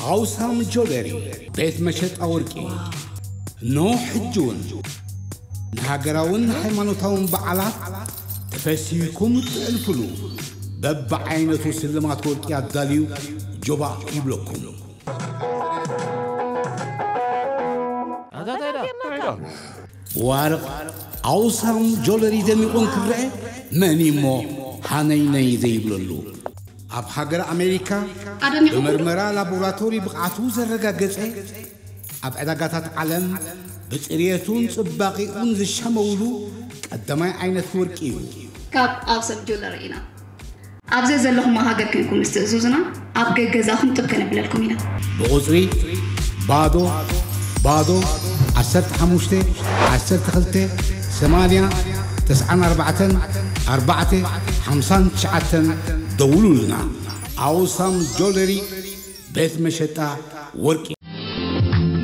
ኣውሳም ጆለሪ፣ ቤት መሸጣ ወርቂ። ኖ ሕጂ እውን ንሃገራውን ሃይማኖታውን በዓላት ተፈሲህኩም እትሕልፉሉ በብዓይነቱ ስልማት ወርቂ ኣዳልዩ ጆባእ ይብለኩም። ዋርቕ ኣውሳም ጆለሪ ደሚቑ እንክረአ መን እሞ ሃነይነይ ዘይብለሉ? ኣብ ሃገር ኣሜሪካ ኣደኒቑ። ብመርመራ ላቦራቶሪ ብቕዓቱ ዘረጋገጸ፣ ኣብ ዕዳጋታት ዓለም ብጽርየቱን ጽባቒኡን ዝሸመውሉ ቀዳማይ ዓይነት ወርቂ እዩ። ካብ ኣውሰም ጁለሪ ኢና። ኣብ ዘዘለኹሞ ሃገር ኮይንኩም ምስ ትእዝዙና ኣብ ገገዛኹም ጥብ ከነብለልኩም ኢና። ብቑጽሪ ባዶ ባዶ ዓሰርተ ሓሙሽተ ዓሰርተ ክልተ ሰማንያ ተስዓን ኣርባዕተን ኣርባዕተ ሓምሳን ትሽዓተን ደውሉልና። ኣውሳም ጆለሪ ቤት መሸጣ ወርቂ።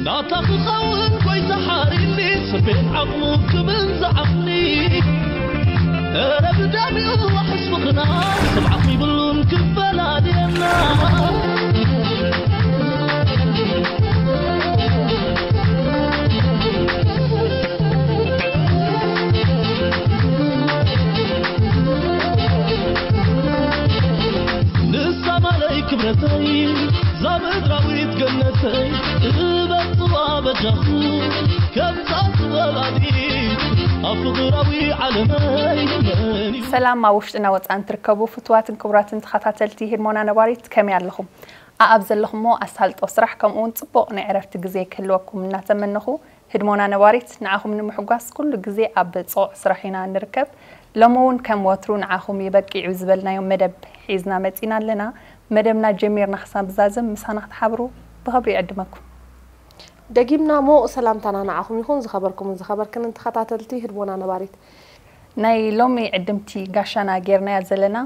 ናታ ክኸውን ጎይታ ሓሪኒ፣ ስቤት ዓቕሙ ክብል ዝዓቕኒ። ኧረ ብደሚኡ ዋሕስ ፍቕርና፣ ስምዓት ይብሉን ክፈላልየና። ንሳ ማለይ ክብረተይ፣ እዛ ምድራዊት ገነተይ፣ እበጽዋ በጃኹ፣ ከምዛ ጥበብ ኣድሂ፣ ኣብ ፍቕራዊ ዓለመይ መን እዩ? ሰላም ኣብ ውሽጥና ወጻእን ትርከቡ ፍቱዋትን ክቡራትን ተኸታተልቲ ህድሞና ነባሪት፣ ከመይ ኣለኹም? ኣኣብ ዘለኹሞ ኣሳልጦ ስራሕ፣ ከምኡ እውን ጽቡቕ ናይ ዕረፍቲ ግዜ ክህልወኩም እናተመነኹ፣ ህድሞና ነባሪት ንዓኹም ንምሕጓስ ኩሉ ግዜ ኣብ ጽቑቕ ስራሕ ኢና ንርከብ። ሎሚ እውን ከም ወትሩ ንዓኹም ይበቂዑ ዝበልናዮም መደብ ሒዝና መጺና ኣለና። መደብና ጀሚርና ክሳብ ዝዛዘም ምሳና ክትሓብሩ ብኽብሪ ይዕድመኩም። ደጊምና ምዉቕ ሰላምታና ንዓኹም ይኹን፣ ዝኸበርኩምን ዝኸበርክንን ተኸታተልቲ ህድሞና ነባሪት። ናይ ሎሚ ዕድምቲ ጋሻና ጌርናያ ዘለና፣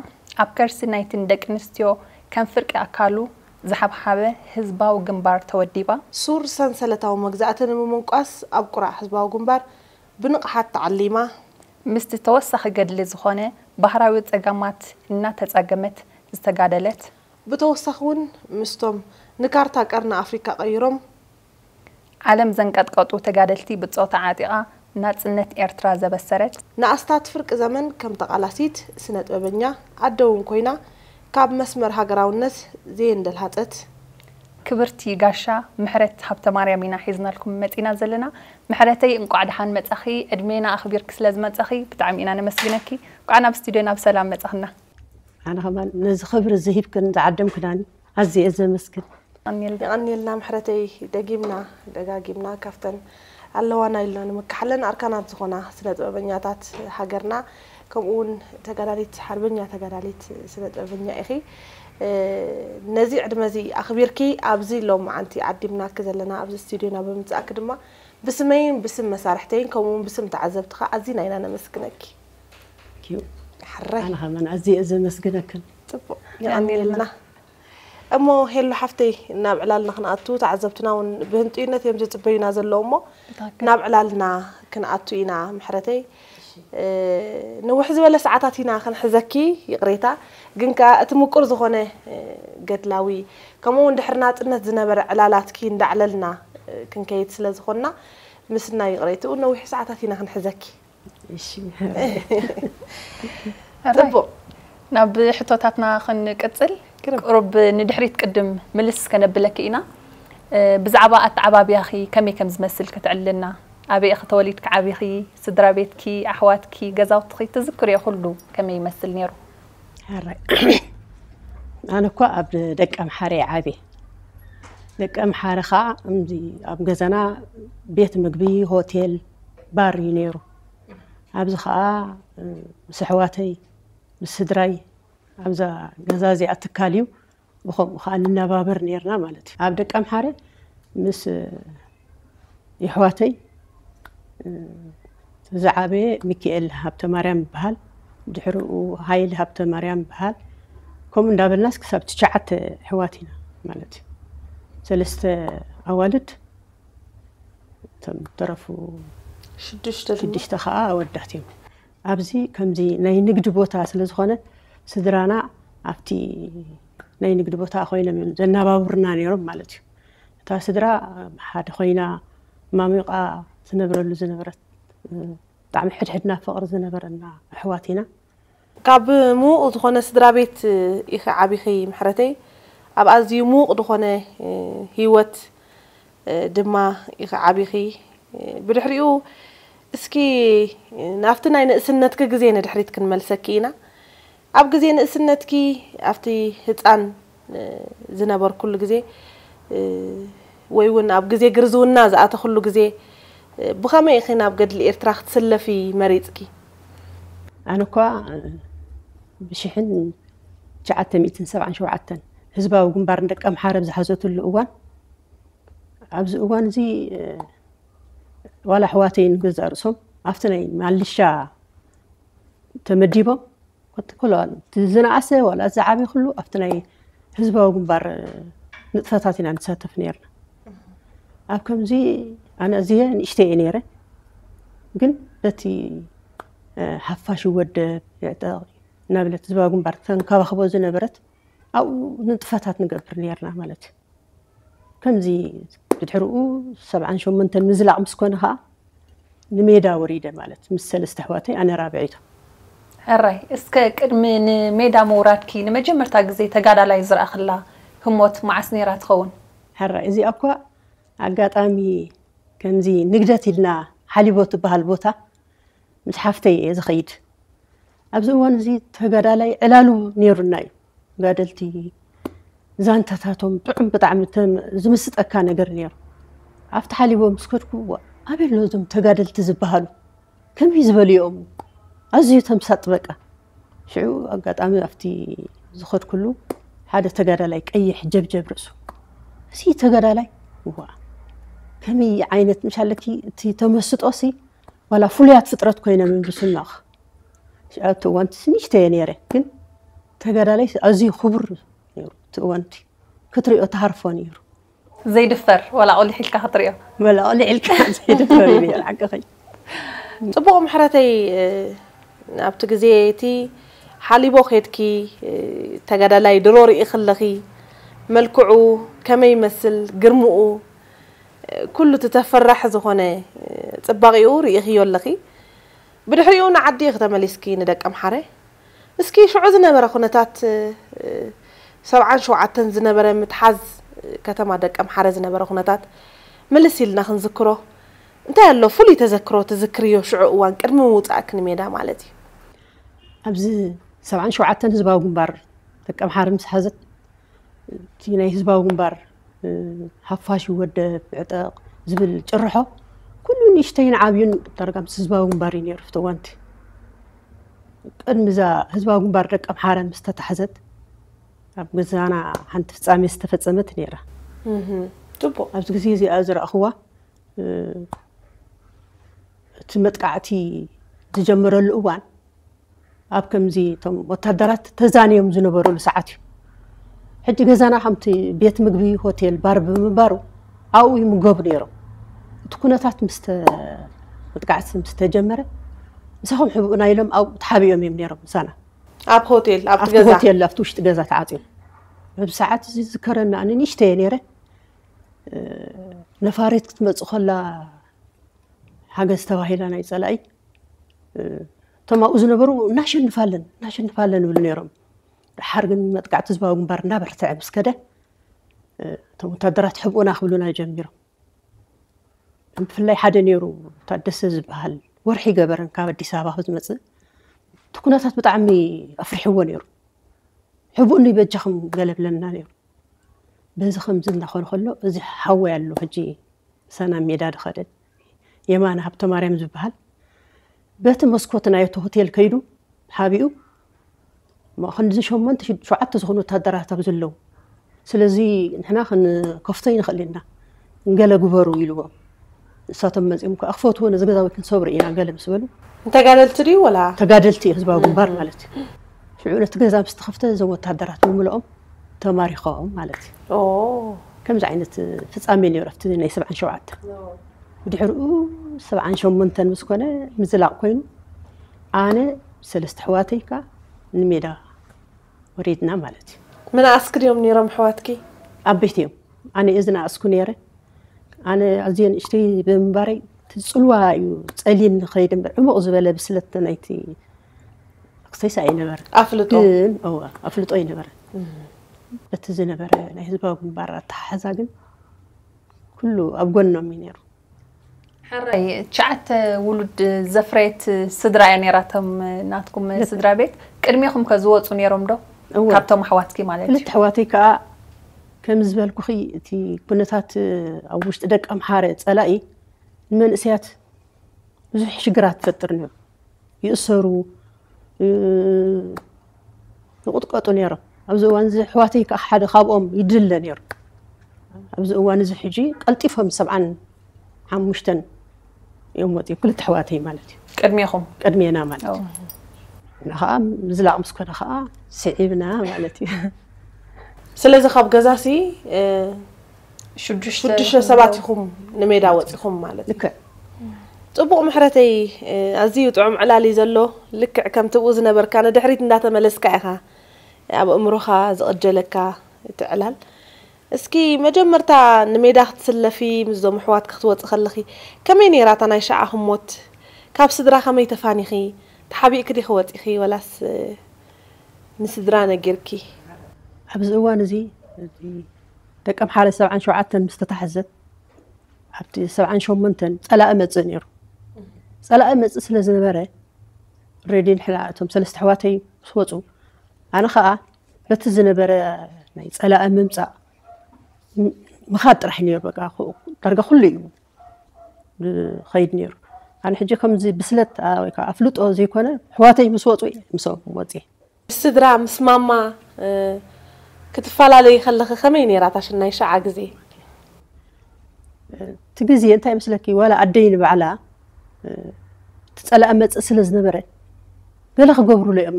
ኣብ ከርሲ ናይትን ደቂ ኣንስትዮ ከም ፍርቂ ኣካሉ ዝሓብሓበ ህዝባዊ ግንባር ተወዲባ። ሱር ሰንሰለታዊ መግዛእቲ ንምምንቋስ ኣብ ቁራዕ ህዝባዊ ግንባር ብንቕሓት ተዓሊማ። ምስቲ ተወሳኺ ገድሊ ዝኾነ ባህራዊ ጸገማት እናተጻገመት ዝተጋደለት። ብተወሳኺ እውን ምስቶም ንካርታ ቀርኒ ኣፍሪካ ቀይሮም። ዓለም ዘንቀጥቀጡ ተጋደልቲ ብጾታ ዓጢቓ ናጽነት ኤርትራ ዘበሰረት። ንኣስታት ፍርቂ ዘመን ከም ተቓላሲት፣ ስነ ጥበበኛ፣ ኣደ እውን ኮይና ካብ መስመር ሃገራውነት ዘየንደልሃጸት። ክብርቲ ጋሻ ምሕረት ሃብተማርያም ኢና ሒዝናልኩም መጺና ዘለና። ምሕረተይ እንቋዕ ደሓን መጻኺ፣ ዕድሜና ኣኽቢርኪ ስለ ዝመጻኺ ብጣዕሚ ኢና ነመስግነኪ። እንቋዕ ናብ ስቱድዮና ብሰላም መጻኽና። ኣነ ከማን ነዚ ክብሪ እዚ ሂብክን ዝዓደምክናኒ ኣዝየ እየ ዘመስግን። የቐንየልና። የቐንየልና ምሕረተይ፣ ደጊምና ደጋጊምና ካብተን ኣለዋና ኢልና ንምክሓለን ኣርካናት ዝኾና ስነ ጥበበኛታት ሃገርና፣ ከምኡ እውን ተጋዳሊት፣ ሓርበኛ ተጋዳሊት ስነ ጥበበኛ ኢኺ። እ፣ ነዚ ዕድመ እዚ ኣኽቢርኪ ኣብዚ ሎማዓንቲ ዓዲምናኪ ዘለና ኣብዚ ስቱድዮና ብምምጻእኪ ድማ ብስመይን ብስም መሳርሕተይን ከምኡ እውን ብስም ተዓዘብቲ ከዓ ኣዚና ኢና ነመስግነኪ። ኪው። ሕራይ። ኣነ ከማን ኣዝየ እየ ዘመስግነክን። ጽቡቕ። የቐንየልና። የቐንየልና። እሞ ሄሉ ሓፍተይ፣ ናብ ዕላልና ክንኣቱ፣ ተዓዘብትና እውን ብህንጡይነት እዮም ዝጽበዩና ዘለዉ እሞ፣ ብትኽክል። ናብ ዕላልና ክንኣቱ ኢና ምሕረተይ። እሺ። እ፣ ንውሕ ዝበለ ሰዓታት ኢና ክንሕዘኪ፣ ይቕሬታ። ግን ከኣ እቲ ምቁር ዝኾነ፣ እ፣ ገድላዊ፣ ከምኡ እውን ድሕሪ ናጽነት ዝነበረ ዕላላትኪ እንዳዕለልና፣ እ፣ ክንከይድ ስለ ዝኾንና፣ ምስናይ ይቕሬትኡ ነዊሕ ሰዓታት ኢና ክንሕዘኪ። እሺ። ሕራይ። ጽቡቕ። ናብ ሕቶታትና ክንቅጽል፣ ግርም። ቁሩብ ንድሕሪት ቅድም ምልስ ከነብለኪ ኢና። እ፣ ብዛዕባ ኣተዓባብያኺ ከመይ ከም ዝመስል ክትዕልና፣ ኣበይ ኢኺ ተወሊድኪ ዓቢኺ፣ ስድራ ቤትኪ፣ ኣሕዋትኪ፣ ገዛውትኺ ትዝክርዮ ኩሉ ከመይ ይመስል ነይሩ? ሕራይ። ኣነ እኳ ኣብ ደቀምሓረ እየ ዓብየ። ደቀምሓረ ኸዓ እምዚ ኣብ ገዛና ቤት ምግቢ፣ ሆቴል፣ ባር እዩ ነይሩ። ኣብዚ ኸዓ፣ እ፣ ምስ ኣሕዋተይ፣ ምስ ስድራይ ኣብዛ ገዛ እዚኣ ትካል እዩ። ብኸምኡ ኸዓ ንነባበር ነይርና ማለት እዩ። ኣብ ደቀምሓረ ምስ፣ እ፣ የሕዋተይ፣ እ፣ ዝዓበየ ሚካኤል ሃብተማርያም ይበሃል። ድሕሪኡ ሃይለ ሃብተማርያም ይበሃል። ከምኡ እንዳበልናስ ክሳብ ትሽዓተ ኣሕዋት ኢና ማለት እዩ። ሰለስተ ኣዋልድ፣ እቶም ተረፉ ሽዱሽተ ድማ? ሽዱሽተ ኸዓ ኣወዳት እዮም። ኣብዚ ከምዚ ናይ ንግዲ ቦታ ስለ ዝኾነ፣ ስድራና ኣብቲ ናይ ንግዲ ቦታ ኮይኖም እዮም ዘናባብሩና ነይሮም ማለት እዩ። እታ ስድራ ሓደ ኮይና ማሚቓ ዝነብረሉ ዝነበረት፣ ብጣዕሚ ሕድሕድና ፍቕሪ ዝነበረና ኣሕዋት ኢና። ካብ ምዉቕ ዝኾነ ስድራ ቤት ኢኺ ዓቢኺ ምሕረተይ፣ ኣብ ኣዝዩ ምዉቕ ዝኾነ ህይወት ድማ ኢኺ ዓቢኺ። ብድሕሪኡ እስኪ ናብቲ ናይ ንእስነትኪ ግዜ ንድሕሪት ክንመልሰኪ ኢና። ኣብ ግዜ ንእስነትኪ ኣብቲ ህፃን ዝነበርኩሉ ግዜ ወይ እውን ኣብ ግዜ ግርዝውና ዝኣተኽሉ ግዜ ብኸመይ ኢኺ ናብ ገድሊ ኤርትራ ክትስለፊ መሪፅኪ? ኣነ እኳ ብሽሕን ትሽዓተ ሚእትን ሰብዓን ሸውዓተን ህዝባዊ ግንባር ንደቂ ኣምሓረ ኣብ ዝሓዘትሉ እዋን፣ ኣብዚ እዋን እዚ ዋላ ኣሕዋተይ ንገዛእ ርእሶም ኣብቲ ናይ ማልሻ ተመዲቦም፣ ኮትኮሎ እቲ ዝነኣሰ ዋላ ዝዓበየ ኩሉ ኣብቲ ናይ ህዝባዊ ግንባር ንጥፈታት ኢና ንሳተፍ ነርና። ኣብ ከምዚ ኣነ እዚየ ንእሽተይ እየ ነይረ፣ ግን በቲ ሓፋሽ ይወደብ ይዕጠቕ እናበለት ህዝባዊ ግንባር ተንከባኽቦ ዝነበረት ኣብኡ ንጥፈታት ንገብር ነርና ማለት እዩ። ከምዚ ብድሕሪኡ ሰብዓን ሸሞንተን ምዝላቕ ምስ ኮነ ኸዓ ንሜዳ ወሪደ ማለት ምስ ሰለስተ ኣሕዋተይ ኣነ ራብዐይቶ። ሕራይ እስከ ቅድሚ ንሜዳ ምውራድኪ ንመጀመርታ ግዜ ተጋዳላይ ዝረኣኽላ ህሞት መዓስ ነይራ ትኸውን? ሕራይ እዚኣ እኳ ኣጋጣሚ ከምዚ ንግደት ኢልና ሓሊቦ ትበሃል ቦታ ምስ ሓፍተይ እየ ዝኸይድ። ኣብዚ እዋን እዚ ተጋዳላይ ዕላሉ ነይሩና እዩ። ተጋደልቲ ዛንታታቶም ጥዑም ብጣዕሚ ዝምስጠካ ነገር ነይሩ። ኣብቲ ሓሊቦ ምስ ከድኩ ኣበይ ኣሎ እዞም ተጋደልቲ ዝበሃሉ ከመይ ዝበሉ እዮም ኣዝዩ ተምሳጥ በቃ። ሽዑ ኣጋጣሚ ኣብቲ ዝኸድኩሉ ሓደ ተጋዳላይ ቀይሕ ጀብጀብ ርእሱ እዚ ተጋዳላይ ዋ ከመይ ዓይነት ምሻለኪ እቲ ተመስጦ ሲ ዋላ ፍሉያት ፍጥረት ኮይኖም እዮም ዝስምዑኻ። ሽዑ እቲ እዋንቲ ንእሽተይ እየ ነይረ፣ ግን ተጋዳላይ ኣዝዩ ክቡር ነይሩ። እቲ እዋንቲ ክትሪኦ ትሃርፎ ነይሩ። ዘይድፈር ዋላ ቆሊሕ ኢልካ ክትሪኦ። ዋላ ቆሊሕ ኢልካ ዘይድፈር እዩ ነይሩ ሓቅኺ። ፅቡቕ ምሕረተይ ኣብቲ ግዜ እቲ ሓሊቦ ኬድኪ ተጋዳላይ ድሮ ርኢኺ ኣለኺ፣ መልክዑ ከመይ ይመስል፣ ግርምኡ ኩሉ እቲ ተፈራሕ ዝኾነ ፅባቒኡ ርኢኽዮ ኣለኺ። ብድሕሪኡ ንዓዲ ኢኺ ተመሊስኪ ንደቂ ኣምሓረ። እስኪ ሽዑ ዝነበረ ኩነታት ሰብዓን ሸውዓተን ዝነበረ ምትሓዝ ከተማ ደቂ ኣምሓረ ዝነበረ ኩነታት ምልስ ኢልና ክንዝክሮ እንታይ ኣሎ ፍሉይ ተዘክሮ ትዝክርዮ ሽዑ እዋን ቅድሚ ምውፃእኪ ንሜዳ ማለት እዩ። ኣብዚ ሰብዓን ሸውዓተን ህዝባዊ ግንባር ደቂ ኣምሓረ ምስ ሓዘት እቲ ናይ ህዝባዊ ግንባር ሓፋሽ ይወደብ ዕጠቕ ዝብል ጭርሖ ኩሉ ንእሽተይን ዓብዩን ዳርጋ ምስ ህዝባዊ ግንባር እዩ ነይሩ ኣብቲ እዋንቲ። ቅድሚ እዛ ህዝባዊ ግንባር ደቂ ኣምሓረ ምስ ተታሕዘት ኣብ ገዛና ሓንቲ ፍፃሜ ዝተፈፀመት ነይራ። ፅቡቕ። ኣብዚ ግዜ እዚኣ ዝረእኽዋ እቲ መጥቃዕቲ ዝጀመረሉ እዋን ኣብ ከምዚ እቶም ወታደራት ተዛንዮም ዝነበሩሉ ሰዓት እዩ። ሕጂ ገዛና ከምቲ ቤት ምግቢ፣ ሆቴል፣ ባር ብምንባሩ ኣብኡ ይምገቡ ነይሮም። እቲ ኩነታት ምስ መጥቃዕቲ ምስ ተጀመረ ምሳኹም ሕብኡና ኢሎም ኣብኡ ተሓቢኦም እዮም ነይሮም ምሳና። ኣብ ሆቴል ኣብቲ ገዛ ሆቴል ኣብቲ ውሽጢ ገዛ ተዓፅዮም። በዚ ሰዓት እዚ ዝከረና ኣነ ንእሽተየ ነይረ። ነፋሪት ክትመፅእ ከላ ሓገዝ ተባሂላ ናይ ፀላኢ እቶም ኣብኡ ዝነበሩ እናሸንፋለን እናሸንፋለን ይብሉ ነይሮም። ደሓር ግን መጥቃዕቲ ህዝባዊ ግንባር እናበርትዐ ምስ ከደ እቶም ወታደራት ሕብኡና ክብሉና ጀሚሮም። ብፍላይ ሓደ ነይሩ ታደሰ ዝበሃል ወርሒ ገበረን ካብ ኣዲስ ኣበባ ዝመፅእ እቲ ኩነታት ብጣዕሚ ኣፍሪሕዎ ነይሩ። ሕብኡኒ በጃኹም ገለ ብለና ነይሩ። በዚ ከምዚ እናኾነ ከሎ እዚ ሓወይ ኣሎ ሕጂ ምሳና ሜዳ ዝኸደ የማነ ሃብተማርያም ዝበሃል በቲ መስኮት ናይ እቲ ሆቴል ከይዱ ሓቢኡ እሞ ክንዲ ሸሞንተ ሽዱ- ሸውዓተ ዝኾኑ ወታደራት ኣብ ዘለዉ ስለዚ ንሕና ክንከፍቶ ይንኽእል ኢና ገለ ግበሩ ኢልዎም። ንሳቶም መፂኦም ከዓ ክፈትዎ ነዚ ገዛ ወይ ክንሰብሮ ኢና ገለ ምስ በሉ ተጋደልቲ ድዩ ወላ ተጋደልቲ እዩ ህዝባዊ ግንባር ማለት እዩ። ሽዑ ነቲ ገዛ ምስ ተኸፍተ እዞም ወታደራት ብምልኦም ተማሪኾም ማለት እዩ። ከምዚ ዓይነት ፍፃሜ ነይሩ ኣብቲ ናይ ሰብዓን ሸውዓተ። ብድሕሪኡ ሰብዓን ሸሞንተን ምስ ኮነ ምዝላቕ ኮይኑ ኣነ ሰለስተ ኣሕዋተይ ከዓ ንሜዳ ወሪድና ማለት እዩ። መናእስኪ ድዮም ነይሮም ኣሕዋትኪ? ኣብ ቤት እዮም። ኣነ እየ ዝነኣስኩ ነይረ። ኣነ ኣዝየ ንእሽተይ ብምንባረይ እቲ ጽልዋ እዩ ጸልየኒ ዝኸይድ እምበር፣ ዕሙቕ ዝበለ ብስለት ናይቲ ክስተይስ ኣይነበረ። ኣፍልጦ? ግን እወ፣ ኣፍልጦ ኣይነበረ። በቲ ዝነበረ ናይ ህዝባዊ ግንባር ኣተሓሕዛ ግን ኩሉ ኣብ ጎኖም እዩ ነይሩ። ሕራይ ትሽዓተ ውሉድ ዘፍረየት ስድራ እያ ነይራቶም። ናትኩም ስድራ ቤት ቅድሜኹም ከ ዝወፁ ነይሮም ዶ? እወ። ካብቶም ኣሕዋትኪ ማለት እዩ። ክልተ ኣሕዋተይ ከዓ ከም ዝበልኩኺ እቲ ኩነታት ኣብ ውሽጢ ደቂ ኣምሓረ ጸላኢ ንመንእሰያት ብዙሕ ሽግራት ትፈጥር ነይሩ። ይእሰሩ፣ እ፣ ይቕጥቀጡ ነይሮም። ኣብዚ እዋን እዚ ኣሕዋተይ ከዓ ሓደ ካብኦም ይድለ ነይሩ። ኣብዚ እዋን እዚ ሕጂ ቀልጢፎም ሰብዓን ሓሙሽተን እዮም ወፂኦም፣ ክልተ ኣሕዋተይ ማለት እዩ። ቅድሜኹም? ቅድሜና ማለት እዩ። ኦ። እና ከዓ ምዝላቕ ምስ ኮነ ከዓ ስዒብና ማለት እዩ። ስለዚ ካብ ገዛሲ እ፣ ሽዱሽተ ሽዱሽተ ሰባት ኢኹም ንሜዳ ወፂኹም ማለት እዩ። ልክዕ። ፅቡቕ ምሕረተይ፣ እ፣ ኣዝዩ ጥዑም ዕላል እዩ ዘሎ። ልክዕ ከምቲ ብኡ ዝነበርካ ንድሕሪት እንዳተመለስካ ኢኻ ኣብ ኣእምሮኻ ዝቕጀለካ እቲ ዕላል። እስኪ መጀመርታ ንሜዳ ክትስለፊ ምስዞም ኣሕዋትኪ ክትወፂ ከለኺ ከመይ ነይራ እታ ናይ ሸዓ ህሞት? ካብ ስድራ ከመይ ተፋኒኺ? ተሓቢእኪ ዲኺ ወፂኺ ወላስ እ፣ ንስድራ ነጊርኪ? ኣብዚ እዋን እዚ እቲ ደቂ ኣምሓረ ሰብዓን ሸውዓተን ምስ ተታሕዘት ኣብቲ ሰብዓን ሸሞንተን ጸላኢ መጽእ ነይሩ። ጸላኢ መጽእ ስለ ዝነበረ ሬዲ ንሕና እቶም ሰለስተ ኣሕዋተይ ምስ ወፁ ኣነ ከዓ በቲ ዝነበረ ናይ ጸላኢ ምምጻእ ም- ምኻድ ጥራሕ ነይሩ። በቃ ኩ- ዳርጋ ኩሉ እዩ ዝኸይድ ነይሩ። ኣነ ሕጂ ከምዚ ብስለት ኣ- ወይ ከዓ ኣፍልጦ ዘይኮነ ኣሕዋተይ ምስ ወፁ እየ ምስኦም ወፅየ። ምስ ስድራ ምስ ማማ እ፣ ክትፈላለዩ ከለኺ ከመይ ነይራ እታ ሽናይ ሸዓ ግዜ? እቲ ግዜ እንታይ ይመስለኪ ዋላ ኣደይ ንባዕላ እ፣ እቲ ጸላኢ መጽእ ስለ ዝነበረ ገለ ክገብሩሉ እዮም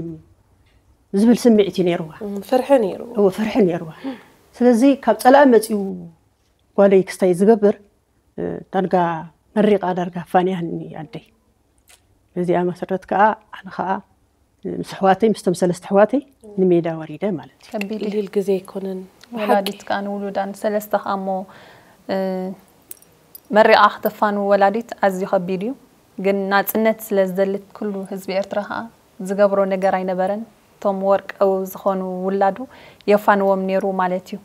ዝብል ስምዒት እዩ ነይርዋ። እም፣ ፍርሒ ነይሩ። እወ ፍርሒ ነይርዋ። ስለዚ ካብ ጸላኢ መጺኡ ጓለይ ክስታይ ዝገብር እ፣ ዳርጋ መሪቓ ዳርጋ ፋንያኒ ኣደይ። በዚኣ መሰረት ከዓ ኣነ ከዓ ምስ ኣሕዋተይ ምስቶም ሰለስተ ኣሕዋተይ ንሜዳ ወሪደ ማለት እዩ። ከቢድ እዩ። ቀሊል ግዜ ኣይኮነን። ወላዲት ከዓ ንውሉዳ ንሰለስተ ከዓ እሞ እ፣ መሪቓ ክተፋንው ወላዲት ኣዝዩ ከቢድ እዩ። ግን ናፅነት ስለ ዝደልት ኩሉ ህዝቢ ኤርትራ ከዓ ዝገብሮ ነገር ኣይነበረን። እቶም ወርቂ ዝኾኑ ውላዱ የፋንዎም ነይሩ ማለት እዩ።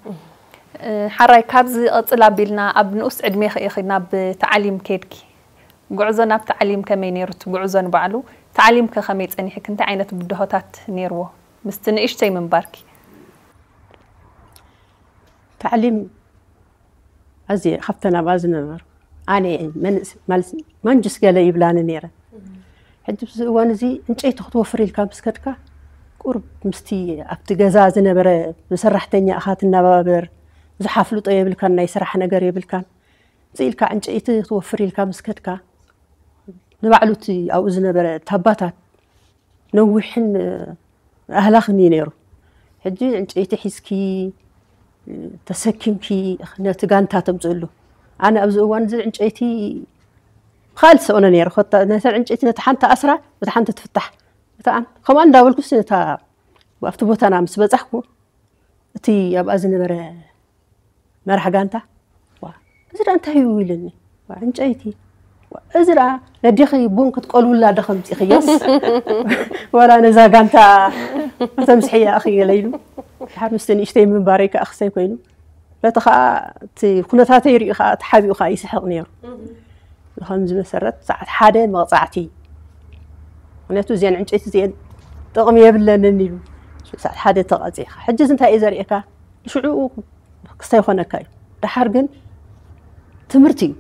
እ፣ ሓራይ ካብዚ ቐፅል ኣቢልና ኣብ ንኡስ ዕድሜ ኢኺ ናብ ተዓሊም ከይድኪ። ጉዕዞ ናብ ተዓሊም ከመይ ነይሩ እቲ ጉዕዞ ንባዕሉ? ተዓሊም ከ ከመይ ፀኒሕኪ? እንታይ ዓይነት ብድሆታት ነይርዎ ምስቲ ንእሽተይ ምንባርኪ? ታዕሊም ኣዝየ ካብተን ኣብኣ ዝነበሩ ኣነ መንእስ ማለት ማንጅስ ገለ ይብላኒ ነይረ። ሕጂ ኣብዚ እዋን እዚ ዕንጨይቲ ክትወፍር ኢልካ ምስ ከድካ ቁርብ ምስቲ ኣብቲ ገዛ ዝነበረ ብሰራሕተኛ ኢኻ ትነባበር። ብዙሕ ኣፍልጦ የብልካን፣ ናይ ስራሕ ነገር የብልካን። እዚ ኢልካ ዕንጨይቲ ክትወፍር ኢልካ ምስ ከድካ ንባዕሉ እቲ ኣብኡ ዝነበረ ታባታት ነዊሕን ኣህላኽን እዩ ነይሩ። ሕጂ ዕንጨይቲ ሒዝኪ ተሰኪምኪ ነቲ ጋንታ ተምፅእሉ። ኣነ ኣብዚ እዋን እዚ ዕንጨይቲ ብኻል ሰኦነ ነይረ። ኮታ ነተን ዕንጨይቲ ነቲ ሓንቲ ኣስራ ነቲ ሓንቲ ትፍታሕ። እታ ኣን- ከምኣ እንዳበልኩስ ነታ ኣብቲ ቦታና ምስ በፃሕኩ እቲ ኣብኣ ዝነበረ መራሕ ጋንታ ዋ እዚ ደኣ እንታይ እዩ ኢሉኒ። ዋ ዕንጨይቲ ዋ እዚ ደኣ ነዴኺ ቡን ክትቆልውላ ዶ ከምፂኽዮስ ዋላ ነዛ ጋንታ ከተምስሕያ እኺ ገለ ኢሉ። ድሓር ምስቲ ንእሽተይ ምንባረይ ከዓ ክሰይ ኮይኑ በቲ ከዓ እቲ ኩነታተይ ሪኡ ከዓ ተሓቢኡ ከዓ ይስሕቕ ነይሩ። ብኸምዚ መሰረት ሰዓት ሓደ መቕፃዕቲ ምክንያቱ እዚአን ዕንጨይቲ እዚአን ጥቕሚ የብለንን ኢሉ ሰዓት ሓደ ተቐፂዕካ ሕጂ እዚ እንታይ እዩ ዘርእየካ ንሽዑኡ ክስታይ ይኾነካ እዩ ደሓር ግን ትምህርቲ እዩ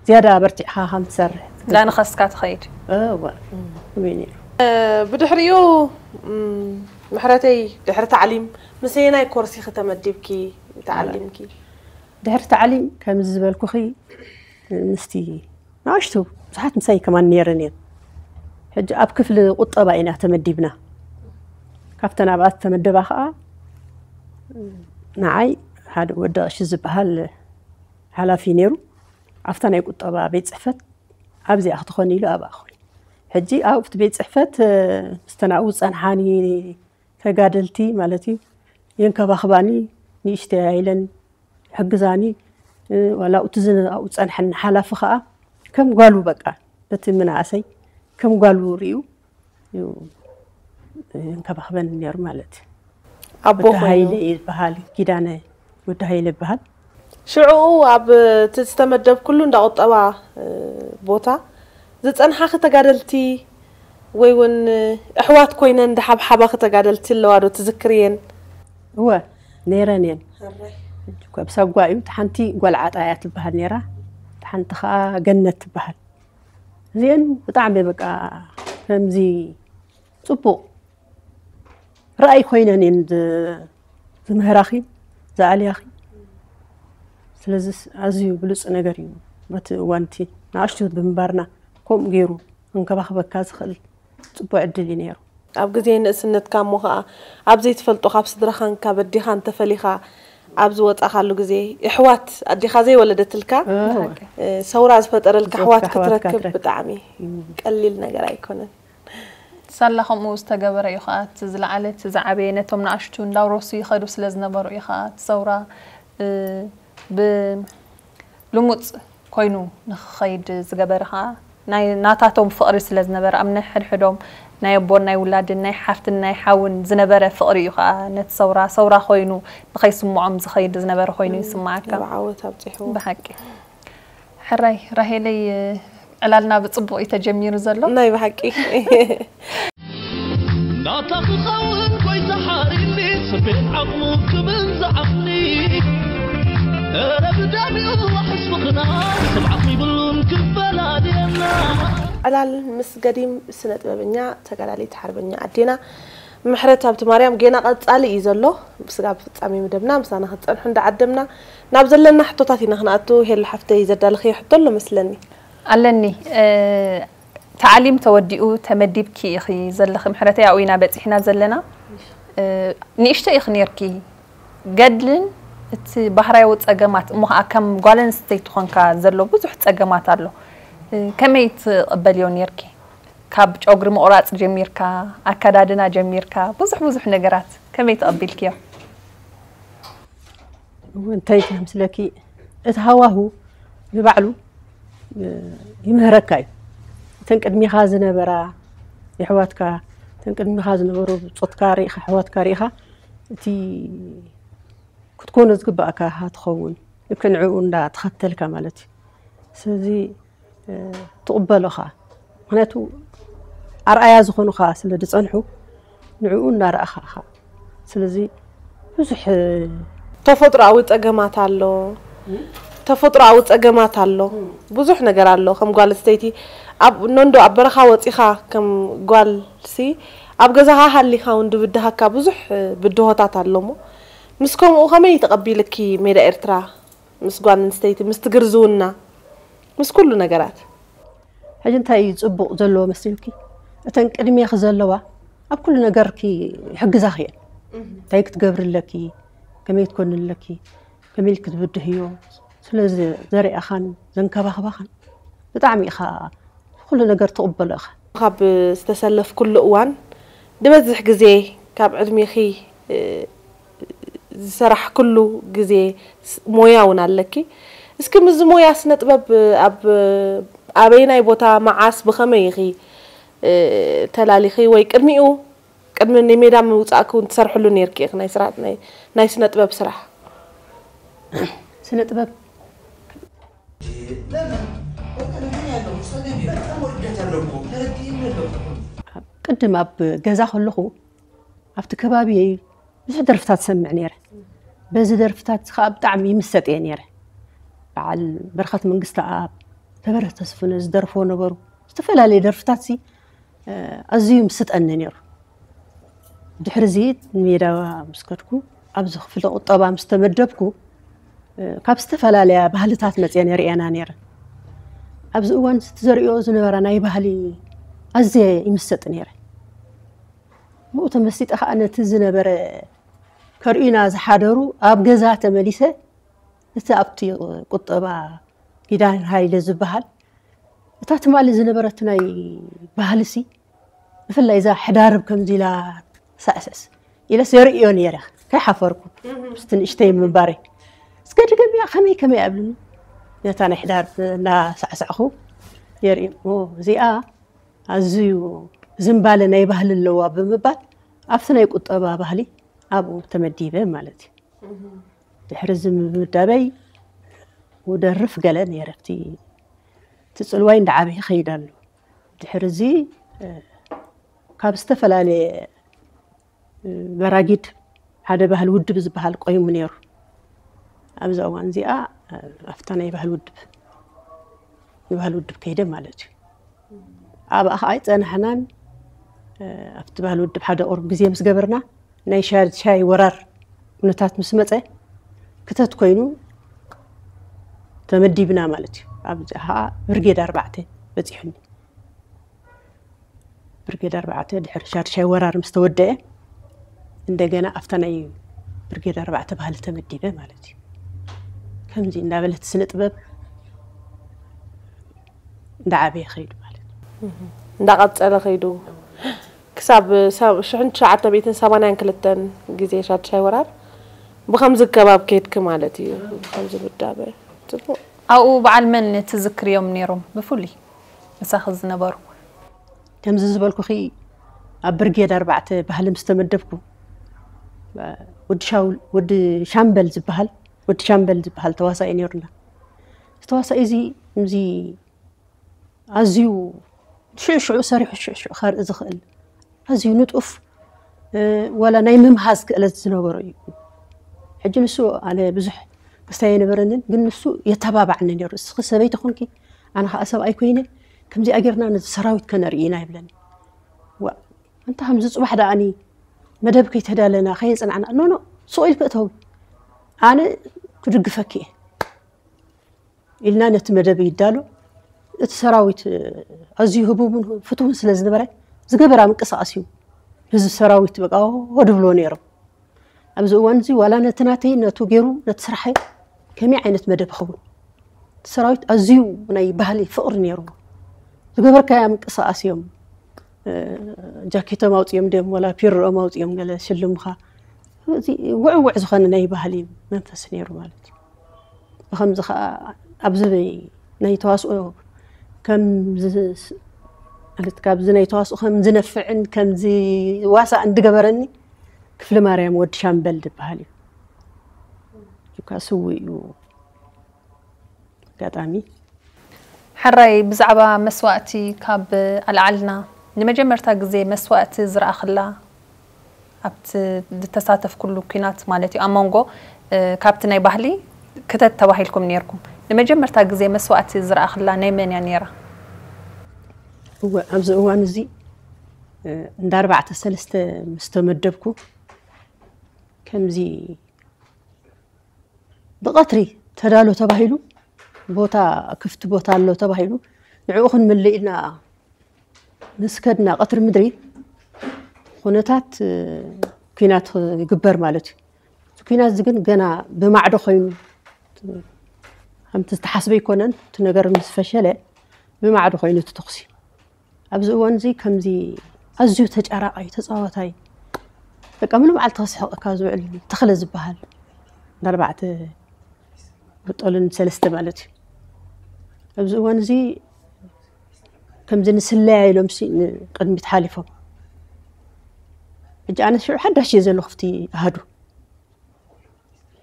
ዝያዳ በርቲዕኻ ከም ትሰርሕ እንዳነኸስካ ትኸይድ እወ ከምኡ እዩ ነይሩ ብድሕሪኡ ምሕረተይ ድሕሪ ታዕሊም ምሰየናይ ኮርሲ ከተመዲብኪ ተዓሊምኪ ድሕሪ ታዕሊም ከምዚ ዝበልኩኺ ምስቲ ንኣሽቱ ብዙሓት ምሳይ ከማን ነይረን እየን ሕጂ ኣብ ክፍሊ ቁጠባ ኢና ተመዲብና ካብተን ኣብኣ ዝተመደባ ከዓ ንዓይ ሓደ ወዲ ቀሺ ዝበሃል ሓላፊ ነይሩ ኣብታ ናይ ቁጠባ ቤት ፅሕፈት ኣብዚኣ ክትኾን ኢሉ ኣብኣ ኾን ሕጂ ኣብቲ ቤት ፅሕፈት ምስተን ኣብኡ ዝፀንሓኒ ተጋደልቲ ማለት እዩ የንከባኽባኒ፣ ንእሽተይ ኣይለን ይሕግዛኒ። ዋላ እቲ ዝጸንሐኒ ሓላፊ ከዓ ከም ጓሉ በቃ በቲ ምንኣሰይ ከም ጓሉ ርዩ የንከባኽበኒ ነይሩ ማለት እዩ። ኣቦ ወዲ ኮይኑ ሃይለ ይበሃል፣ ኪዳነ ወዲ ሃይለ ይበሃል። ሽዑ ኣብ እቲ ዝተመደብኩሉ እንዳ ቁጠባ ቦታ ዝጸንሓኺ ተጋደልቲ ወይ እውን ኣሕዋት ኮይነን እንዳሓብሓባኺ ተጋደልቲ ኣለዋ ዶ ትዝክርየን? እወ፣ ነይረን እየን። ካብ ሳጓ እዩ። እቲ ሓንቲ ጓል ዓጣያ ትበሃል ነይራ፣ እቲ ሓንቲ ከዓ ገነት ትበሃል። እዚአን ብጣዕሚ በቃ ከምዚ ፅቡቕ ራእይ ኮይነን እየን ዝ- ዝምህራኺ ዝኣልያኺ። ስለዚ ኣዝዩ ብሉፅ ነገር እዩ። በቲ እዋንቲ ንኣሽቱ ብምንባርና ከምኡ ገይሩ ክንከባኽበካ ዝኽእል ፅቡቅ ዕድል እዩ ነይሩ። ኣብ ግዜ ንእስነትካ እሞ ኸዓ ኣብ ዘይትፈልጦ ካብ ስድራኻን ካብ ኣዴኻን ተፈሊኻ ኣብ ዝወጻኻሉ ግዜ ኣሕዋት ኣዴኻ ዘይወለደትልካ እወ። እ፣ ሰውራ ዝፈጠረልካ ኣሕዋት ዝፈጥካ ኣሕዋትካ ክትረክብ ክትረክብ። ብጣዕሚ ቀሊል ነገር ኣይኮነን። ሳላ ከምኡ ዝተገበረ እዩ ከዓ እቲ ዝለዓለ እቲ ዝዓበየ ነቶም ንኣሽቱ እንዳውረሱ ይኸዱ ስለ ዝነበሩ እዩ ከዓ እቲ ሰውራ እ፣ ብልሙፅ ኮይኑ ንክኸይድ ዝገበረ ከዓ ናይ ናታቶም ፍቕሪ ስለ ዝነበረ ኣብ ናይ ሕድሕዶም ናይ ኣቦን ናይ ውላድን ናይ ሓፍትን ናይ ሓውን ዝነበረ ፍቕሪ እዩ ከዓ ነቲ ሰውራ ሰውራ ኮይኑ ንኸይስምዖም ዝኸይድ ዝነበረ ኮይኑ ይስምዓካ። ናብ ዓወት ኣብፂሕዎ። ብሓቂ ሕራይ ራሄለይ ዕላልና ብፅቡቕ እዩ ተጀሚሩ ዘሎ። ናይ ብሓቂ ናታ ክኸውን ጎይታ ሓሪኒ ስቤት ዓቕሙ ክብል ዝዓኒ እረ ብደሚኡ ዋሕስ ምኽናይ ስብዓት ይብሉን ክፈላልየና። ዕላል ምስ ገዲም ስነ ጥበበኛ ተጋዳሊት ሓርበኛ ኣዴና ምሕረት ሃብተማርያም ጌና ቀጻሊ እዩ ዘሎ። ስጋብ ፍጻሜ መደብና ምሳና ክትጸንሑ እንዳዓደምና ናብ ዘለና ሕቶታት ኢና ክንኣቱ። ሄሉ ሓፍተይ ዘዳለኽዮ ሕቶ ኣሎ መስለኒ። ኣለኒ እ፣ ታዕሊም ተወዲኡ ተመዲብኪ ኢኺ ዘለኺ ምሕረተይ ኣብኡ ኢና በፂሕና ዘለና እ፣ ንእሽቶ ኢኺ ነርኪ ገድልን እቲ ባህርያዊ ፀገማት እሞ ከዓ ከም ጓል ኣንስተይቲ ኮንካ ዘሎ ብዙሕ ፀገማት ኣሎ እ፣ ከመይ ትቕበልዮ ነርኪ ካብ ጨጉሪ ምቑራፅ ጀሚርካ ኣከዳድና ጀሚርካ ብዙሕ ብዙሕ ነገራት ከመይ ተቐቢልክዮ? እንታይ ከምስለኪ እቲ ሃዋሁ ንባዕሉ ይምህረካ እዩ። እተን ቅድሚኻ ዝነበራ የሕዋትካ እተን ቅድሚኻ ዝነበሩ ብፆትካ ርኢኻ ኣሕዋትካ ርኢኻ እቲ ክትኮኖ ዝግባእካ ትኸውን ልክ ንዕኡ እንዳተኸተልካ ማለት እዩ። ስለዚ ትቕበሎ ኻ ምክንያቱ ኣርኣያ ዝኾኑኻ ስለ ዝፀንሑ ንዕኡ እናረኣኻ ኢኻ። ስለዚ ብዙሕ ተፈጥሮኣዊ ጸገማት ኣሎ። ተፈጥሮኣዊ ጸገማት ኣሎ። ብዙሕ ነገር ኣሎ። ከም ጓል ኣንስተይቲ ኣብ ነንዶ ኣብ በረኻ ወጺኻ ከም ጓል ሲ ኣብ ገዛኻ ሃሊኻ እውን ድብድሃካ ብዙሕ ብድሆታት ኣሎ እሞ ምስ ከምኡ ከመይ ተቐቢልኪ ሜዳ ኤርትራ ምስ ጓል ኣንስተይቲ ምስ ትግርዝውና ምስ ኩሉ ነገራት ሕጂ እንታይ እዩ ፅቡቕ ዘለዎ መሲልኪ? እተን ቅድሜኺ ዘለዋ ኣብ ኩሉ ነገርኪ ይሕግዛኺ እየን። እንታይ ክትገብሪ ኣለኪ፣ ከመይ ክትኮኒ ኣለኪ፣ ከመይ ኢልኪ ትብድህዮ ስለ ዘሪኣኻን ዘንከባኽባኻን ብጣዕሚ ኢኻ ኩሉ ነገር ትቕበሎ ኢኻ። ካብ ዝተሰለፍኩሉ እዋን ዝበዝሕ ግዜ ካብ ዕድሜኺ ዝሰራሕክሉ ግዜ ሞያ እውን ኣለኪ። እስኪ ምስዚ ሞያ ስነ ጥበብ ኣብ ኣበይናይ ቦታ መዓስ ብኸመይ ኢኺ ተላሊኺ ወይ ቅድሚኡ ቅድሚ ንሜዳ ምውፃእኪ እውን ትሰርሕሉ ነይርኪ ኢኺ ናይ ስራሕ ናይ ናይ ስነ ጥበብ ስራሕ ስነ ጥበብ ቅድም ኣብ ገዛ ከለኹ ኣብቲ ከባቢየይ ብዙሕ ደርፍታት ሰምዕ ነይረ። በዚ ደርፍታት ከዓ ብጣዕሚ ይምሰጥ እየ ነይረ። በዓል በረኸት መንግስተኣብ፣ ተበረ ተስፍነ ዝደርፍዎ ነበሩ። ዝተፈላለዩ ደርፍታት ሲ ኣዝዩ ምስጠኒ ነይሩ። ድሕሪ እዚ ንሜዳ ምስ ከድኩ ኣብዚ ክፍሊ ቁጠባ ምስ ተመደብኩ ካብ ዝተፈላለያ ባህልታት መፅየን የርእየና ነይረ። ኣብዚ እዋን እቲ ዘርእዮ ዝነበራ ናይ ባህሊ ኣዝየ ይምሰጥ ነይረ። ብኡ ተመሲጠ ከዓ ነቲ ዝነበረ ከርእዩና ዝሓደሩ ኣብ ገዛ ተመሊሰ ነቲ ኣብቲ ቁጠባ ኪዳን ሃይለ ዝበሃል እታ ትማሊ ዝነበረት ናይ ባህልሲ ብፍላይ እዛ ሕዳርብ ከምዚ ኢላ ሳዕስዕስ ኢለስ የርእዮ ነይረ። ከይሓፈርኩ ምስቲ ንእሽተይ ምንባረይ፣ እስከ ድገምያ ከመይ ከመይ ኣብሉኒ። ነታ ናይ ሕዳር እናሳዕሳዕኹ የርኢ፣ እዚኣ ኣዝዩ ዝንባለ ናይ ባህሊ ኣለዋ ብምባል ኣብቲ ናይ ቁጠባ ባህሊ ኣብኡ ተመዲበ ማለት እዩ። ድሕሪ እዚ ምምዳበይ ውደርፍ ገለ ነይረ። እቲ እቲ ጽልዋይ እንዳዓበየ ይኸይድ ኣሎ። ድሕሪ እዚ ካብ ዝተፈላለየ በራጊድ ሓደ ባህል ውድብ ዝበሃል ቆይሙ ነይሩ። ኣብዛ እዋን እዚኣ ኣብታ ናይ ባህል ውድብ ንባህል ውድብ ከይደ ማለት እዩ። ኣብኣ ከዓ ኣይፀናሕናን። ኣብቲ ባህል ውድብ ሓደ ቁሩብ ግዜ ምስ ገበርና ናይ ሻድሻይ ወራር ኩነታት ምስ መፀ ክተት ኮይኑ ተመዲብና ማለት እዩ። ኣብዚ ከዓ ብርጌድ ኣርባዕተ በፂሑኒ። ብርጌድ ኣርባዕተ ድሕሪ ሻድሻይ ወራር ምስ ተወደአ እንደገና ኣብታ ናይ ብርጌድ ኣርባዕተ ባህሊ ተመዲበ ማለት እዩ። ከምዚ እናበለት ስነ ጥበብ እንዳዓበየ ከይዱ ማለት እዩ። እንዳቐጸለ ከይዱ ክሳብ ሽሕን ትሽዓተ ሚእትን ሰማንያን ክልተን ግዜ ሻድሻይ ወራር ብኸምዚ ከባብ ከይድኪ ማለት እዩ። ብኸምዚ ምዳበ ጽቡቕ። ኣብኡ በዓል መን ትዝክርዮም ነይሮም ብፍሉይ ምሳኺ ዝነበሩ? ከምዚ ዝበልኩኺ ኣብ ብርጌድ ኣርባዕተ ባህሊ ምስ ተመደብኩ ወዲ ሻምበል ዝበሃል ወዲ ሻምበል ዝበሃል ተዋሳኢ ነይሩና። እዚ ተዋሳኢ እዚ እዚ ኣዝዩ ሽዑ ሽዑ ሰሪሑ ሽዑ ሽዑ ከርኢ ዝኽእል ኣዝዩ ንጡፍ ዋላ ናይ ምምሃዝ ክእለት ዝነበሮ እዩ። ሕጂ ንሱ ኣነ ብዙሕ ክስታይ ኣይነበረንን፣ ግን ንሱ የተባባዕኒ ነይሩ። እስኺ ሰበይቲ ኮንኪ ኣነ ከዓ ሰብኣይ ኮይነ ከምዚኣ ጌርና ነዚ ሰራዊት ከነርኢ ኢና ይብለኒ። ዋ ኣንታ ከምዚ ፅባሕ ደኣኒ መደብ ከይተዳለና ከየፅናዕና ኖ ኖ ስቕ ኢልኪ እተዊ ኣነ ክድግፈኪ እየ። ኢልና ነቲ መደብ ይዳሎ። እቲ ሰራዊት ኣዝዩ ህቡብን ፍትውን ስለ ዝነበረ ዝገበራ ምንቅስቃስ እዩ ህዝቢ ሰራዊት በቃ ድብሎ ነይሮም። ኣብዚ እዋን እዚ ዋላ ነቲ ናተይ ነቱ ገይሩ ነቲ ስራሐይ ከመይ ዓይነት መደብ ይኸውን እቲ ሰራዊት ኣዝዩ ናይ ባህሊ ፍቕሪ ነይርዎ። ዝገበርካያ ምንቅስቃስ እዮም ጃኬቶም ኣውፅኦም ድዮም ወላ ፒርኦም ኣውፅኦም ገለ ሽልምኻ ውዕውዕ ዝኾነ ናይ ባህሊ መንፈስ ነይሩ ማለት እዩ። ብኸምዚ ከዓ ኣብዚ ናይ ተዋስኦ ከም ማለት ካብዚ ናይ ተዋስኦ ከም ዝነፍዕን ከም ዝዋሳእን ዝገበረኒ ክፍለ ማርያም ወዲ ሻምበል ዝበሃል እዩ። እካ ስው እዩ ኣጋጣሚ ሕራይ ብዛዕባ መስዋእቲ ካብ ኣልዓልና ንመጀመርታ ግዜ መስዋእቲ ዝረኣኽላ ኣብቲ ዝተሳተፍኩሉ ኲናት ማለት እዩ ኣብ መንጎ ካብቲ ናይ ባህሊ ክተት ተባሂልኩም ነርኩም ንመጀመርታ ግዜ መስዋእቲ ዝረኣኽላ ናይ መን እያ ነራ? እወ ኣብዚ እዋን እዚ እንዳ ኣርባዕተ ሰለስተ ምስ ተመደብኩ ከምዚ ብቐትሪ ተዳሎ ተባሂሉ ቦታ ክፍቲ ቦታ ኣሎ ተባሂሉ ንዕኡ ክንምልእ ኢልና ምስ ከድና ቀትሪ ምድሪ ኩነታት ኲናት ይግበር ማለት እዩ። እቲ ኲናት እዚ ግን ገና ብማዕዶ ኮይኑ ከምቲ ዝተሓስበ ኣይኮነን። እቲ ነገር ምስ ፈሸለ ብማዕዶ ኮይኑ እቲ ተኹሲ ኣብዚ እዋን እዚ ከምዚ ኣዝዩ ተጫራቃይ ተፃዋታይ በቃ ምሉእ መዓልቲ ከስሕቀካ ዝውዕል ተኽለ ዝበሃል ኣርባዕተ ብጠሉን ሰለስተ ማለት እዩ። ኣብዚ እዋን እዚ ከምዚ ንስለያ ኢሎም ቅድሚት ሓሊፎም ሕጂ ኣነ ሽዑ ሓዳሽ እየ ዘለኹ ኣብቲ ኣሃዱ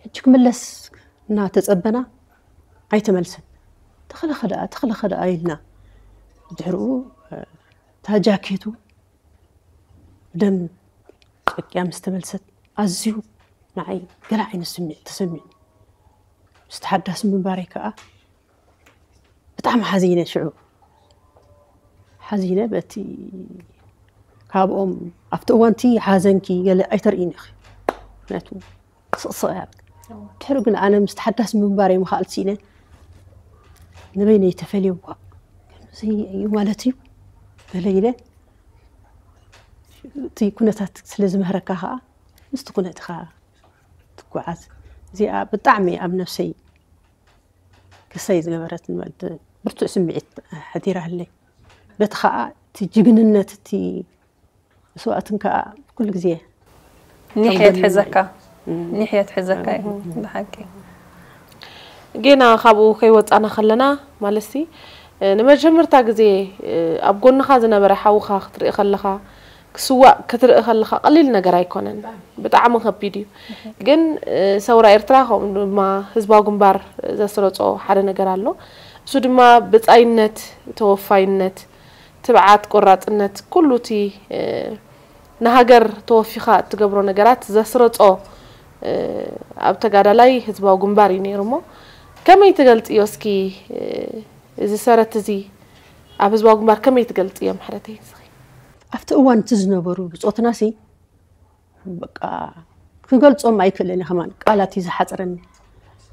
ሕጂ ክምለስ እናተፀበና ኣይተመልሰን። ተኽለኸ ደኣ ተኽለኸ ደኣ ኢልና ድሕርኡ እታ ጃኬቱ ብደም ጨቅያ ምስ ተመልሰት ኣዝዩ ንዓይ ገለ ዓይነት ስምዒት ተሰሚዑ። ምስቲ ሓዳስ ምንባረይ ከዓ ብጣዕሚ ሓዚነ ሽዑ ሓዚነ በቲ ካብኦም ኣብቲ እዋንቲ ሓዘንኪ ገለ ኣይተርእይን ኢኺ ምክንያቱ ስቕስቕ እያ ድሕሪ ግን ኣነ ምስቲ ሓዳስ ምንባረይ ምኽኣል ስኢነ ንበይነይ ተፈልየ እኳ ከምዚ እዩ ማለት እዩ ገለ ኢለ እቲ ኩነታት ስለ ዝምህረካ ከዓ ምስቲ ኩነትኻ ትጓዓዝ እዚኣ ብጣዕሚ ኣብ ነብሰይ ክሰይ ዝገበረት ንበል ብርቱዕ ስምዒት ሓዲራለይ በቲ ከዓ እቲ ጅግንነት እቲ መስዋእትን ከዓ ኩሉ ግዜ ኒሕ እየ ትሕዘካ ኒሕየት ሒዘካ እዩ። ብሓቂ። ጌና ካብኡ ከይወፃና ከለና ማለትሲ፣ እ፣ ንመጀመርታ ግዜ፣ እ፣ ኣብ ጎንኻ ዝነበረ ሓውኻ ክትርኢ ከለኻ፣ ክስዋእ ክትርኢ ከለኻ ቀሊል ነገር ኣይኮነን። ብጣዕሚ ከቢድ እዩ። ግን፣ እ፣ ሰውራ ኤርትራ ከምኡ ድማ ህዝባዊ ግንባር ዘስረጾ ሓደ ነገር ኣሎ። እሱ ድማ ብጻይነት፣ ተወፋይነት፣ ትብዓት፣ ቆራጽነት፣ ኩሉ እቲ፣ እ፣ ንሃገር ተወፊኻ እትገብሮ ነገራት ዘስረጾ፣ እ፣ ኣብ ተጋዳላይ ህዝባዊ ግንባር እዩ ነይሩ። እሞ ከመይ ትገልጽዮ እስኪ፣ እ፣ እዚ ሰረት እዚ ኣብ ህዝባዊ ግንባር ከመይ ትገልጽዮ ምሕረተይ እስኺ? ኣብቲ እዋን እቲ ዝነበሩ ብጾትናሲ በቃ ክገልጾም ኣይክእልን እየ። ከማን ቃላት እዩ ዝሓጽረኒ።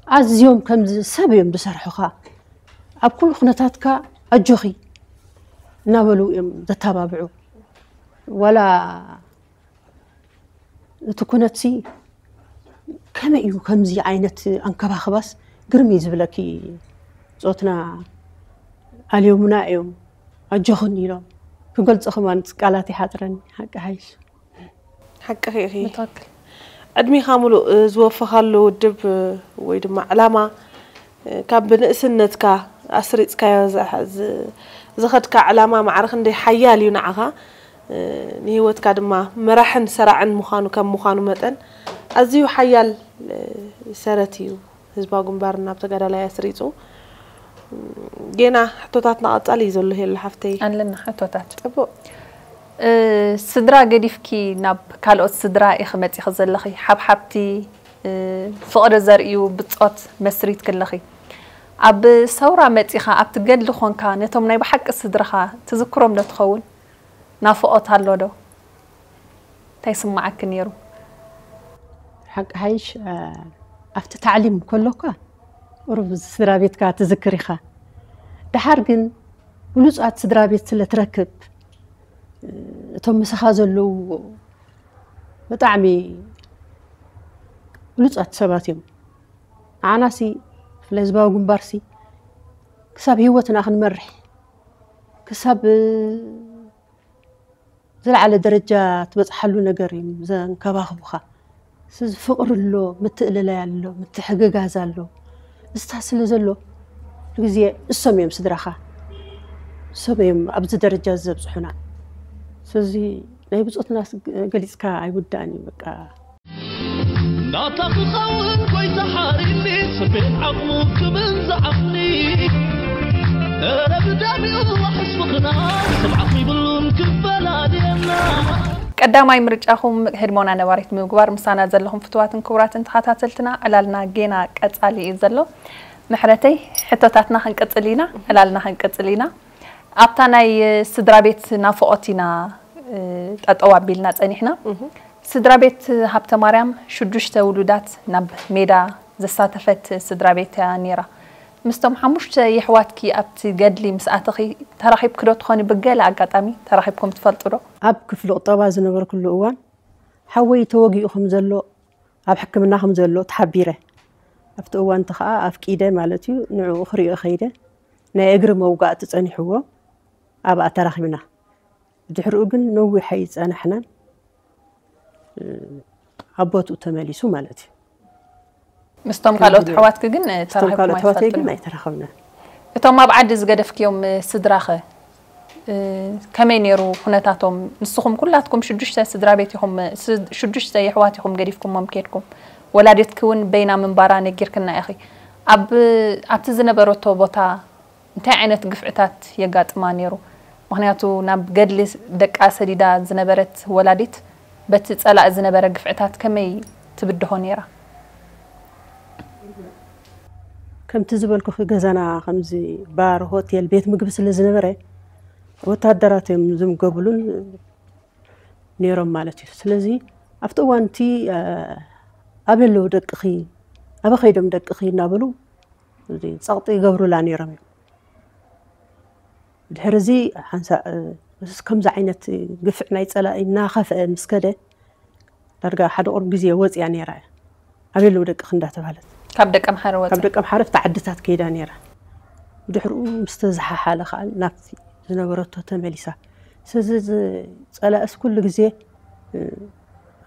ኣዝዮም ከምዚ ሰብ እዮም ዝሰርሑኻ። ኣብ ኩሉ ኩነታትካ ኣጆኺ እናበሉ እዮም ዘተባብዑ። ዋላ እቲ ኩነትሲ ከመይ እዩ ከምዚ ዓይነት ኣንከባኽባስ ግርም እዩ ዝብለኪ። ጾትና ኣልዮምና እዮም ኣጆኽን ኢሎም ክገልጾ ከማን ቃላት ይሓጽረኒ ሓቂ ሓይሽ። ሓቅኺ ኢኺ። ዕድሜኻ ሙሉእ ዝወፈኻሉ ውድብ ወይ ድማ ዕላማ ካብ ብንእስነትካ ኣስሪፅካዮ ዝኸድካ ዕላማ ማዕረ ክንደይ ሓያል እዩ ንዓኻ። ንህይወትካ ድማ መራሕን ሰራዕን ምዃኑ ከም ምዃኑ መጠን ኣዝዩ ሓያል ሰረት እዩ ህዝባዊ ግንባር ናብ ተጋዳላይ ኣስሪፁ። ጌና ሕቶታትና ቀፃሊ እዩ ዘሎ ሄሉ ሓፍተይ። ኣለና ሕቶታት። ፅቡቕ። ስድራ ገዲፍኪ ናብ ካልኦት ስድራ ኢኺ መፂኺ ዘለኺ። ሓብሓብቲ፣ ፍቕሪ ዘርእዩ ብፆት መስሪትኪ ኣለኺ። ኣብ ሰውራ መፂኻ ኣብቲ ገድሊ ኾንካ ነቶም ናይ ብሓቂ ስድራኻ ትዝክሮም ዶ ትኸውን? ናፍቖት ኣሎ ዶ? እንታይ ይስምዓኪ ነይሩ? ሓቂ ሓይሽ ኣብቲ ታዕሊም ከሎካ ቁሩብ ስድራ ቤትካ ትዝክር ኢኻ። ደሓር ግን ብሉፃት ስድራ ቤት ስለ ትረክብ እቶም ምሳኻ ዘለዉ ብጣዕሚ ብሉፃት ሰባት እዮም። ንዓናሲ ብፍላይ ህዝባዊ ግንባርሲ ክሳብ ህይወትና ክንመርሕ ክሳብ ዝለዓለ ደረጃ ትበፅሓሉ ነገር እዮም ዘንከባኽቡኻ። ስለዚ ፍቕሪ ኣሎ፣ ምትእልላይ ኣሎ፣ ምትሕግጋዝ ኣሎ። እስታ ስለ ዘሎ ግዜ እሶም እዮም ስድራኻ። እሶም እዮም ኣብዚ ደረጃ ዘብፅሑና። ስለዚ ናይ ብፆትና ገሊፅካ ኣይውዳእን እዩ በቃ። ናታ ክኸውን ጎይታ ሓሪኒ ስቤን ዓቕሙ ክብል ዝዓቕኒ እረ ብዳቢኡ ሕስብኽና ስብዓት ይብሉን ክፈላልየና። ቀዳማይ ምርጫኹም ህድሞና ነባሪት ምግባር ምሳና ዘለኹም ፍትዋትን ክቡራትን ተኸታተልትና ዕላልና ጌና ቀጻሊ እዩ ዘሎ። ምሕረተይ ሕቶታትና ክንቅጽል ኢና፣ ዕላልና ክንቅጽል ኢና። ኣብታ ናይ ስድራ ቤት ናፍቖት ኢና ጠጠው ኣቢልና ጸኒሕና። ስድራ ቤት ሃብተ ማርያም ሽዱሽተ ውሉዳት ናብ ሜዳ ዘሳተፈት ስድራ ቤት እያ ነይራ። ምስቶም ሓሙሽተ የሕዋትኪ ኣብቲ ገድሊ ምስ ኣተኺ ተራኺብኪ ዶ ትኾኒ? ብገለ ኣጋጣሚ ተራኺብኩም ትፈልጡ ዶ? ኣብ ክፍሊ ቁጠባ ዝነበርኩሉ እዋን ሓወይ ተወጊኡ ከም ዘሎ ኣብ ሕክምና ከም ዘሎ ተሓቢረ። ኣብቲ እዋን እቲ ኸኣ ኣፍቂደ ማለት እዩ ንዕኡ ክሪኦ ከይደ ናይ እግሪ መውጋእቲ ጸኒሕዎ ኣብኣ ተራኺብና። ብድሕሪኡ ግን ነዊሕ ኣይጸናሕናን ኣብ ቦትኡ ተመሊሱ ማለት እዩ። ምስቶም ካልኦት ኣሕዋትኪ ግን ተራኺብኩም ኣይትፈልጡን? ኣይተራኸብናን። እቶም ኣብ ዓዲ ዝገደፍክዮም ስድራኸ ከመይ ነይሩ ኩነታቶም? ንስኹም ኩላትኩም ሽዱሽተ ስድራ ቤት ኢኹም፣ ሽዱሽተ የሕዋት ኢኹም ገዲፍኩሞም ከድኩም። ወላዲትኪ እውን በይና ምንባራ ነጊርክና ኢኺ። ኣብ ኣብቲ ዝነበረቶ ቦታ እንታይ ዓይነት ግፍዕታት የጋጥማ ነይሩ? ምኽንያቱ ናብ ገድሊ ደቃ ሰዲዳ ዝነበረት ወላዲት በቲ ጸላኢ ዝነበረ ግፍዕታት ከመይ ትብድሆ ነይራ? ከምቲ ዝበልኩኺ ገዛና ከምዚ ባር፣ ሆቴል፣ ቤት ምግቢ ስለ ዝነበረ ወታደራት እዮም ዝምገቡሉን ነይሮም ማለት እዩ። ስለዚ ኣብቲ እዋን እቲ ኣበይ ኣለዉ ደቅኺ፣ ኣበይ ከይዶም ደቅኺ እናበሉ ጸቕጢ ይገብሩላ ነይሮም እዮም። ድሕሪ እዚ ሓንሳእ ከምዚ ዓይነት ግፍዕ ናይ ጸላኢ እናኸፍአ ምስ ከደ ዳርጋ ሓደ ቁሩብ ግዜ ወፂኣ ነይራ እያ። ኣበይ ኣለዉ ደቅኺ እንዳተባህለት ካብ ደቀምሓረ ወፂኣ። ካብ ደቀምሓረ ኣብቲ ዓድታት ከይዳ ነይራ። ብድሕሪኡ ምስ ተዘሓሓለ ከዓ ናብቲ ዝነበረቶ ተመሊሳ። ስለዚ እዚ ጸላእስ ኩሉ ግዜ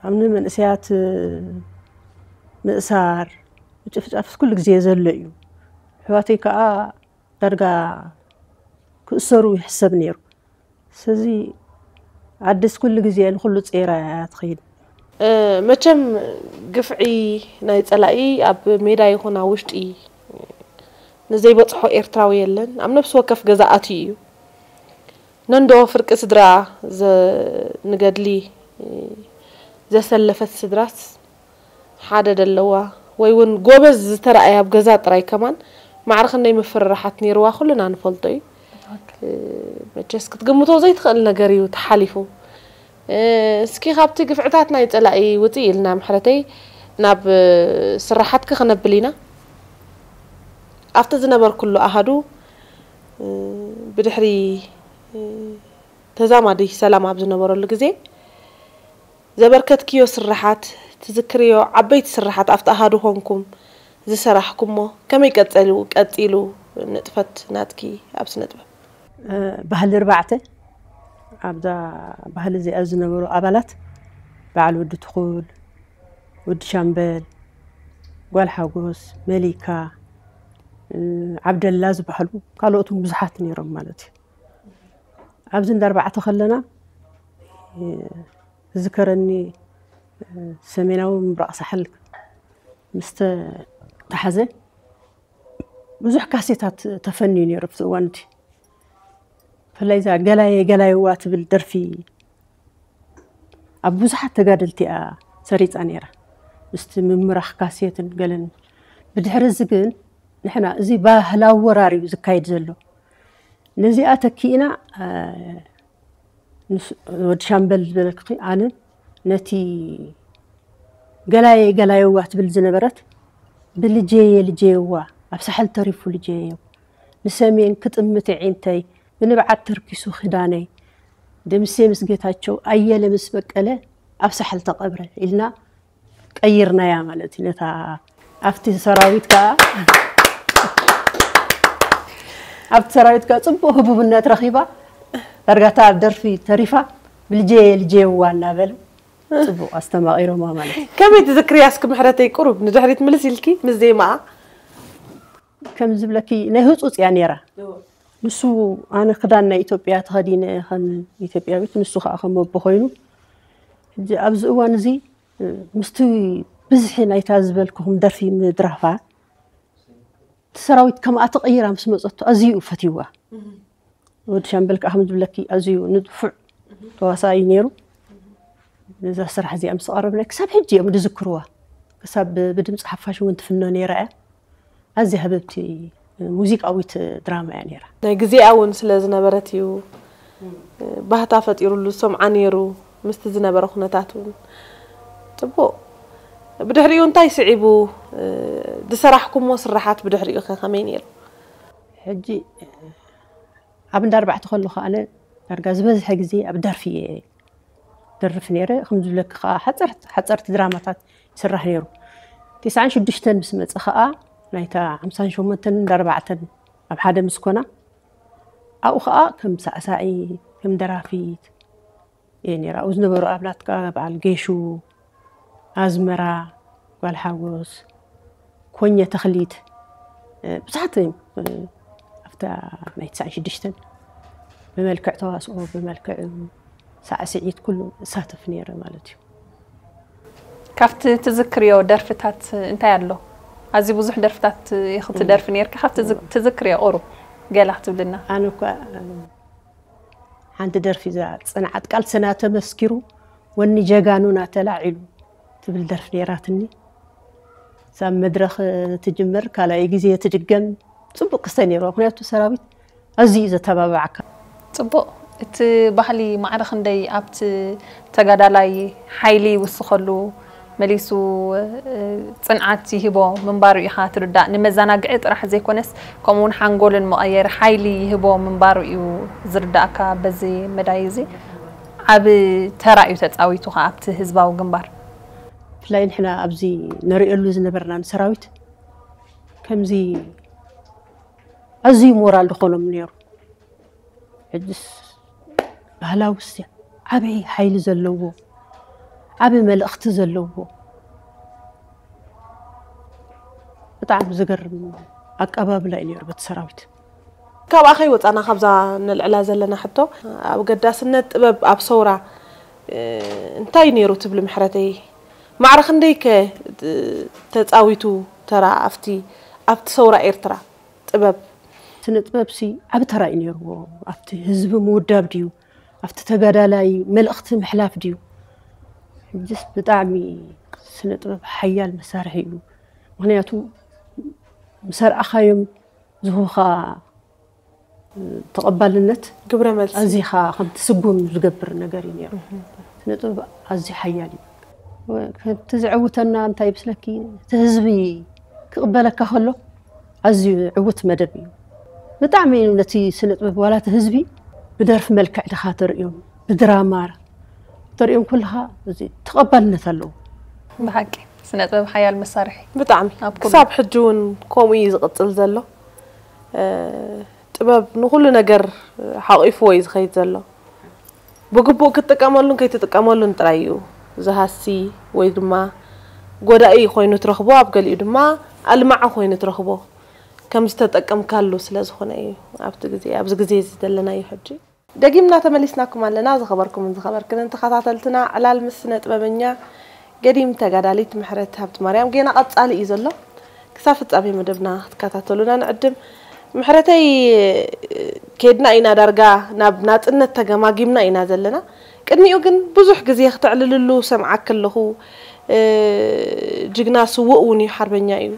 ኣብ ንመንእሰያት ምእሳር፣ ምጭፍጫፍስ ኩሉ ግዜ ዘሎ እዩ። ኣሕዋተይ ከዓ ዳርጋ ክእሰሩ ይሕሰብ ነይሩ። ስለዚ ኣደስ ኩሉ ግዜ ንኩሉ ጸይራ እያ ትኸይድ። መቸም ግፍዒ ናይ ጸላኢ ኣብ ሜዳ ይኹን ኣብ ውሽጢ ንዘይበጽሖ ኤርትራዊ የለን። ኣብ ነፍሲ ወከፍ ገዛ ኣትዩ እዩ። ነንዶ ፍርቂ ስድራ ንገድሊ ዘሰለፈት ስድራስ ሓደ ደለዋ ወይ እውን ጎበዝ ዝተረኣየ ኣብ ገዛ ጥራይ ከማን ማዕረ ክንደይ ምፍርራሓት ነይርዋ ኩልና ንፈልጦ እዩ። መቸስ ክትግምቶ ዘይትኽእል ነገር እዩ ተሓሊፉ። እስኪ ካብቲ ግፍዕታት ናይ ጸላኢ ውፅእ ኢልና ምሕረተይ ናብ ስራሓትኪ ክነብል ኢና። ኣብቲ ዝነበርኩሉ ኣሃዱ ብድሕሪ ተዛማዲ ሰላም ኣብ ዝነበረሉ ግዜ ዘበርከትክዮ ስራሓት ትዝክርዮ ዓበይቲ ስራሓት ኣብቲ ኣሃዱ ኮንኩም ዝሰራሕኩሞ ከመይ ቀጸሉ ቀጺሉ ንጥፈት ናትኪ ኣብ ስነ ጥበብ? ባህሊ ርባዕተ ኣብዛ ባህሊ እዚኣ ዝነበሩ ኣባላት በዓል ወዲ ትኹል፣ ወዲ ሻምበል፣ ጓል ሓጎስ፣ መሊካ፣ ዓብደላ ዝበሃሉ ካልኦትን ብዙሓት ነይሮም ማለት እዩ። ኣብዚ እንዳ ኣርባዕተ ከለና ዝከረኒ ሰሜናዊ ምብራቕ ሳሕል ምስ ተታሕዘ ብዙሕ ካሴታት ተፈንዩ ነይሩ ኣብቲ እዋን እቲ። ብፍላይ እዛ ገላየ ገላየዋ ትብል ደርፊ ኣብ ብዙሓት ተጋደልቲ እያ ሰሪፃ ነይራ ምስቲ ምምራኽ ካሴትን ገለን። ብድሕሪ እዚ ግን ንሕና እዚ ባህላዊ ወራር እዩ ዝካየድ ዘሎ። ነዚኣ ተኪእና ወዲ ሻምበል ዝበለክኺ ኣነ ነቲ ገላየ ገላየዋ ትብል ዝነበረት ብልጀየ ልጀየዋ ኣብ ሳሕል ተሪፉ ልጀየው ንሰሜን ክጥምት ዒንተይ ብንብዓት ተርኪሱ ክዳነይ ደምሴ ምስ ጌታቸው ኣየለ ምስ በቀለ ኣብ ሳሕል ተቐብረ ኢልና ቀይርናያ ማለት እዩ ነታ ኣብቲ ሰራዊት ከዓ ኣብቲ ሰራዊት ከዓ ፅቡቅ ህቡብነት ረኺባ ዳርጋታ ኣብ ደርፊ ተሪፋ ብልጀየ ልጀየዋ እናበሉ ፅቡቅ ኣስተማቂሮማ ማለት እዩ። ከመይ ትዝክርያ እስኪ ምሕረተይ ቁሩብ ንድሕሪት ምልስ ኢልኪ ምስ ዜማኣ? ከም ዝብለኪ ናይ ህፁፅ እያ ነይራ። ንሱ ኣነ ክዳን ናይ ኢትዮጵያ ተኸዲነ ከም ኢትዮጵያዊት ንሱ ከዓ ከም ኣቦ ኮይኑ ሕጂ ኣብዚ እዋን እዚ ምስቲ ብዝሒ ናይታ ዝበልኩኹም ደርፊ ምድራፋ እቲ ሰራዊት ከምኣ ተቐይራ ምስ መፀቶ ኣዝዩ እዩ ፈትይዋ። ወዲ ሻምበል ከዓ ከም ዝብለኪ ኣዝዩ ንፉዕ ተዋሳኢ እዩ ነይሩ። ነዛ ስራሕ እዚኣ ምስ ኣቐረብና ክሳብ ሕጂ እዮም ዝዝክርዋ። ክሳብ ብድምፂ ሓፋሽ እውን ትፍኖ ነይራ እያ። ኣዝያ ህብብቲ ሙዚቃዊት ድራማ እያ ነይራ። ናይ ግዜኣ እውን ስለ ዝነበረት እዩ ባህታ ፈጢሩሉ ዝሰምዓ ነይሩ። ምስቲ ዝነበረ ኩነታት እውን ፅቡቕ። ብድሕሪኡ እንታይ ስዒቡ? ዝሰራሕኩሞ ስራሓት ብድሕሪኡ ከ ከመይ ነይሩ? ሕጂ ኣብ እንዳ ኣርባዕተ ከለኹ ኣነ ዳርጋ ዝበዝሐ ግዜ ኣብ ደርፊ እየ ደርፍ ነይረ። ከም ዝብለኪ ከዓ ሓፀርቲ ሓፀርቲ ድራማታት ይስራሕ ነይሩ። ትስዓን ሽዱሽተን ምስ መፀ ከዓ ናይታ ሓምሳን ሸሞንተን እንዳ ኣርባዕተን ኣብ ሓደ ምስ ኮና ኣብኡ ከዓ ከም ሳዕሳዒት ከም ደራፊት እየ ነይረ። ኣብኡ ዝነበሩ ኣብላት ከዓ በዓል ጌሹ፣ ኣዝመራ፣ ጓል ሓጎስ፣ ኮኘ ተኽሊት ብዙሓት እዮም ኣብታ ናይ ትስዓን ሽዱሽተን ብመልክዕ ተዋስኦ ብመልክዕ ሳዕስዒት ኩሉ እሳተፍ ነይረ ማለት እዩ። ካብቲ ትዝክርዮ ደርፍታት እንታይ ኣሎ? ኣዝዩ ብዙሕ ደርፍታት ኢኺ ትደርፊ ነይርኪ። ካብቲ ትዝክርዮ ቁሩብ ገላ ክትብልና? ኣነ እኳ ሓንቲ ደርፊ እዛ ጽንዓት ቃልስና ተመስኪሩ ወኒ ጀጋኑና ተላዒሉ ትብል ደርፊ ነይራትኒ። እዛ መድረኽ ትጅምር ካልኣይ ግዜ ትድገም ጽቡቕ ክስተ ነይርዋ ምክንያቱ ሰራዊት ኣዝዩ እዩ ዘተባብዓካ። ጽቡቕ እቲ ባህሊ ማዕረ ክንደይ ኣብቲ ተጋዳላይ ሓይሊ ይውስኸሉ መሊሱ ጽንዓት ይህቦ ምንባሩ ኢኻ ትርዳእ። ንመዘናግዒ ጥራሕ ዘይኮነስ ከምኡ እውን ሓንጎልን መቐየሪ ሓይሊ ይህቦ ምንባሩ እዩ ዝርዳእካ። በዚ መዳይ እዚ ዓቢ ተራ እዩ ተጻዊቱ ከኣ ኣብቲ ህዝባዊ ግንባር። ብፍላይ ንሕና ኣብዚ ንርእየሉ ዝነበርና ንሰራዊት ከምዚ ኣዝዩ ሞራል ዝኾኖም ነይሩ። ሕጅስ ባህላዊ እስቲ ዓብዪ ሓይሊ ዘለዎ ዓብዪ መልእኽቲ ዘለዎ ብጣዕሚ ዝገርም ኣቀባብላ እዩ ነይሩ በቲ ሰራዊት። ካብኣ ከይወፃና ካብዛ ነልዕላ ዘለና ሕቶ፣ ኣብ ገዳስነት ጥበብ ኣብ ሰውራ እንታይ ነይሩ ትብሊ ምሕረተይ? ማዕረ ክንደይከ ተፃዊቱ ተራ ኣብቲ ኣብቲ ሰውራ ኤርትራ ጥበብ? ስነ ጥበብሲ ዓቢ ተራ እዩ ነይርዎ። ኣብቲ ህዝቢ ምውዳብ ድዩ፣ ኣብቲ ተጋዳላይ መልእኽቲ ምሕላፍ ድዩ? ሕጅስ ብጣዕሚ ስነ ጥበብ ሓያል መሳርሒ እዩ። ምክንያቱ ምስ ኣርኣኻዮም ዝህቡኻ ተቐባልነት ግብረ መልሲ ኣዚኻ ከም ትስጉም ዝገብር ነገር እዩ ነይሩ። ስነ ጥበብ ኣዝዩ ሓያል እዩ። ከምቲ ዘዕውተና እንታይ ይመስለኪ፣ እቲ ህዝቢ ክቕበለካ ከሎ ኣዝዩ ዕውት መደብ እዩ። ብጣዕሚ እዩ ነቲ ስነ ጥበብ ዋላ እቲ ህዝቢ ብደርፊ መልክዕ ድኻ ተርእዮም፣ ብድራማ ተርእዮም ከለኻ እዚ ተቐባልነት ኣለዎ። ብሓቂ ስነ ጥበብ ሓያል መሳርሒ ብጣዕሚ ኣብ ኩሉ። ክሳብ ሕጂ እውን ከምኡ እዩ ዝቕፅል ዘሎ። ጥበብ ንኩሉ ነገር ሓቂፍዎ እዩ ዝኸይድ ዘሎ። ብግቡእ ክትጥቀመሉን ከይትጥቀመሉን ጥራይ እዩ ዝሃሲ ወይ ድማ ጎዳኢ ኮይኑ ትረኽቦ፣ ኣብ ገሊኡ ድማ ኣልማዒ ኮይኑ ትረኽቦ፣ ከም ዝተጠቀምካሉ ስለ ዝኾነ እዩ። ኣብቲ ግዜ ኣብዚ ግዜ እዚ ዘለናዮ ሕጂ ደጊምና ተመሊስናኩም ኣለና። ዝኸበርኩምን ዝኸበርክንን ተኸታተልትና፣ ዕላል ምስ ስነ ጥበበኛ ገዲም ተጋዳሊት ምሕረት ሃብተማርያም ጌና ቀጻሊ እዩ ዘሎ። ክሳብ ፍጻሜ መደብና ክትከታተሉና ንዕድም። ምሕረተይ፣ ኬድና ኢና ዳርጋ ናብ ናጽነት ተገማጊምና ኢና ዘለና። ቅድሚኡ ግን ብዙሕ ግዜ ክትዕልልሉ ሰምዓኪ ኣለኹ። ጅግና ስዉእ እውን እዩ፣ ሓርበኛ እዩ።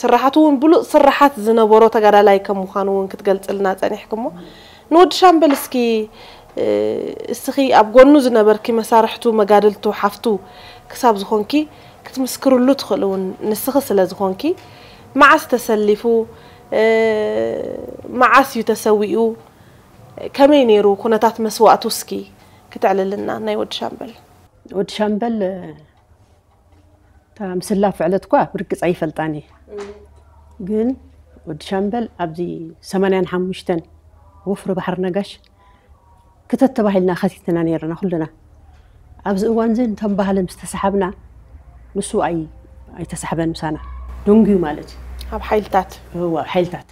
ስራሓቱ እውን ብሉፅ ስራሓት ዝነበሮ ተጋዳላይ ከም ምዃኑ እውን ክትገልፅልና ፀኒሕኪ እሞ፣ ንወዲ ሻምበል እስኪ እስኺ ኣብ ጎኑ ዝነበርኪ፣ መሳርሕቱ፣ መጋድልቱ፣ ሓፍቱ ክሳብ ዝኾንኪ ክትምስክርሉ ትኽእሊ እውን ንስኺ ስለ ዝኾንኪ፣ መዓስ ተሰሊፉ፣ መዓስ እዩ ተሰዊኡ፣ ከመይ ነይሩ ኩነታት መስዋእቱ እስኪ ክትዕልልና ናይ ወዲ ሻምበል። ወዲ ሻምበል እታ ምስላ ፍዕለት እኳ ብርግፅ ኣይፈልጣን እየ። ግን ወዲ ሻምበል ኣብዚ ሰማንያን ሓሙሽተን ወፍሪ ባሕሪ ነጋሽ ክተት ተባሂልና ከቲትና ነይርና ኩልና። ኣብዚ እዋን እዚ ንተንባህለ ምስ ተሳሓብና ንሱ ኣይ ኣይተሳሕበን ምሳና፣ ደንጉዩ ማለት እዩ። ኣብ ሓይልታት እዋ ኣብ ሓይልታት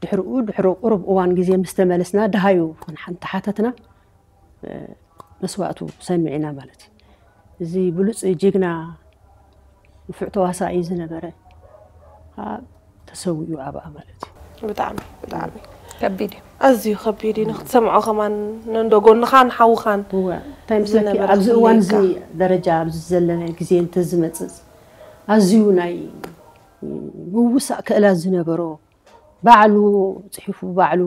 ድሕርኡ ድሕሪ ቁሩብ እዋን ግዜ ምስ ተመለስና ደሃዩ ክንሓ እንተሓተትና መስዋእቱ ሰሚዕና ማለት እዩ። እዚ ብሉፅ ጅግና ንፉዕ ተዋሳኢ ዝነበረ ከዓ ተሰዊኡ ኣብኣ ማለት እዩ። ብጣዕሚ ብጣዕሚ ከቢድ እዩ። ኣዝዩ ከቢድ እዩ። ንክትሰምዖ ከማን ንእንዶ ጎንኻን ሓውኻን እወ እንታይ ምስለኪ ዝነበረ ኣብዚ እዋን እዚ ክፍለየካ። ደረጃ ኣብዚ ዘለናዮ ግዜ እንተዝመፅእ ኣዝዩ ናይ ምውሳእ ክእላት ዝነበሮ ባዕሉ ፅሒፉ ባዕሉ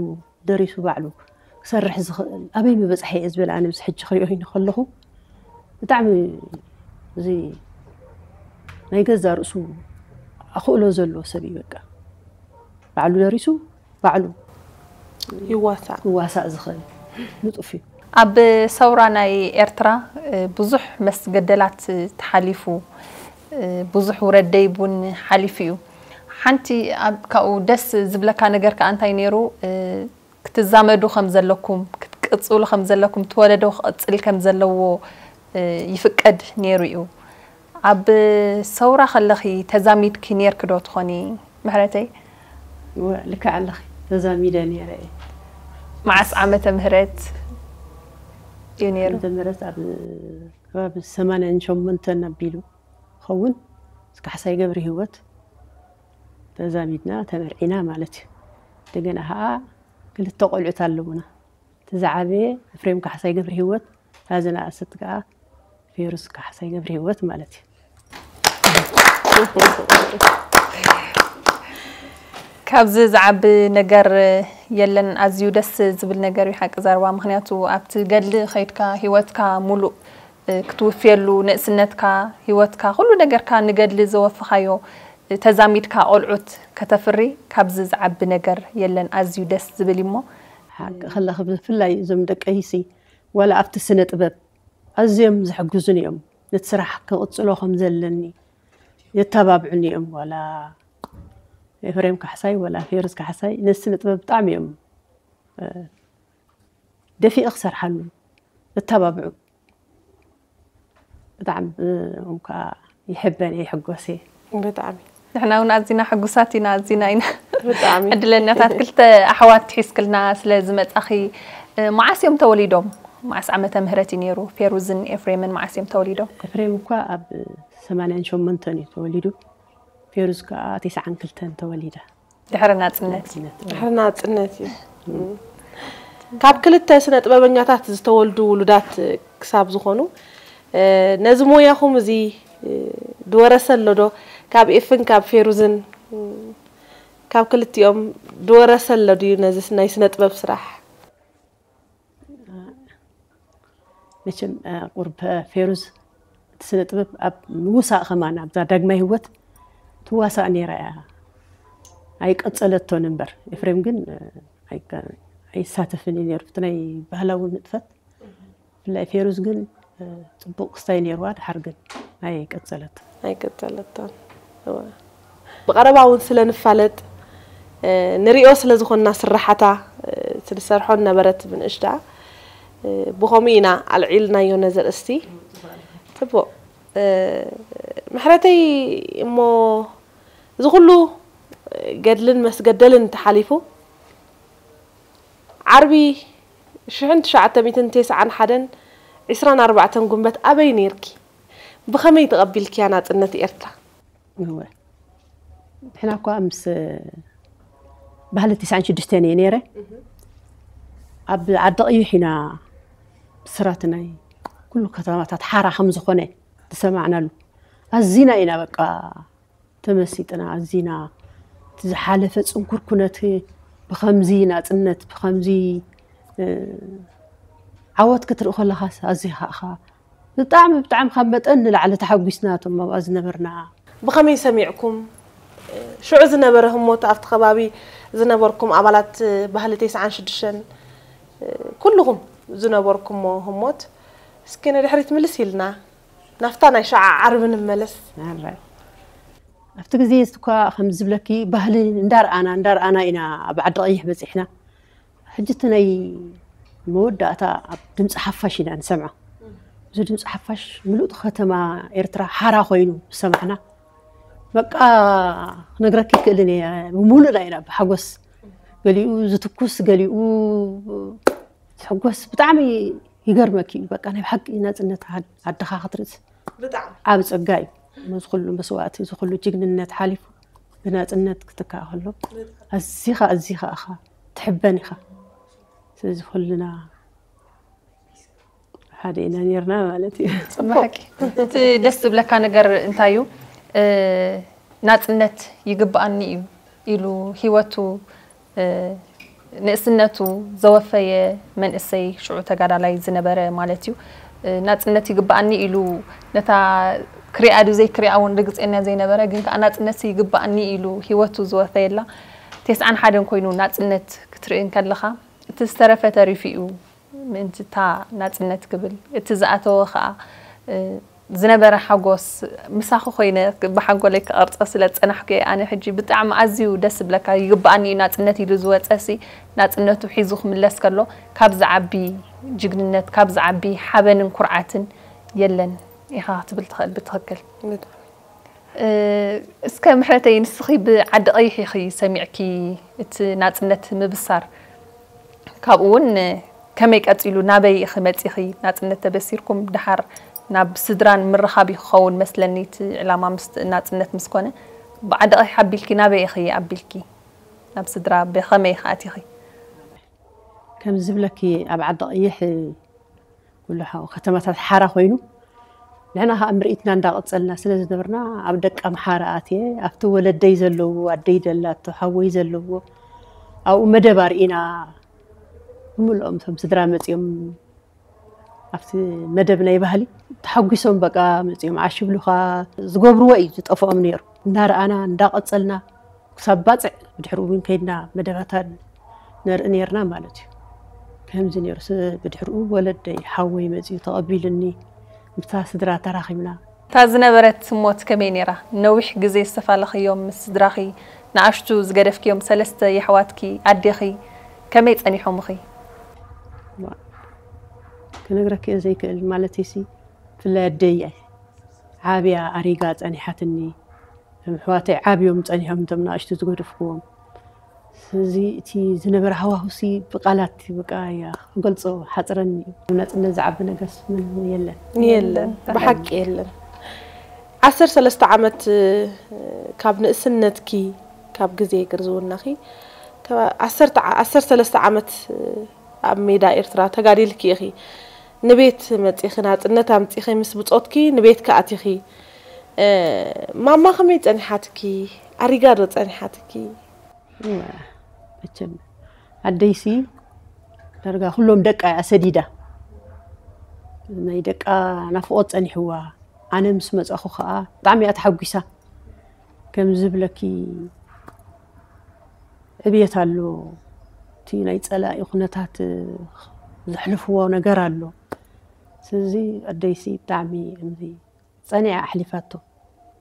ደሪሱ ባዕሉ ክሰርሕ ዝኽእል ኣበይ ምበፅሐ እየ ዝብል ኣነ ምስ ሕጂ ክሪኦ ይነ ከለኹ ብጣዕሚ እዚ ናይ ገዛ ርእሱ ኣኽእሎ ዘለዎ ሰብ እዩ በቃ ባዕሉ ደሪሱ ባዕሉ ይዋሳእ ክዋሳእ ዝኽእል ንጡፍ እዩ። ኣብ ሰውራ ናይ ኤርትራ ብዙሕ መስገደላት ተሓሊፉ ብዙሕ ውረድ ደይብ እውን ሓሊፉ እዩ። ሓንቲ ካብኡ ደስ ዝብለካ ነገር ከዓ እንታይ ነይሩ? ክትዛመዱ ከም ዘለኩም ክትቅፅሉ ከም ዘለኩም እቲ ወለዶ ክቕፅል ከም ዘለዎ ይፍቀድ ነይሩ እዩ። ኣብ ሰውራ ከለኺ ተዛሚድኪ ነይርኪ ዶ ትኾኒ ምሕረተይ? እወ ልክዕ ኣለኺ ተዛሚደ ነይረ እየ። መዓስ ዓመተ ምህረት እዩ ነይሩ? ዓመተ ምህረት ኣብ ከባቢ ሰማንያን ሸሞንተን ኣቢሉ ኸውን እስካሕሳይ ገብሪ ህይወት ተዛሚድና ተመርዒና ማለት እዩ። እንደገና ከዓ ክልተ ቆልዑት ኣለውና። እቲ ዝዓበየ እፍሬም ካሕሳይ ገብሪ ህይወት፣ እታ ዝነኣሰት ከዓ ፌሩስ ካሕሳይ ገብሪ ህይወት ማለት እዩ። ካብዚ ዝዓቢ ነገር የለን። ኣዝዩ ደስ ዝብል ነገር እዩ ሓቂ ዘረባ። ምክንያቱ ኣብቲ ገድሊ ከይድካ ህይወትካ ሙሉእ ክትውፍየሉ ንእስነትካ፣ ህይወትካ፣ ኩሉ ነገርካ ንገድሊ ዘወፍኻዮ ተዛሚድካ ቆልዑት ከተፍሪ ካብዚ ዝዓቢ ነገር የለን። ኣዝዩ ደስ ዝብል እዩሞ። ሓቂ ከለኺ ብፍላይ እዞም ደቀይሲ ዋላ ኣብቲ ስነ ጥበብ ኣዝዮም ዝሕግዙን እዮም። ነቲ ስራሕ ክቕጽሎ ከም ዘለኒ የተባብዑኒ እዮም። ዋላ ኤፍሬም ካሕሳይ ዋላ ፌሩዝ ካሕሳይ ነቲ ስነ ጥበብ ብጣዕሚ እዮም ደፊኤ ክሰርሓሉ እተባብዑ ብጣዕሚ እም ከዓ ይሕበን እየ ይሕጎስ እየ። ብጣዕሚ ንሕና እውን ኣዚና ሕጉሳት ኢና፣ ኣዚና ኢና ብጣዕሚ ዕድለኛታት። ክልተ ኣሕዋት ሒዝክልና ስለ ዝመጻኺ፣ እ፣ መዓስ እዮም ተወሊዶም? መዓስ ዓመተ ምህረት እዩ ነይሩ? ፌሩዝን ኤፍሬምን መዓስ እዮም ተወሊዶም? ኤፍሬም እኳ ኣብ ሰማንያን ሸሞንተን እዩ ተወሊዱ። ፌሩዝ ከዓ ተስዓን ክልተን ተወሊዳ። ድሕሪ ናጽነት። ድሕሪ ናጽነት እዩ። ካብ ክልተ ስነ ጥበበኛታት ዝተወልዱ ውሉዳት ክሳብ ዝኾኑ፣ እ፣ ነዚ ሞያኹም እዚ፣ እ፣ ድወረሰ ኣሎ ዶ? ካብ ኤፍን ካብ ፌሩዝን፣ እ፣ ካብ ክልቲኦም ድወረሰ ኣሎ ድዩ ነዚ ናይ ስነ ጥበብ ስራሕ? መቸም፣ እ፣ ቁርብ ፌሩዝ እቲ ስነ ጥበብ ኣብ ምውሳእ ከማን ኣብዛ ዳግማይ ህይወት ትዋሳእ ነይራ እያ። ኣይቀጸለቶን እምበር። ኤፍሬም ግን፣ እ፣ ኣይከ-፣ ኣይሳተፍን እዩ ነይሩ። እቲ ናይ ባህላዊ ንጥፈት። ብፍላይ ፌሩዝ ግን፣ እ፣ ጽቡቕ ክስታይ ነይርዋ፣ ድሓር ግን ኣይቀጸለቶን። ኣይቀጸለቶን። እወ። ብቐረባ እውን ስለ ንፋለጥ፣ እ፣ ንሪኦ ስለ ዝኾንና ስራሓታ፣ እ፣ ትሰርሖ ነበረት ብንእሽታ፣ እ፣ ብኸምኡ ኢና ኣልዒልናዮ ነዚ ርእስቲ። ጽቡቕ። እ፣ ምሕረተይ እሞ እዚ ኩሉ ገድልን መስገደልን ተሓሊፉ ዓርቢ ሽሕን ትሽዓተ ሚእትን ተስዓን ሓደን ዕስራን ኣርባዕተን ጉንበት ኣበይ ነይርኪ? ብኸመይ ተቐቢልክያ ናጽነት ኤርትራ? እወ። ንሕና እኳ ምስ ባህሊ ተስዓን ሽዱሽተን እየ ነይረ። ኣብ ዓዲ ቀይሕ ኢና ብስራት ናይ ኩሉ ከተማታት ሓራ ከም ዝኾነ ዝሰማዕናሉ። ኣዚና ኢና በቃ ተመሲጥና፣ ኣዚና እቲ ዝሓለፈ ጽንኩር ኩነት ብኸምዚ ናጽነት፣ ብኸምዚ፣ እ፣ ዓወት ክትርኢ ከለኻስ ኣዚኻ ኢኻ ብጣዕሚ፣ ብጣዕሚ ካብ መጠን ንላዕሊ ተሓጒስና እቶም ኣብኣ ዝነበርና። ብኸመይ ሰሚዕኩም? ሽዑ ዝነበረ ህሞት ኣብቲ ከባቢ ዝነበርኩም ኣባላት ባህሊ ተስዓን ሽዱሽተን ኩልኹም ዝነበርኩሞ ህሞት እስኪ ንድሕሪት ምልስ ኢልና ናፍታ ናይ ሸዓ ዓርቢ ንመለስ። ኣራይ። ኣብቲ ግዜ እዚ እኳ ከም ዝብለኪ ባህሊ እንዳርኣና፣ እንዳርኣና ኢና ኣብ ዓዲ ቀይሕ በጺሕና። ሕጂ እቲ ናይ መወዳእታ ኣብ ድምፂ ሓፋሽ ኢና ንሰምዖ። እዚ ድምፂ ሓፋሽ ምሉእ ከተማ ኤርትራ ሓራ ኮይኑ ዝሰማዕና። በቃ ክነግረኪ ይክእልን እየ፣ ብምሉእና ኢና ብሓጎስ። ገሊኡ ዝትኩስ፣ ገሊኡ ዝሕጎስ። ብጣዕሚ ይገርመኪ እዩ። በቃ ናይ ብሓቂ ናፅነት ዓድ-፣ ዓድኻ ክትርእስ ብጣዕሚ ዓቢ ጸጋ እዩ። ነዚ ኩሉ መስዋእቲ፣ እዚ ኩሉ ጅግንነት ሓሊፉ ብናጽነት ክትካእ ከሎ ኣዚኻ፣ ኣዚኻ ኢኻ ትሕበን ኢኻ። ስለዚ ኩልና ሓደ ኢና ነርና ማለት እዩ። ብሓቂ። እቲ ደስ ዝብለካ ነገር እንታይ እዩ? እ፣ ናጽነት ይግብኣኒ እዩ ኢሉ ህይወቱ፣ እ፣ ንእስነቱ ዘወፈየ መንእሰይ ሽዑ ተጋዳላይ ዝነበረ ማለት እዩ። እ፣ ናጽነት ይግብኣኒ ኢሉ ነታ ክሪኣ ድዩ ዘይክሪኣ እውን ርግጸኛ ዘይነበረ፣ ግን ከኣ ናጽነት ይግብኣኒ ኢሉ ህይወቱ ዝወፈየላ ተስዓን ሓደን ኮይኑ ናጽነት ክትርኢ እንከለኻ እቲ ዝተረፈ ተሪፉ እዩ። ምእንቲ እታ ናጽነት ክብል፣ እቲ ዝኣተወ ኸኣ፣ እ፣ ዝነበረ ሓጎስ ምሳኺ ኮይነ ብሓንጎለይ ክቐርጾ ስለ ዝጸናሕኩ እየ። ኣነ ሕጂ ብጣዕሚ ኣዝዩ ደስ ዝብለካ፣ ይግብኣኒ እዩ ናጽነት ኢሉ ዝወጸ ሲ፣ ናጽነቱ ሒዙ ክምለስ ከሎ፣ ካብ ዝዓቢ ጅግንነት፣ ካብ ዝዓቢ ሓበንን ኩርዓትን የለን ኢኻ ክትብል ትኽእል ብትኽክል። ብጣዕሚ። እ፣ እስከ ምሕረተይ፣ ንስኺ ብዓዲ ቀይሕ ኢኺ ሰሚዕኪ እቲ ናጽነት ምብሳር። ካብኡ እውን ከመይ ቀጺሉ፣ ናበይ ኢኺ መጺኺ? ናጽነት ተበሲርኩም ድሓር ናብ ስድራን ምርኻብ እዩ ክኸውን መስለኒ እቲ ዕላማ ምስ ናጽነት ምስ ኮነ። ብዓዲ ቀይሕ ኣቢልኪ ናበይ ኢኺ ኣቢልኪ? ናብ ስድራ ብኸመይ ኢኺ ኣቲኺ? ከም ዝብለኪ ኣብ ዓዲ ቀይሕ ኩሉ ሓው ከተማታት ሓራ ኮይኑ ንሕና ከዓ ምርኢትና እንዳቐጸልና ስለ ዝነበርና ኣብ ደቂ ኣምሓራ ኣትየ ኣብቲ ወለደይ ዘለዎ ኣደይ ደላቶ ሓወይ ዘለዎ ኣብኡ መደብ ኣርኢና ብምልኦም እቶም ስድራ መጺኦም ኣብቲ መደብ ናይ ባህሊ ተሓጒሶም በቃ መጺኦም ዓሽብሉኻ ዝገብርዎ እዩ ዝጠፍኦም ነይሩ። እንዳረኣና እንዳቐጸልና ክሳብ ባጽዕ ብድሕሪኡ እውን ከይድና መደባታ ነርኢ ነርና ማለት እዩ። ከምዚ ነይሩ ስ-፣ ብድሕሪኡ ወለደይ ሓወይ መጺኡ ተቐቢሉኒ ምስታ ስድራ ተራኺብና። እታ ዝነበረት ህሞት ከመይ ነይራ? ነዊሕ ግዜ ዝተፋለኽዮም ምስ ስድራኺ፣ ንኣሽቱ ዝገደፍክዮም ሰለስተ የሕዋትኪ፣ ኣዴኺ ከመይ ጸኒሖምኺ? ክነግረኪ እየ ዘይክእል ማለተይሲ ብፍላይ ኣደይ እያ ዓብያ ኣሪጋ ጸኒሓትኒ። እቶም ኣሕዋተይ ዓብዮም ጸኒሖም፣ እቶም ንኣሽቱ ዝገደፍክዎም። ስለዚ እቲ ዝነበረ ሃዋሁሲ ብቃላት በቃ እያ ክገልጾ ሓጽረኒ እዩ። ናጽነት ዝዓቢ ነገርስ ምን የለን። የለን፣ ብሓቂ የለን። ዓሰርተ ሰለስተ ዓመት ካብ ንእስነትኪ፣ ካብ ግዜ ግርዝውናኺ፣ ዓሰርተ ሰለስተ ዓመት ኣብ ሜዳ ኤርትራ ተጋዲልኪ ኢኺ። ንቤት መጺኺ፣ ናጽነት ኣምጺኺ፣ ምስ ብጾትኪ ንቤትኪ ኣቲኺ። ማማ ከመይ ጸኒሓትኪ? ኣሪጋ ዶ ጸኒሓትኪ? መቸም ኣደይሲ ዳርጋ ኩሎም ደቃ እያ ሰዲዳ። ናይ ደቃ ናፍቆት ጸኒሕዋ። ኣነ ምስ መጻኹ ከኣ ብጣዕሚ እያ ተሓጒሳ። ከም ዝብለኪ ዕብየት ኣሎ። እቲ ናይ ጸላኢ ኩነታት ዘሕልፍዎ ነገር ኣሎ። ስለዚ ኣደይሲ ብጣዕሚ ከምዚ ጸኒዓ ኣሕሊፋቶ።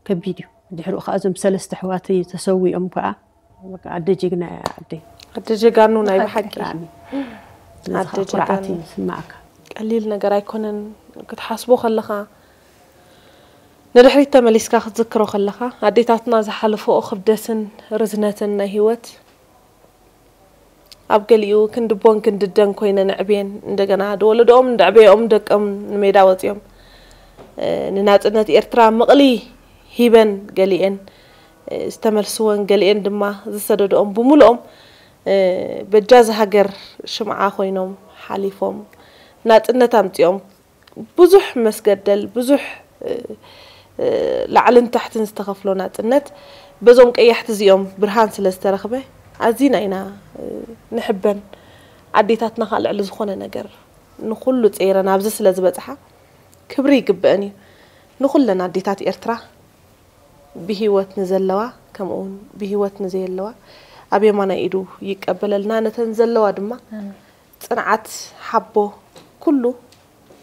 ከቢድ እዩ። ድሕሪኡ ከኣ እዞም ሰለስተ ኣሕዋተይ ተሰዊኦም ከኣ በቃ ኣደ ጀግና እያ ኣደይ። ኣደ ጀጋኑ ናይ ብሓቂ። ብጣዕሚ። ስለዚ ኣደ ከኣ ኩርዓት ጀጋኑ። እዩ ዝስማዓካ። ቀሊል ነገር ኣይኮነን ክትሓስቦ ከለኻ፣ ንድሕሪት ተመሊስካ ክትዝክሮ ከለኻ፣ ኣዴታትና ዝሓለፈኦ ክብደትን ርዝነትን ናይ ህይወት ኣብ ገሊኡ ክንድቦን ክንድደን ኮይነን ኣዕብየን፣ እንደገና ወለዶኦም እንዳዕበየኦም ደቆም ንሜዳ ወጺኦም፣ እ፣ ንናጽነት ኤርትራ ምቕሊ ሂበን ገሊኤን፣ እ፣ ዝተመልስወን ገሊኤን ድማ ዝሰደድኦም ብምሉኦም፣ እ፣ በጃ እዛ ሃገር ሽምዓ ኮይኖም ሓሊፎም ናጽነት ኣምጺኦም። ብዙሕ መስገደል፣ ብዙሕ፣ እ፣ እ፣ ላዕልን ታሕትን ዝተኸፍሎ ናጽነት በዞም ቀያሕቲ እዚኦም ብርሃን ስለ ዝተረኽበ ኣዚና ኢና፣ እ፣ ንሕበን። ኣዴታትና ከኣ ልዕሊ ዝኾነ ነገር ንኹሉ ጸይረን ኣብዚ ስለ ዝበጽሓ ክብሪ ይግበአን እዩ። ንኹለን ኣዴታት ኤርትራ ብህይወት ንዘለዋ ከምኡ እውን ብህይወት ንዘየለዋ ኣብ የማናይ ኢዱ ይቀበለልና። ነተን ዘለዋ ድማ ጽንዓት ሓቦ ኩሉ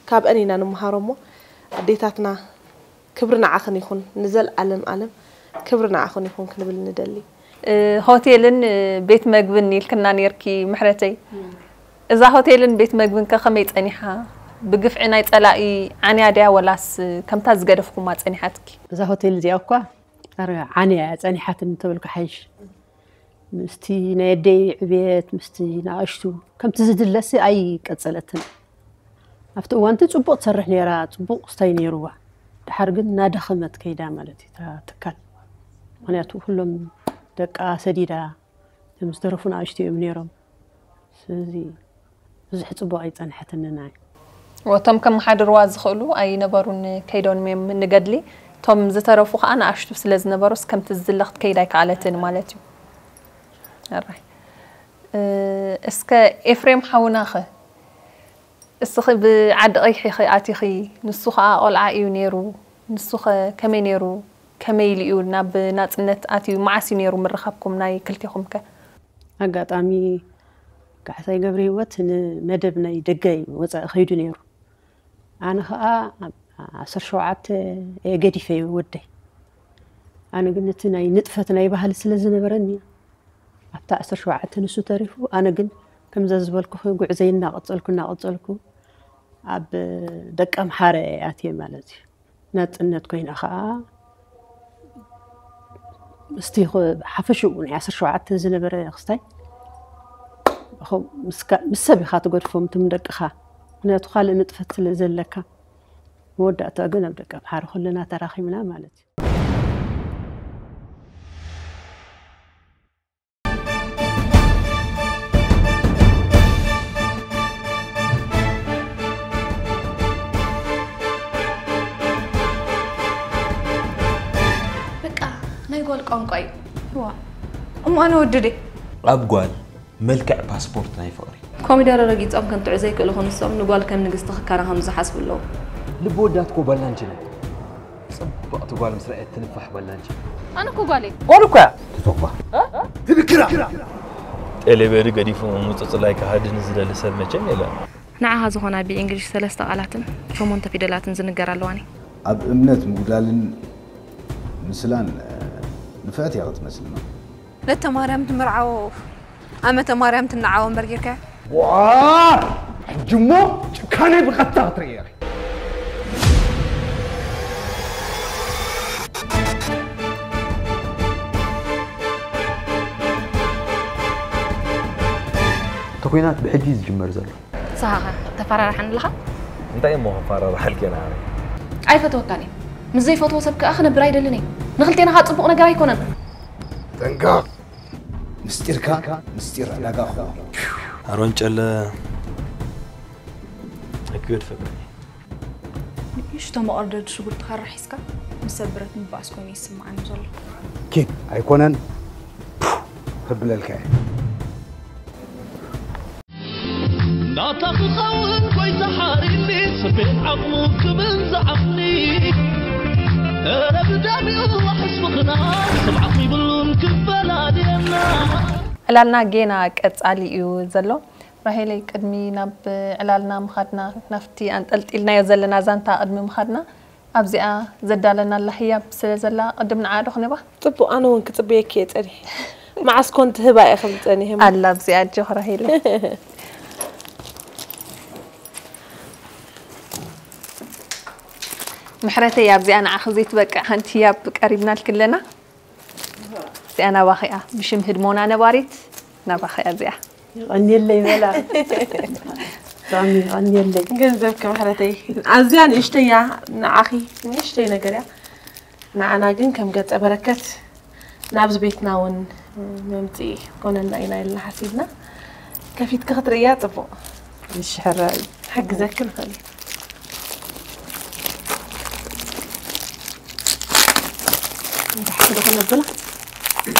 ካብአን ኢና ንምሃሮ እሞ ኣዴታትና ክብሪ ንዓኽን ይኹን ንዘልኣለም ኣለም ክብሪ ንዓኽን ይኹን ክንብል ንደሊ። እ፣ ሆቴልን እ፣ ቤት መግብን ኢልክና ነርኪ ምሕረተይ። እዛ ሆቴልን ቤት መግብን ከ ከመይ ጸኒሓ? ብግፍዒ ናይ ጸላኢ ዓንያ ድያ ወላስ እ፣ ከምታ ዝገደፍኩማ ጸኒሓትኪ? እዛ ሆቴል እዚኣ እኳ ኣረ ዓንያ እያ ጸኒሓትኒ እንተበልኩ ሓይሽ። ምስቲ ናይ ኣደይ ዕብየት ምስቲ ንኣሽቱ ከምቲ ዝድለሲ ኣይቀጸለትን። ኣብቲ እዋንቲ ጽቡቕ ትሰርሕ ነይራ፣ ጽቡቕ ስታይ ነይርዋ። ድሓር ግን እናደኸመት ከይዳ ማለት እዩ እታ ትካል። ምኽንያቱ ኩሎም ደቃ ሰዲዳ፣ እቶም ዝተረፉ ንኣሽቱ እዮም ነይሮም። ስለዚ ብዙሕ ጽቡቕ ኣይጸንሐትንን ኣይ። እቶም ከመሓድርዋ ዝኽእሉ ኣይነበሩን፣ ከይዶም እዮም ንገድሊ። እቶም ዝተረፉ ከኣ ንኣሽቱ ስለ ዝነበሩስ ከምቲ ዝድለ ክትከይድ ኣይከኣለትን ማለት እዩ። ኣራይ። እ፣ እስከ ኤፍሬም ሓውናኸ? እስኺ ብዓዲ ቀይሕ ኢኺ ኣቲኺ፣ ንሱ ኸኣ ቆልዓ እዩ ነይሩ። ንሱኸ ከመይ ነይሩ? ከመይ ኢሉ እዩ ናብ ናጽነት ኣትዩ? መዓስ እዩ ነይሩ ምርኻብኩም ናይ ክልቴኹምከ? ኣጋጣሚ ካሕሳይ ገብረሂወት ንመደብ ናይ ደገ እዩ ወጻኢ ከይዱ ነይሩ። ኣነ ኸኣ ኣብ ዓሰርተ ሸውዓተ እየ ገዲፈዮ ወደይ። ኣነ ግን እቲ ናይ ንጥፈት ናይ ባህሊ ስለ ዝነበረኒ ኣብታ ዓሰርተ ሸውዓተ ንሱ ተሪፉ፣ ኣነ ግን ከምዛ ዝበልኩኺ ጉዕዘይ እናቐጸልኩ እናቐጸልኩ ኣብ ደቀምሓረ እየ ኣትየ ማለት እዩ። ናጽነት ኮይና ኸኣ ምስቲ ኽ-፣ ሓፈሽኡ ናይ ዓሰርተ ሸውዓተ ዝነበረ ክስታይ እኹ ምስ ካ-፣ ምስ ሰብ ኢኻ ትገድፎም እቶም ደቅኻ። ምኽንያቱ ካልእ ንጥፈት ስለ ዘለካ። መወዳእታ ግን ኣብ ደቀምሓረ ኩልና ተራኺብና ማለት እዩ። በቃ ናይ ጓል ቋንቋ እዩ። ዋ እሞ ኣነ ወዲ ድየ? ኣብ ጓል መልክዕ ፓስፖርት ናይ ፍቕሪ። ኮሚደረ ረጊጾም ከንትዑ ዘይክእሉ ክንሶም ንጓል ከም ንግስቲ ክካና ከም ዝሓስቡ ኣለዉ። ልቢ ወዳት እኮ ባላንቺ ናት። ጽብቕቲ ጓል ምስ ረኣየት ትንፋሕ ባላንቺ። ኣነ እኮ ጓል እየ። ጓል እኮ እያ። ትቶኽባ። ትብክራ። ቴሌቤሪ ገዲፉ ምጽጽላይ ክሃድን ዝደሊ ሰብ መቸም የለን። ንዓኻ ዝኾና ብኢንግሊሽ ሰለስተ ቃላትን ሸሞንተ ፊደላትን ዝንገር ኣለዋኒ። ኣብ እምነት ምጉዳልን ምስላን ንፍዕቲ እያ ክትመስልና። ለተ ማርያም ትምርዓዎ ኣመተ ማርያም ትነዓዎ እምበር ጌርካዮ። ዋ! ሕጂ እሞ ጭካነይ ብቐጥታ ክትርኢ ኢኺ። ኩናት ብሕጂ እዩ ዝጅመር ዘሎ። ንስኻ ተፈራርሓኒ ኣለኻ? እንታይ እሞ ክፈራርሓልኪ እየ ንዓይ? ኣይፈትወካን እየ። ምስ ዘይፈትዎ ሰብ ከኣ ክነብር ኣይደልን እየ። ንኽልቴና ከኣ ጽቡቕ ነገር ኣይኮነን። ጥንቃቕ! ምስጢርካ ምስጢር ዕዳጋ ክኸውን። ኣሮን ጨለ ሕጊ ገድፈካ። ንእሽቶ መቐርደዲ ሽጉርቲ ካራ ሒዝካ ምስ ሰብ ብረት ምባኣስ ኮይኑ ይስምዓኒ ዘሎ። ኪድ ኣይኮነን። ፑ! ከብለልካ እየ። ናታ ክኸውን ጎይታ ሓሪኒ ስቤት ዓቕሙ ክብል ዝዓቕኒ። እረ ብዳሚኡ ዋሕስ ምኽና ሰብ ዓቕሚ ብሉን ክፈላልየና። ዕላልና ጌና ቀጻሊ እዩ ዘሎ። ራሄለይ፣ ቅድሚ ናብ ዕላልና ምኻድና፣ ናብቲ ኣንጠልጢልናዮ ዘለና ዛንታ ቅድሚ ምኻድና፣ ኣብዚኣ ዘዳለናላ ህያብ ስለ ዘላ፣ ቅድም ንዓ ዶ ክንህባ? ጽቡቕ፣ ኣነ እውን ክጽበየኪ እየ ጸኒሐ። መዓስ ኮን ትህባ እየ ክብል ጸኒሐ። ኣላ ኣብዚኣ፣ ኣጆኺ ራሄለይ። ምሕረተይ፣ ኣብዚኣ ንዓኺ ዘይትበቅዕ ሓንቲ ህያብ ቀሪብናልኪ ኣለና። እዚኣ ናባኺ እያ፣ ብሽም ህድሞና ነባሪት ናባኺ እያ እዚኣ። የቐንየለይ በላ። ብጣዕሚ የቐንየለይ። ገንዘብኪ ምሕረተይ፣ ኣዝያ ንእሽተይ እያ፣ ንዓኺ ንእሽተይ ነገር እያ፣ ንዓና ግን ከም ገጸ በረከት ናብዚ ቤትና እውን መምፅኢ ኮነና ኢና ኢልና ሓሲብና። ከፊትኪ ክትርእያ ጽቡቕ። እሺ፣ ሕራይ። ክሕግዘኪ ንኽእል ኢና። እንታይ ሓደ ክነብላ?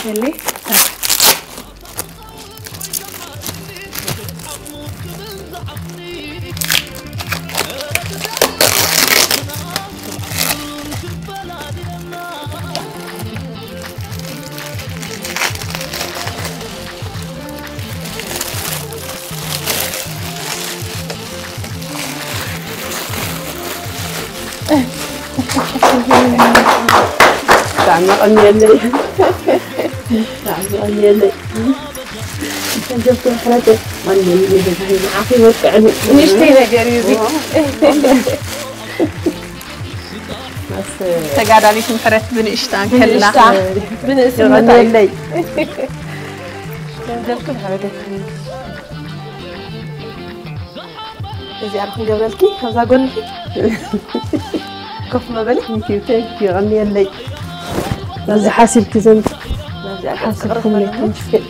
የለይ። ብጣዕሚ የቐንየለይ። ብጣዕሚ የቐንየለይ። ንእሽተይ ነገር እዩ እዚ። ተጋዳሊት ምሕረት ብንእሽታ እንከላ። ብንእስነታ እዩ። ገንዘብኪ ምሕረተይ። እዚኣ ክንገብረልኪ፣ ካብዛ ጎንኺ ኮፍ መበሊ። Thank you, thank you። የቐንየለይ። ነዚ ሓሲብኪ ዘንት ናብዚኣ ሓሲብኩም ቅርብ ለይኩም ሽክል።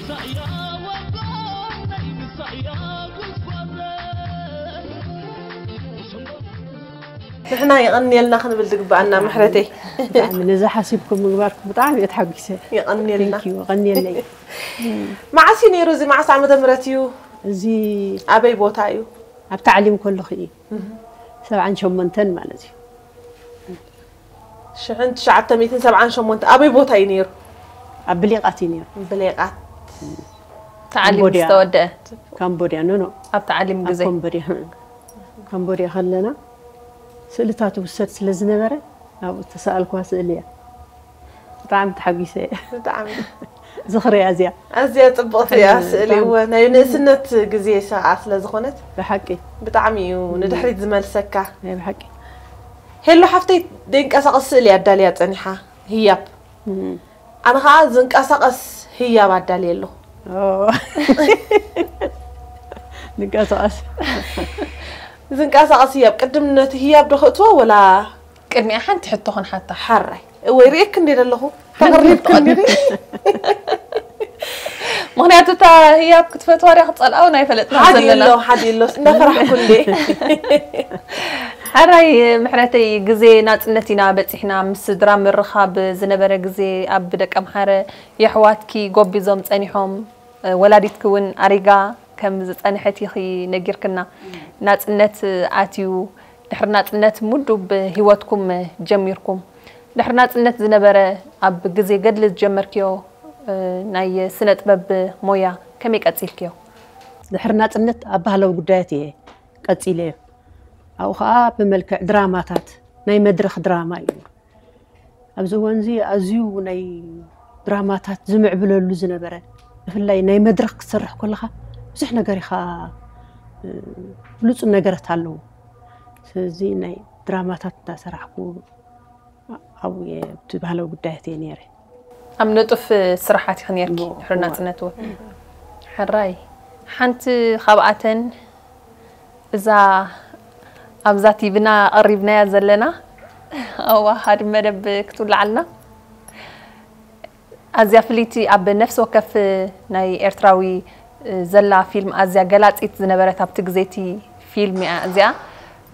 ንሕና የቐንየልና ክንብል ዝግበኣና ምሕረተይ። ብጣዕሚ ነዚ ሓሲብኩም ምግባርኩም ብጣዕሚ እየ ተሓጒሰ። የቐንየልና። Thank you፣ የቐንየለይ። መዓስ እዩ ነይሩ እዚ? መዓስ ዓመተ ምህረት እዩ? እዚ ኣበይ ቦታ እዩ? ኣብ ታዕሊም ከለኹ እዩ። ሰብዓን ሸሞንተን ማለት እዩ። ሽሕን ትሽዓተ ሚእትን ሰብዓን ሸሞንተ ኣበይ ቦታ እዩ ነይሩ? ኣብ ብሌቓት እዩ ነይሩ። ብሌቓት። ታዕሊም ካምቦድያ። ዝተወደአ ካምቦድያ፣ ኖ፣ ኖ። ኣብ ታዕሊም ኣብ ግዜ ካምቦድያ። ካምቦድያ ከለና ስእልታት ውሰድ ስለ ዝነበረ ኣብኡ ተሰኣልኳ ስእሊ እያ። ብጣዕሚ ተሓጒሰ እየ። ብጣዕሚ። ዝኽሪ እያ እዚኣ። ኣዝያ ጽብቕቲ እያ ስእሊ። እወ፣ ናይ ንእስነት ግዜ ሰኣ ስለ ዝኾነት ብሓቂ። ብጣዕሚ እዩ ንድሕሪት ዝመልሰካ። ናይ ብሓቂ። ሄሎ ሓፍተይ ደንቀሳቐስ ስእሊ እያ ኣዳልያ ጸኒሓ። ህያብ። እም። ኣነ ኸኣ ዝንቀሳቐስ ህያብ ኣዳልየ ኣለኹ። ኦ። ንቀሳቐስ። ዝንቀሳቐስ ህያብ። ቅድም ነቲ ህያብ ዶ ክእትዎ ወላ? ቅድሚኣ ሓንቲ ሕቶ ክንሓታ። ሓራይ። ወይ ርእየክ እንዴ ዘለኹ? ተቕሪብክ እንዴ? ምኽንያቱ እታ ህያብ ክትፈትዋ ድያ ክትጸልኣ እውን ኣይፈለጥና ሓደ ዘለና። ኣሎ፣ ሓደ ኣሎ። እንዳፈራሕኩ እንዴ? ሓራይ ምሕረተይ፣ ግዜ ናጽነት ኢና በጺሕና። ምስ ስድራ ምርኻብ ዝነበረ ግዜ ኣብ ደቀምሓረ የሕዋትኪ ጎቢዞም ጸኒሖም፣ ወላዲትኪ እውን ኣሪጋ ከም ዝጸንሐት ኢኺ ነጊርክና። ናጽነት ኣትዩ፣ ድሕሪ ናጽነት ምዱብ ህይወትኩም ጀሚርኩም። ድሕሪ ናጽነት ዝነበረ ኣብ ግዜ ገድሊ ዝጀመርክዮ ናይ ስነ ጥበብ ሞያ ከመይ ቀጺልክዮ? ድሕሪ ናጽነት ኣብ ባህላዊ ጉዳያት እየ ቀጺለዮ። ኣብኡ ኸኣ ብመልክዕ ድራማታት፣ ናይ መድረኽ ድራማ እዩ። ኣብዚ እዋን እዚ ኣዝዩ ናይ ድራማታት ዝምዕብለሉ ዝነበረ፣ ብፍላይ ናይ መድረኽ ክትሰርሕ ከለኻ ብዙሕ ነገር ኢኻ፣ እ፣ ብሉጽ ነገራት ኣለዎ። ስለዚ ናይ ድራማታት እንዳሰራሕኩ ኣብኡ እየ፣ ኣብቲ ባህላዊ ጉዳያት እየ ነይረ። ኣብ ንጡፍ ስራሓት ኢኺ ነይርኪ እሞ፣ ድሕሪ እዋ። ናጽነት እውን። ሕራይ። ሓንቲ ካብኣተን እዛ ኣብዛ ቲቪና ቀሪብናያ ዘለና ኣዋሃድ መደብ ክትውልዓልና ኣዝያ ፍልይቲ ኣብ ነፍሲ ወከፍ ናይ ኤርትራዊ ዘላ ፊልም ኣዝያ ገላጺት ዝነበረት ኣብቲ ግዜቲ ፊልም እያ እዚኣ።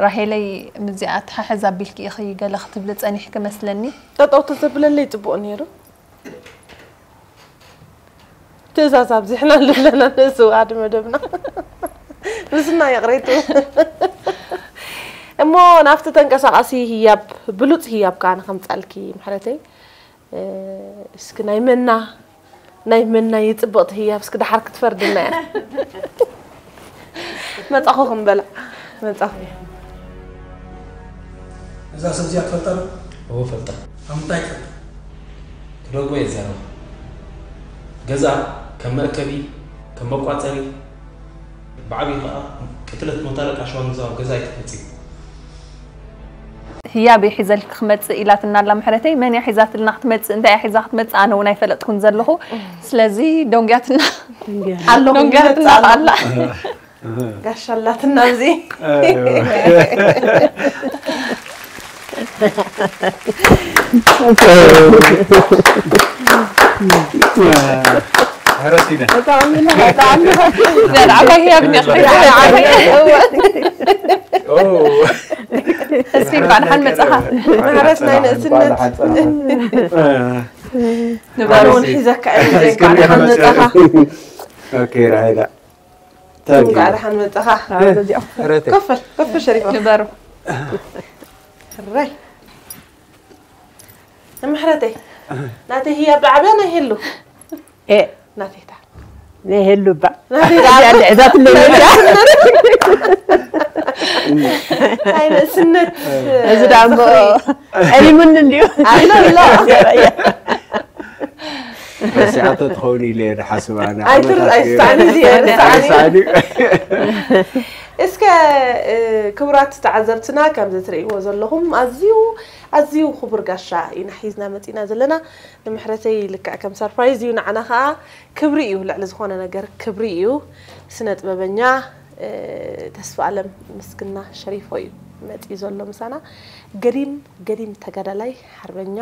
ራሄለይ፣ ምስዚኣ ኣተሓሕዝ ኣቢልኪ ኢኺ ገለ ክትብሊ ጸኒሕኪ መስለኒ። ጠጠው ተዘብለለይ ጽቡቕ ነይሩ። ትእዛዝ ኣብዚሕና ኣለና ነዝዋድ መደብና ምስና ይቕሬቱ። እሞ ናብቲ ተንቀሳቓሲ ህያብ፣ ብሉጽ ህያብ ከኣ ንኸምጻልኪ ምሕረተይ። እስኪ ናይ መና፣ ናይ መና ይጽብቕቲ ህያብ እስኪ ደሓር ክትፈርድና እያ። መጻኹ ክንበላ፣ መጻኹ። እዛ ሰብ እዚኣ ትፈልጣ ዶ? እወ እፈልጣ። ካብ ምንታይ ትፈልጣ? ክደግሞ እየ ዝዛረባ። ገዛ ከም መእከቢ፣ ከም መቋጸሪ፣ ብዓብዩ ከኣ ቅትለት ሞታረቅ ኣሽዋን ግዛው ገዛ ኣይትፈልጥይ። ህያብ እየ ሒዘልኪ ክመጽእ ኢላትና ኣላ ምሕረተይ። መን እያ ሒዛትልና ክትመጽእ? እንታይ እያ ሒዛ ክትመጽእ? ኣነ እውን ኣይፈለጥኩን ዘለኹ። ስለዚ ደንጉያትና ኣለኹ፣ ደንጉያትና ይመጽእ ኣሎ። ኣላ። ጋሻ ኣላትና ኣብዚ። ንባር እውን ሒዘካ እየ። እንኳዕ ደሓን መጻኻ። ኦኬ ራሄላ። ታንክ ዩ። እንኳዕ ደሓን መጻኻ። ረተ። ኮፍ በል፣ ኮፍ በል ሸሪፎ። ንበሩ። ሕራይ። ንምሕረተይ። ናተይ ህያብ ዶ ዓብያ ናይ ሄሉ? ኤ ናተይታ። ናይ ሄሉ እባ። ናተይታ። እዚኣ ድሕዛትለይ። ናይ ንእስነት እዚ ዳሞ ዝኽሪ። ቀሊሙኒ እንድዩ። ኣሎ፣ ኣሎ። ረሲዓቶ ትኸውን ኢለ እየ ዝሓስብ ኣነ። ኣይትር-፣ ኣይትስዓኒ፣ እዚ እየ ዝስዓኒ። ኣይስዓኒ። እስከ፣ እ፣ ክቡራት ተዓዘብትና፣ ከምዚ ትርእይዎ ዘለኹም ኣዝዩ፣ ኣዝዩ ክቡር ጋሻ ኢና ሒዝና መጺና ዘለና። ንምሕረተይ ልክዕ ከም ሰርፕራይዝ እዩ፣ ንዓና ኸኣ ክብሪ እዩ፣ ልዕሊ ዝኾነ ነገር ክብሪ እዩ። ስነ ጥበበኛ፣ እ፣ ተስፋ ኣለም ምስግና ሸሪፎ እዩ መጺኡ ዘሎ ምሳና። ገዲም፣ ገዲም ተጋዳላይ፣ ሓርበኛ፣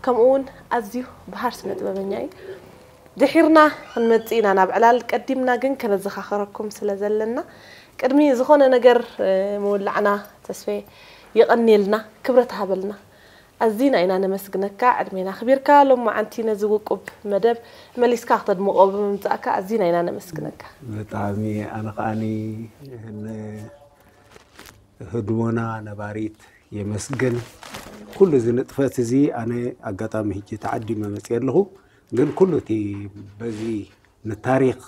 ከምኡ እውን ኣዝዩ በሃር ስነ ጥበበኛ እዩ። ድሒርና ክንመጽእ ኢና ናብ ዕላል። ቀዲምና ግን ከነዘኻኽረኩም ስለ ዘለና፣ ቅድሚ ዝኾነ ነገር፣ እ፣ ምውላዕና ተስፌ የቐንየልና፣ ክብረት ሃበልና። ኣዚና ኢና ነመስግነካ፣ ዕድሜና ኣኽቢርካ ሎማዓንቲ ነዚ ውቁብ መደብ መሊስካ ክተድምቖ ብምምጻእካ ኣዚና ኢና ነመስግነካ። ብጣዕሚ ኣነ ከኣኒ ን ህድሞና ነባሪት የመስግን። ኩሉ እዚ ንጥፈት እዚ ኣነ ኣጋጣሚ ሕጂ ተዓዲመ መፅየ ኣለኹ፣ ግን ኩሉ እቲ በዚ ንታሪክ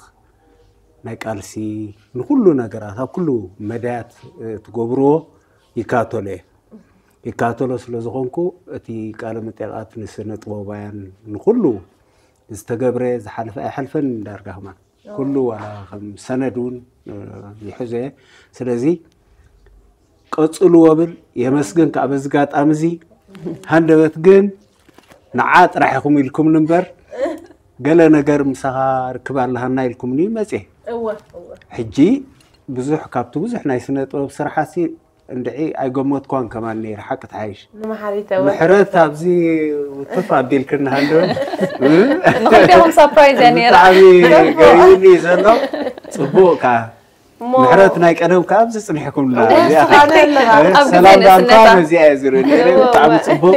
ናይ ቃልሲ ንኩሉ ነገራት ኣብ ኩሉ መዳያት እ፣ ትገብርዎ ይካተሎ እየ። ይካተሎ ስለ ዝኾንኩ እቲ ቃለ መጠይቃት ንስነ ጥበባውያን ንኩሉ ዝተገብረ ዝሓለፈ ኣይሓልፈን ዳርጋ ከማን ኩሉ ዋላ ከም ሰነድ እውን እ፣ ይሕዞ እየ። ስለዚ ቀጽልዎ ብል የመስግን ከዓ በዚ ጋጣሚ እዚ ሃንደበት ግን ንዓ ጥራሕ ኢኹም ኢልኩምኒ እምበር ገለ ነገር ምሳኻ ርክብ ኣለሃና ኢልኩምኒ መፅየ። እወ፣ እወ። ሕጂ ብዙሕ ካብቲ ብዙሕ ናይ ስነ ጥበብ ስራሓሲ እንድዒ ኣይገመትኳን ከማን ነይረ ሓቂ ተሓይሽ። ንመሓሪት እወ። ምሕረት ኣብዚ ውትፍ ኣቢልክኒ ሃንደበት ንኹልቴኹም ሰርፕራይዝ እያ ነይራ። ብጣዕሚ ገሪሙኒ ዘሎ ፅቡቅ ከዓ እሞ ምሕረት ናይ ቀደም ከዓ ኣብዚ ፅኒሕኩምና እወ፣ እዚኣ ስኻነ ኣለኻ። ኣብ ግዜ ሰላም ዳንኳ ንእስነታ። ነዚኣ እየ ዝርኢ ነይረ እወ፣ ብጣዕሚ እወ። ፅቡቅ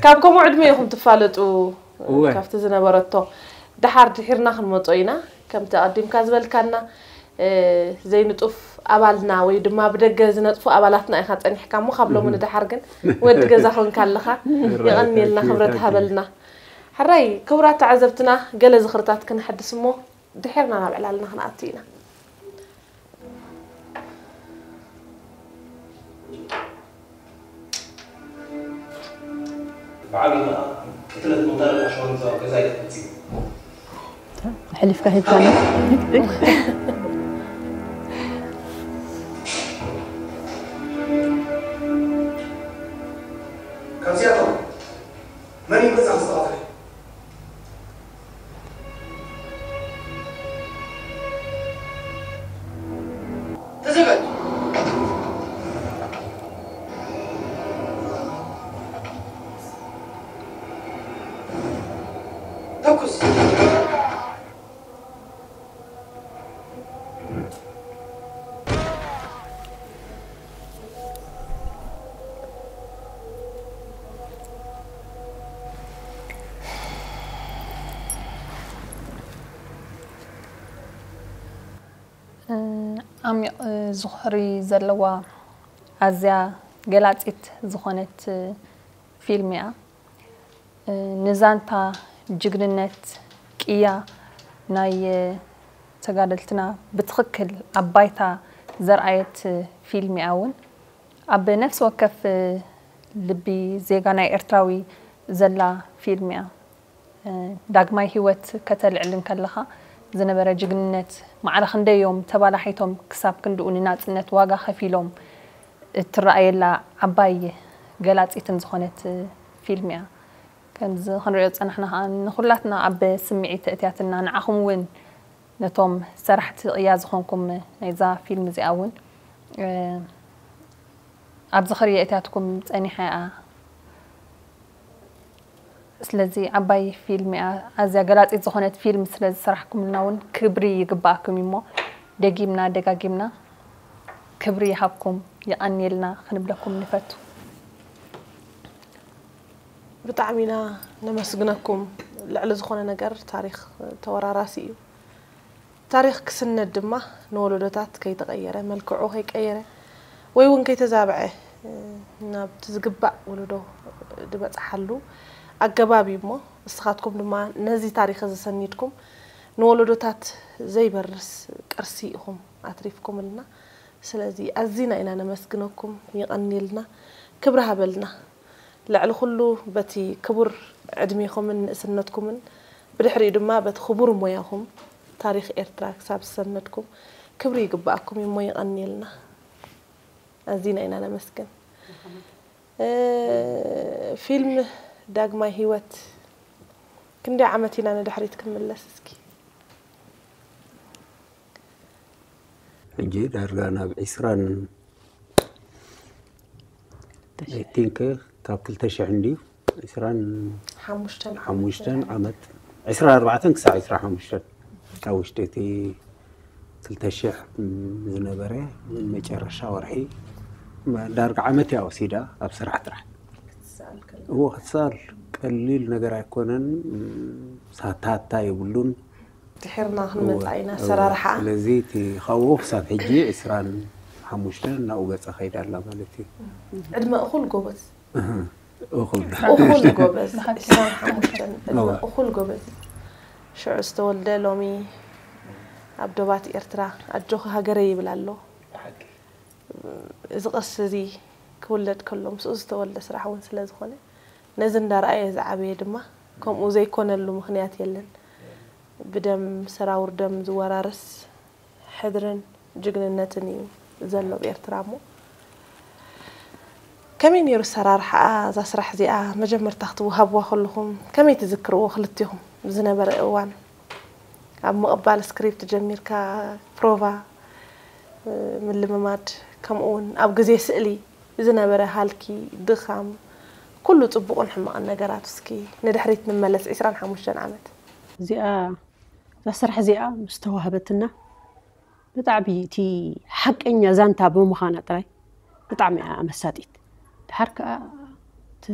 ካብ ከምኡ ዕድመ ኢኹም ትፋለጡ እወ። ካብቲ ዝነበረቶ። ደሓር ድሒርና ክንመጾ ኢና። ከምቲ ኣቐዲምካ ዝበልካና፣ እ፣ ዘይንጡፍ ኣባልና ወይ ድማ ብደገ ዝነጥፉ ኣባላትና ኢኻ ጸኒሕካ እሞ ካብ ሎሚ ንደሓር ግን ወዲ ገዛ ኮንካ ኣለኻ። የቐንየልና፣ ክብረት ሃበልና። ሕራይ ክቡራት ተዓዘብትና፣ ገለ ዝኽርታት ክነሐድስ እሞ ድሒርና ናብ ዕላልና ክንኣቱ ኢና። ብዓብዪ ከዓ ቅትለት ሞታረቅ ኣሸዋን ዝዛወር ገዛ እዩ ተፈፂሙ። ኣሕሊፍካ ሂብካኒ። ካብዚኣቶም መን እዩ ገዛ ዝተቐትለ? ዓሚቕ ዝኽሪ ዘለዋ ኣዝያ ገላጺት ዝኾነት ፊልም እያ። ንዛንታ ጅግንነት፣ ቅያ ናይ ተጋደልትና ብትኽክል ኣብ ባይታ ዘርኣየት ፊልም እያ እውን። ኣብ ነፍሲ ወከፍ ልቢ ዜጋ ናይ ኤርትራዊ ዘላ ፊልም እያ። ዳግማይ ህይወት ከተልዕል እንከለኻ ዝነበረ ጅግንነት፣ ማዕረ ክንደዮም ተባላሒቶም ክሳብ ክንድኡ ንናጽነት ዋጋ ከፊሎም እትረኣየላ ዓባይ ገላጺትን ዝኾነት ፊልም እያ። ከምዚ ክንሪኦ ዝጸናሕና ከኣ ንኹላትና ኣብ ስምዒት እትያትና፣ ንዓኹም እውን ነቶም ሰራሕቲ ቅያ ዝኾንኩም ናይዛ ፊልም እዚኣ እውን ኣብዚ ክሪኦ እትያትኩም ጸኒሓ እያ። ስለዚ ዓባይ ፊልም እያ፣ ኣዝያ ገላጺት ዝኾነት ፊልም ስለ ዝሰራሕኩምልና እውን ክብሪ ይግባኣኩም እዩ እሞ ደጊምና ደጋጊምና ክብሪ ይሃብኩም፣ ይቐንየልና ክንብለኩም ንፈቱ። ብጣዕሚ ኢና ነመስግነኩም። ልዕሊ ዝኾነ ነገር ታሪኽ ተወራራሲ እዩ። ታሪኽ ክስነድ ድማ ንወለዶታት ከይተቐየረ፣ መልክዑ ከይቀየረ ወይ እውን ከይተዛብዐ ናብቲ ዝግባእ ወለዶ ዝበፅሓሉ ኣገባብ እዩ እሞ ንስኻትኩም ድማ ነዚ ታሪኽ እዚ ሰኒድኩም ንወለዶታት ዘይበርስ ቅርሲ ኢኹም ኣትሪፍኩምልና። ስለዚ ኣዚና ኢና ነመስግነኩም። ይቐንየልና። ክብሪ ሃበልና። ልዕሊ ኩሉ በቲ ክቡር ዕድሜኹምን ንእስነትኩምን ብድሕሪኡ ድማ በቲ ክቡር ሞያኹም ታሪኽ ኤርትራ ክሳብ ዝሰነድኩም ክብሪ ይግባኣኩም እዩ እሞ ይቐንየልና። ኣዚና ኢና ነመስግን። ፊልም ዳግማይ ህይወት ክንደይ ዓመት ኢና ንድሕሪት ክንምለስ እስኪ? ሕጂ ዳርጋ ናብ ዒስራን I think ካብ ክልተ ሽሕ እንድዩ ዒስራን ሓሙሽተን ዓመት ዒስራን ኣርባዕተን ክሳብ ዒስራን ሓሙሽተን ኣብ ውሽጢ እቲ ክልተ ሽሕ ዝነበረ መጨረሻ ወርሒ ዳርጋ ዓመት እያ ወሲዳ ኣብ ስራሕ ጥራሕ። እዎ ክትሰኣል ቀሊል ነገር ኣይኮነን። ሳታታ የብሉን። ድሕርና ክንመፃ ኢና ኣሰራርሓ። ስለዚ እቲ ካብኡ ክሳብ ሕጂ ዕስራን ሓሙሽተን ናብኡ ገፃ ከይዳ ኣላ ማለት እዩ። ዕድመ እኹል ጎበዝ። እኹል እኹል ጎበዝ። ዕስራን ሓሙሽተን ዕድመ እኹል ጎበዝ። ሽዑ ዝተወልደ ሎሚ ኣብ ዶባት ኤርትራ ኣጆኺ ሃገረይ ይብል ኣሎ። እዚ ቅርሲ እዚ ክውለድ ከሎ ምስኡ ዝተወልደ ስራሕ እውን ስለ ዝኾነ ነዚ እንዳረኣየ ዝዓበየ ድማ ከምኡ ዘይኮነሉ ምኽንያት የለን። ብደም ሰራውር ደም ዝወራረስ ሕድርን ጅግንነትን እዩ ዘሎ ኣብ ኤርትራ እሞ ከመይ ነይሩ ኣሰራርሓኣ እዛ ስራሕ እዚኣ መጀመርታ ክትወሃብዋ ከለኹም ከመይ ትዝክርዎ ክልቲኹም ዝነበረ እዋን ኣብ ምቕባል ስክሪፕት ጀሚርካ ፕሮቫ ምልምማድ ከምኡ እውን ኣብ ግዜ ስእሊ ዝነበረ ሃልኪ ድኻም ኩሉ ፅቡቕን ሕማቕን ነገራት እስኪ ንድሕሪት ንመለስ ዕስራን ሓሙሽተን ዓመት። እዚኣ እዛ ስራሕ እዚኣ ምስ ተዋህበትና ብጣዕሚ እቲ ሓቀኛ ዛንታ ብምዃና ጥራይ ብጣዕሚ እያ መሳጢት። ድሓር ከኣ እቲ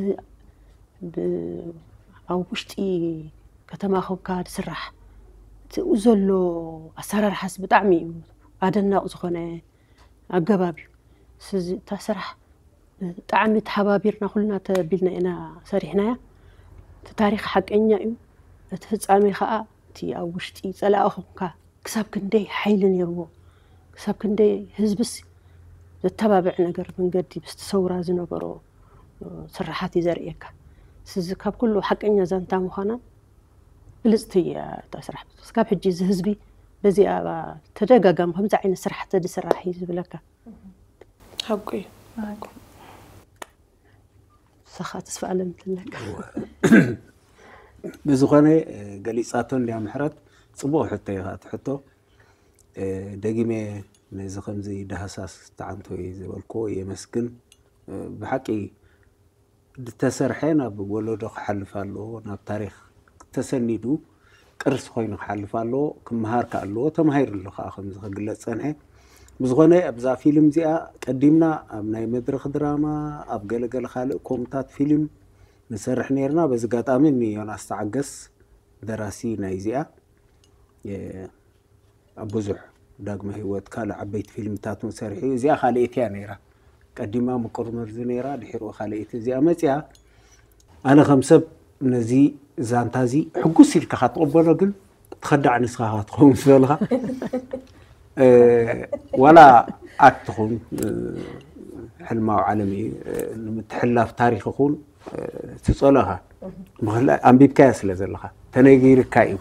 ብ- ኣብ ውሽጢ ከተማ ኮንካ ዝስራሕ እቲ ዘሎ ኣሰራርሓስ ብጣዕሚ እዩ ኣደናቕ ዝኾነ ኣገባብ እዩ። ስለዚ እታ ስራሕ ብጣዕሚ ተሓባቢርና ኩልና ተቢልና ኢና ሰሪሕናያ። እቲ ታሪኽ ሓቀኛ እዩ። እቲ ፍጻሜ ከዓ እቲ ኣብ ውሽጢ ጸላኢ ኾንካ ክሳብ ክንደይ ሓይሊ ነይርዎ፣ ክሳብ ክንደይ ህዝብስ ዘተባብዕ ነገር መንገዲ ምስቲ ሰውራ ዝነበሮ ስርሓት እዩ ዘርእየካ። ስዚ ካብ ኩሉ ሓቀኛ ዛንታ ምዃና ብልፅቲ እያ እታ ስራሕ። ክሳብ ሕጂ እዚ ህዝቢ በዚኣ ተደጋጋሚ ከምዚ ዓይነት ስራሕ ተድስራሕ እዩ ዝብለካ። ሓቁ እዩ። ንስኻ ተስፋ ኣለም ትለካ። ብዝኾነ ገሊፃቶ እንድያ ምሕረት። ፅቡቕ ሕቶ እዩ እቲ ሕቶ። ደጊመ ነዚ ከምዚ ዳህሳስ ተዓንቶ እዩ ዝበልክዎ የመስግን። ብሓቂ ዝተሰርሐ ናብ ወለዶ ክሓልፍ ኣለዎ፣ ናብ ታሪኽ ተሰኒዱ ቅርሲ ኮይኑ ክሓልፍ ኣለዎ፣ ክመሃር ከ ኣለዎ፣ ተማሂሩ ኣሎ ከዓ ከምዚ ክግለጽ ጸንሐ። ብዝኾነ ኣብዛ ፊልም እዚኣ ቀዲምና ኣብ ናይ መድረኽ ድራማ፣ ኣብ ገለገለ ካልእ ኮምታት ፊልም ንሰርሕ ነይርና። በዚ ኣጋጣሚ ንዮናስ ተዓገስ ደራሲ ናይ እዚኣ ኣብ ብዙሕ ዳግመ ህይወት ካልእ ዓበይቲ ፊልምታት እውን ሰሪሑ እዩ። እዚኣ ካልኣይቲ እያ ነይራ። ቀዲማ ምቁር መርዚ ነይራ፣ ድሒሩ ካልኣይቲ እዚኣ መፅያ። ኣነ ከም ሰብ ነዚ ዛንታ እዚ ሕጉስ ኢልካ ክትቕበሎ ግን ትኸዳዕ ንስኻ ኢኻ ትኸውን ዝበልኻ ዋላ ኣክት ኹን ሕልማዊ ዓለም እዩ። ንምትሕልላፍ ታሪኽ ኹን ትጸሎ ኢኻ። ምኽንያቱ ኣንቢብካያ ስለ ዘለኻ ተነጊርካ እዩ።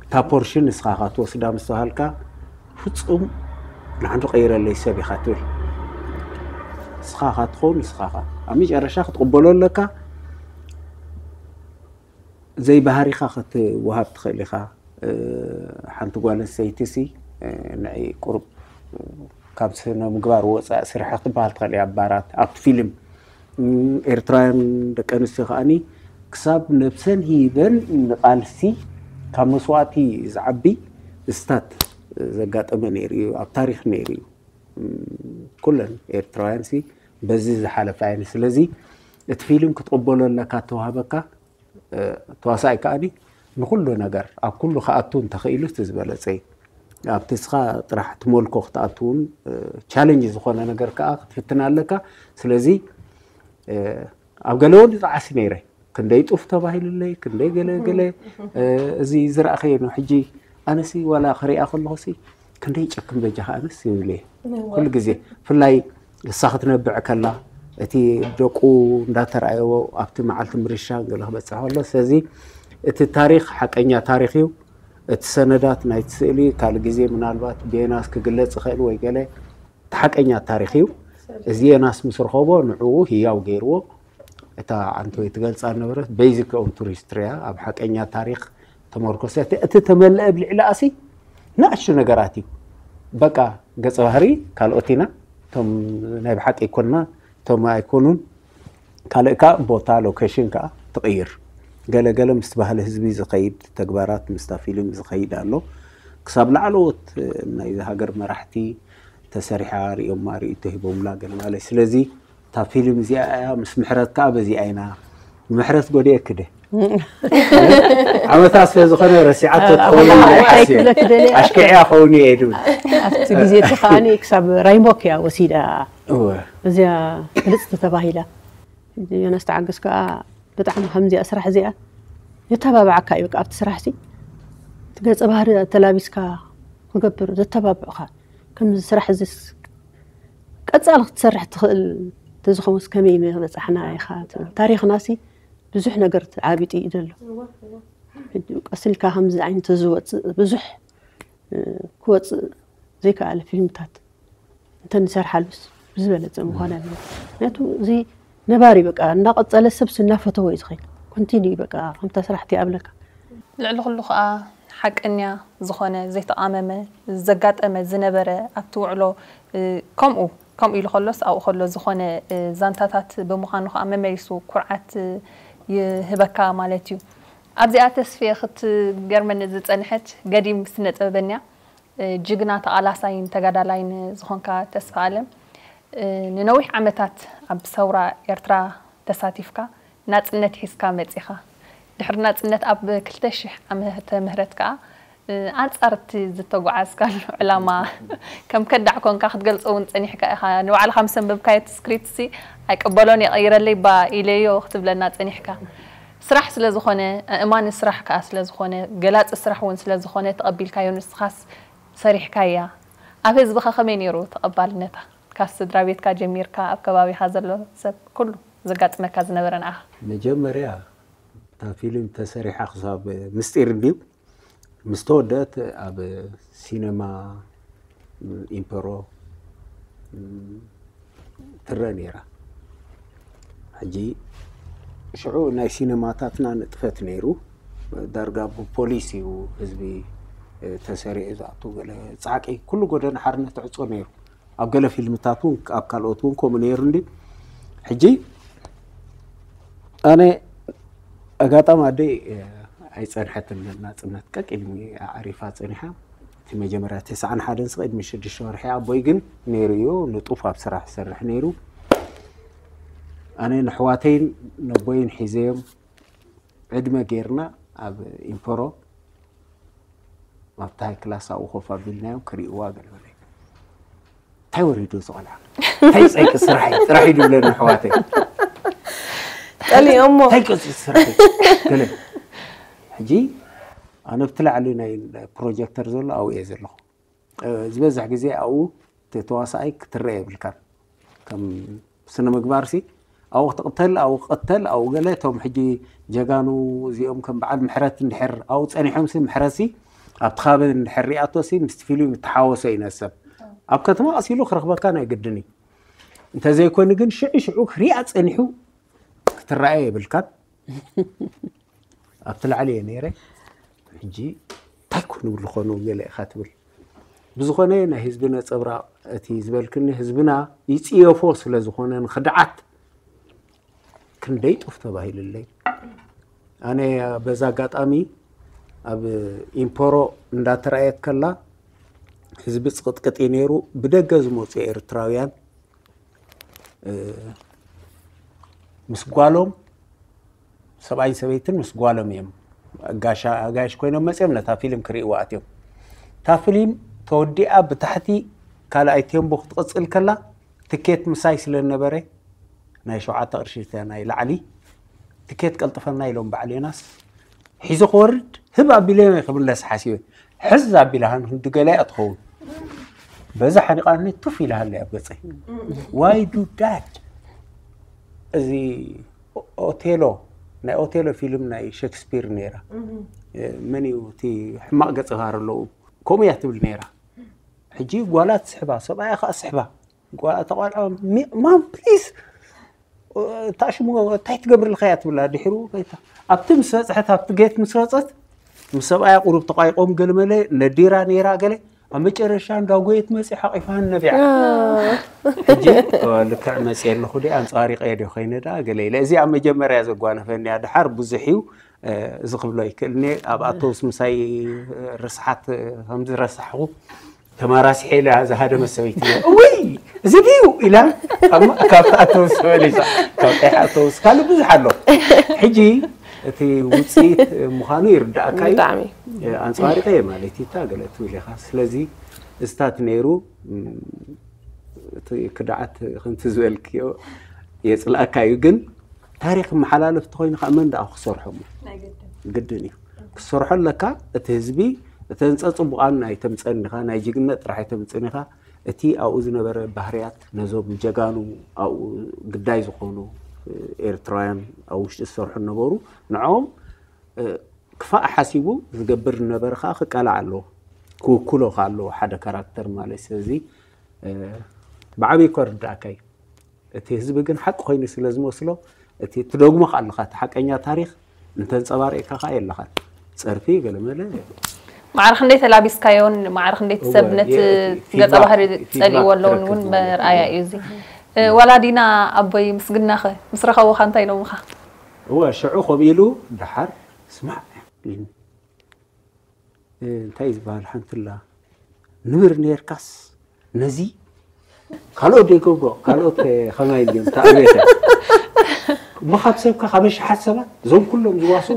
እታ ፖርሽን ንስኻ ኢኻ ትወስዳ ምስ ተባሃልካ ፍጹም ንዓንዱ ቀይረለይ ሰብ ኢኻ ትብል። ንስኻ ኢኻ ትኸውን፣ ንስኻ ኢኻ ኣብ መጨረሻ ክትቕበሎ ኣለካ። ዘይባህሪኻ ክትወሃብ ትኽእል ኢኻ። ሓንቲ ጓል ኣንስተይቲ ሲ ንዒ ቁሩብ ካብ ስነ ምግባር ወፃእ ስርሒ ክትበሃል ትኽእል እያ። ኣብ ባራት ኣብቲ ፊልም ኤርትራውያን ደቂ ኣንስትዮ ከዓኒ ክሳብ ነብሰን ሂበን ንቓልሲ ካብ መስዋእቲ ዝዓቢ እስታት ዘጋጠመ ነይሩ እዩ፣ ኣብ ታሪኽ ነይሩ እዩ። ኩለን ኤርትራውያን ሲ በዚ ዝሓለፋ እየን። ስለዚ እቲ ፊልም ክትቕበሎ ኣለካ፣ ተዋህበካ ተዋሳኣይ ከዓኒ ንኩሉ ነገር ኣብ ኩሉ ክኣቱ እንተኽኢሉ እቲ ዝበለፀ እዩ። ኣብቲ እስኻ ጥራሕ ትመልኮ ክትኣቱ እውን ቻለንጅ ዝኾነ ነገር ከዓ ክትፍትን ኣለካ። ስለዚ ኣብ ገለ እውን ይጠዓሲ ነይረ። ክንደይ ጡፍ ተባሂሉለይ፣ ክንደይ ገለ ገለ እዚ ዝረእኸዮ ነው። ሕጂ ኣነሲ ዋላ ክሪኣ ከለኹሲ ክንደይ ጨክን በጃኻ ኣነስ ይብል እየ ኩሉ ግዜ። ብፍላይ እሳ ክትነብዕ ከላ እቲ ደቁ እንዳተራእየዎ ኣብቲ መዓልቲ ምርሻን ገለ ክበፅሕ ከሎ፣ ስለዚ እቲ ታሪኽ ሓቀኛ ታሪኽ እዩ። እቲ ሰነዳት ናይቲ ስእሊ ካልእ ግዜ ምናልባት ብየናስ ክግለጽ ይኽእል ወይ ገለ፣ እቲ ሓቀኛ ታሪኽ እዩ። እዚ የናስ ምስ ረኸቦ ንዕኡ ህያው ገይርዎ። እታ ዓንተወይ ትገልጻ ነበረት ቤዚክ ኦን ትሩ ሂስትሪ እያ፣ ኣብ ሓቀኛ ታሪኽ ተመርኮሰ። እቲ ተመልአ ብልዕሊ ኣሲ ንኣሽቱ ነገራት እዩ። በቃ ገጸ ባህሪ ካልኦት ኢና፣ እቶም ናይ ብሓቂ ይኮንና፣ እቶም ኣይኮኑን። ካልእ ከዓ ቦታ ሎኬሽን ከዓ ትቕይር። ገለገለ ምስቲ ባህሊ ህዝቢ ዝኸይድ ተግባራት ምስታ ፊልም ዝኸይድ ኣሎ። ክሳብ ላዕለዎት ናይዚ ሃገር መራሕቲ ተሰሪሓ ሪኦማ ርእይቶ ሂቦምላ ገለ ማለት። ስለዚ እታ ፊልም እዚኣ እያ፣ ምስ ምሕረት ከዓ በዚኣ ኢና። ምሕረት ጎዲኤ ክደ ዓመታት ስለ ዝኾነ ረሲዓቶ ትኸውን ኢለ ሓሲበ። ኣሽኪዕያ ኸውን እየ ድብል። ኣብቲ ግዜ እቲ ከዓኒ ክሳብ ራይሞክ እያ ወሲዳ እወ። እዚኣ ብልፅቲ ተባሂላ። ዮናስ ተዓገስ ከዓ ብጣዕሚ ከምዚኣ ስራሕ እዚኣ የተባብዓካ እዩ። በቃ ኣብቲ ስራሕ ሲ እቲ ገፀ ባህሪ ተላቢስካ ክገብር ዘተባብዑኻ ከምዚ ስራሕ እዚ ቀፃሊ ክትሰርሕ ትኽእል ተዝኾንስ ከመይ በፃሕና ኢኻ ትብል። ታሪኽና ሲ ብዙሕ ነገር ዓቢጡ እዩ ዘሎ። ሕጂ ቀስ ኢልካ ከምዚ ዓይነት ዝወፅእ ብዙሕ ክወፅእ ዘይከኣለ ፊልምታት እንተንሰርሓሉስ ብዝበለፀ ምኾነ ኣለዎ። ምክንያቱ እዚ ነባሪ በቃ እናቐፀለ ሰብስ እናፈተዎ እዩ ዝኸይድ። ኮንቲኒ በቃ ከምታ ስራሕቲ ኣብለካ። ልዕሊ ኩሉ ከዓ ሓቀኛ ዝኾነ ዘይተቓመመ ዘጋጠመ ዝነበረ ኣብቲ ውዕሎ ከምኡ ከምኡ ኢሉ ከሎስ ኣብኡ ከሎ ዝኾነ ዛንታታት ብምዃኑ ከዓ መመሊሱ ኩርዓት ይህበካ ማለት እዩ። ኣብዚኣ ተስፍየ ክትገርመኒ ዝፀንሐት ገዲም ስነ ጥበበኛ ጅግና ተቓላሳይን ተጋዳላይን ዝኾንካ ተስፋ ኣለም ንነዊሕ ዓመታት ኣብ ሰውራ ኤርትራ ተሳቲፍካ ናጽነት ሒዝካ መጺኻ ድሕሪ ናጽነት ኣብ ክልተ ሽሕ ዓመተ ምህረት ከኣ ኣንጻር እቲ ዝተጓዓዝካሉ ዕላማ ከም ከዳዕ ኮንካ ክትገልጾ እውን ጸኒሕካ ኢኻ። ንባዕልኻ ምስ ኣንበብካዮ እቲ ስክሪፕት ሲ ኣይቅበሎን እየ ቀይረለይ እባ ኢለዮ ክትብለና ጸኒሕካ። ስራሕ ስለ ዝኾነ፣ ኣእማኒ ስራሕ ከኣ ስለ ዝኾነ፣ ገላጺ ስራሕ እውን ስለ ዝኾነ ተቐቢልካዮ ንስኻስ ሰሪሕካያ። ኣብ ህዝብኻ ከመይ ነይሩ ተቐባልነታ? ካብ ስድራ ቤትካ ጀሚርካ ኣብ ከባቢኻ ዘሎ ሰብ ኩሉ ዘጋጥመካ ዝነበረ ንዓኻ? መጀመርያ እታ ፊልም ተሰሪሓ ክሳብ ምስጢር እንድዩ ምስ ተወደአት ኣብ ሲነማ ኢምፐሮ ትረአ ነይራ። ሕጂ ሽዑ ናይ ሲነማታትና ንጥፈት ነይሩ። ዳርጋ ብፖሊስ እዩ ህዝቢ ተሰሪዑ ዝኣቱ። ገለ ጻዕቂ ኩሉ ጎደና ሓርነት ትዕጾ ነይሩ። ኣብ ገለ ፊልምታት እውን ኣብ ካልኦት እውን ከምኡ ነይሩ እንዲ ሕጂ ኣነ ኣጋጣሚ ኣደይ ኣይጸንሐትን። ናጽነት ቀቂል ኣዕሪፋ ጸኒሓ። እቲ መጀመርያ ተስዓን ሓደን ቅድሚ ሽዱሽተ ወርሒ ኣቦይ ግን ነይሩ እዩ፣ ንጡፍ ኣብ ስራሕ ይሰርሕ ነይሩ። ኣነ ንኣሕዋተይን ነቦይን ሒዘዮም ዕድመ ጌርና ኣብ ኢምፐሮ ኣብታ ክላስ ኣብኡ ኮፍ ኣቢልናዮም ክርእይዋ ገለ በለ። እንታይ ወሪዱ እዚ ቆልዓ? እንታይ ጸይቂ ስራሕ እዩ? ስራሕ እዩ ድብለኒ ኣሕዋተይ። ቀሊኦሞ እንታይ ቀፂ ስራሕ ገለ ሕጂ ኣነ ብቲ ላዕሊ ናይ ፕሮጀክተር ዘሎ ኣብኡ እየ ዘለኹ። ዝበዝሕ ግዜ ኣብኡ ተዋሳኣይ ክትረአ የብልካን። ከም ስነ ምግባር ሲ ኣብኡ ክትቕተል ኣብኡ ክቕተል ኣብኡ ገለ እቶም ሕጂ ጀጋኑ እዚኦም ከም በዓል ምሕረት እንድሕር ኣብኡ ፀኒሖም ሲ ምሕረት ሲ ኣብቲ ከባቢ እንድሕር ሪኣቶ ሲ ምስቲ ፊልም እተሓወሰ እዩ ነሰብ ኣብ ከተማ ቀሲሉ ክረኽበካ ናይ ግድን እዩ። እንተዘይኮይኑ ግን ሽዑ ሽዑ ክሪኣ ፀኒሑ ክትረኣየ የብልካን። ኣብቲ ላዕሊ እየ ነይረ። ሕጂ እንታይ ኮን ይብሉ ኾኑ ገለ ኢኻ ትብል። ብዝኾነ ናይ ህዝቢ ነፀብራቕ እቲ ዝበልክኒ ህዝብና ይፅየፎ ስለ ዝኾነ ንኽድዓት ክንደይ ጡፍ ተባሂሉለይ። ኣነ በዛ ኣጋጣሚ ኣብ ኢምፖሮ እንዳተራእየት ከላ ህዝቢ ፅቕጥቅጥ እዩ ነይሩ። ብደገ ዝመፁ ኤርትራውያን ምስ ጓሎም ሰብኣይን ሰበይትን ምስ ጓሎም እዮም ጋሻ ኣጋይሽ ኮይኖም መፅኦም ነታ ፊልም ክርእይዋ ኣትዮም። እታ ፊልም ተወዲኣ ብታሕቲ ካልኣይ ቴምቦ ክትቕፅል ከላ ትኬት ምሳይ ስለ ዝነበረ ናይ ሸውዓተ ቅርሺ ናይ ላዕሊ ትኬት ቀልጥፈና ኢሎም በዓል ዮናስ ሒዞ ክወርድ ህብ ኣቢለ ክምለስ ሓሲበ ሕዝ ኣቢላሃን ክንዲ ገለ እያ ትኸውን። በዛ ሓኒቓኒ ቱፍ ኢላሃለ ኣብ ገፀይ። ዋይ ዱ ዳድ እዚ ኦቴሎ ናይ ኦቴሎ ፊልም ናይ ሸክስፒር ነይራ። መን እዩ እቲ ሕማቕ ገፀ ባህሪ ኣለዉ ከምኡ እያ ትብል ነይራ። ሕጂ ጓላ ትስሕባ ሰብኣያ ከዓ ስሕባ ተቋልዖ ማም ፕሊስ ታሽሙ እንታይ ትገብር ኣለካ እያ ትብላ ድሕሩ ኣብቲ ምስ በፅሐት ኣብቲ ጌት ምስ ወፀት ምስ ሰብኣያ ቁሩብ ተቋይቆም ገለመለ ነዲራ ነይራ ገለ ኣብ መጨረሻ እንዳጎየት መፂ ሓቂፋን ነቢዓ ሕጂ ልክዕ መፂ ኣለኹ ዲ ኣንፃሪቀ ዲ ኮይነ ዳ ገለ ኢለ እዚ ኣብ መጀመርያ ዘጓነፈኒ እያ ድሓር ብዙሕ እዩ እዚ ክብሎ ይክእልኒ ኣብ ኣቶስ ምሳይ ርስሓት ከምዝረሳሕኹ ተማራሲሐ ኢላ ዝሃደመት ሰበይቲ እውይ እዚ ድዩ ኢላ ካብቲ ኣተውስ ተመሊሳ ካብ ቀይሕ ኣተውስ ካልእ ብዙሕ ኣሎ ሕጂ እቲ ውፅኢት ምዃኑ ይርዳእካ እዩ ኣንፃሪቀ ማለት ይታ ገለ ትብል ኢኻ ስለዚ እስታት ነይሩ እቲ ክድዓት ከምቲ ዝበልክዮ የፅላእካ እዩ ግን ታሪክ መሓላለፍ ተኮይኑ ከዓ መን ደኣ ክሰርሖ ግድን እዩ ክሰርሖ ኣለካ እቲ ህዝቢ እተን ፀፅቡቃን ኣይተምፀን ኢኻ ናይ ጅግነት ጥራሕ ኣይተምፅን ኢኻ እቲ ኣብኡ ዝነበረ ባህርያት ነዞም ጀጋኑ ኣብኡ ግዳይ ዝኾኑ ኤርትራውያን ኣብ ውሽጢ ዝሰርሑ ነበሩ ንዕኦም ክፋእ ሓሲቡ ዝገብር ዝነበረ ከዓ ክቃላዕ ኣለዎ ክውክሎ ከዓ ኣለዎ ሓደ ካራክተር ማለት ስለዚ ብዓብይ እኮ ርዳእካ እዩ እቲ ህዝቢ ግን ሓቂ ኮይኑ ስለ ዝመስሎ እቲ ትደግሞ ከዓ ኣለካ እቲ ሓቀኛ ታሪክ እንተንፀባሪቅካ ከዓ የለካን ፀርፊ ገለመለ ማዕረ ክንደይ ተላቢስካዮን ማዕረ ክንደይ ሰብ ነቲ ገፀ ባህሪ ፀልእዎ ኣለውን እውን መርኣያ እዩ እዚ ወላዲና ኣቦይ ምስግናኸ ምስ ረኸቡኻ እንታይ ኢሎምኻ እወ ሽዑ ከምኡ ኢሉ ደሓር ስማዕ እንታይ ዝበሃል ሓንቲ ኣላ ንብር ነርካስ ነዚ ካልኦት ዘይገብሮ ካልኦት ከማይ እዮም ተኣብየተ እሞ ካብ ሰብካ ካብ ኣሽሓት ሰባት እዞም ኩሎም ዝዋሱ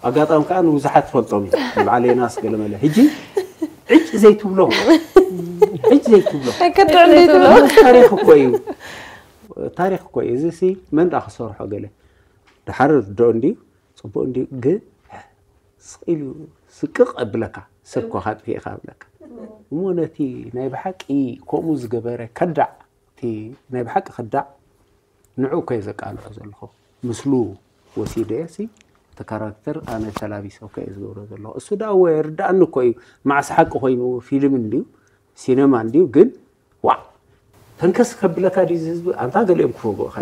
ኣጋጣሚ ከዓ ንብዙሓት ትፈልጦም እዩ ንበዓል ዮናስ ገለመለ ሕጂ ዕጭ ዘይትብሎ ዕጭ ዘይትብሎ ኣይከትዕን ዘይትብሎ ታሪክ እኮ እዩ ታሪክ እኮ እዩ እዚ ሲ መን ዳ ክሰርሖ ገለ ድሓር ዶ እንዲ ፅቡቅ እንዲ ግን ስቕ ኢሉ ስቅቕ ኣብለካ ሰብ ኮ ካጥፊእኻ ኣብለካ እሞ ነቲ ናይ ብሓቂ ከምኡ ዝገበረ ከዳዕ እቲ ናይ ብሓቂ ከዳዕ ንዑ እኮ ዘቃልዖ ዘለኹ ምስሉ ወሲደ ሲ እቲ ካራክተር ኣነ ተላቢሰ እኮ እየ ዝገብሮ ዘለኹ እሱ ዳ ወ ርዳእኒ እኮ እዩ ማዕስ ሓቂ ኮይኑ ፊልም እንድዩ ሲነማ እንድዩ ግን ዋ ተንከስ ከብለካ ድዩ ህዝቢ ኣንታ ገሊኦም ክፈግኡካ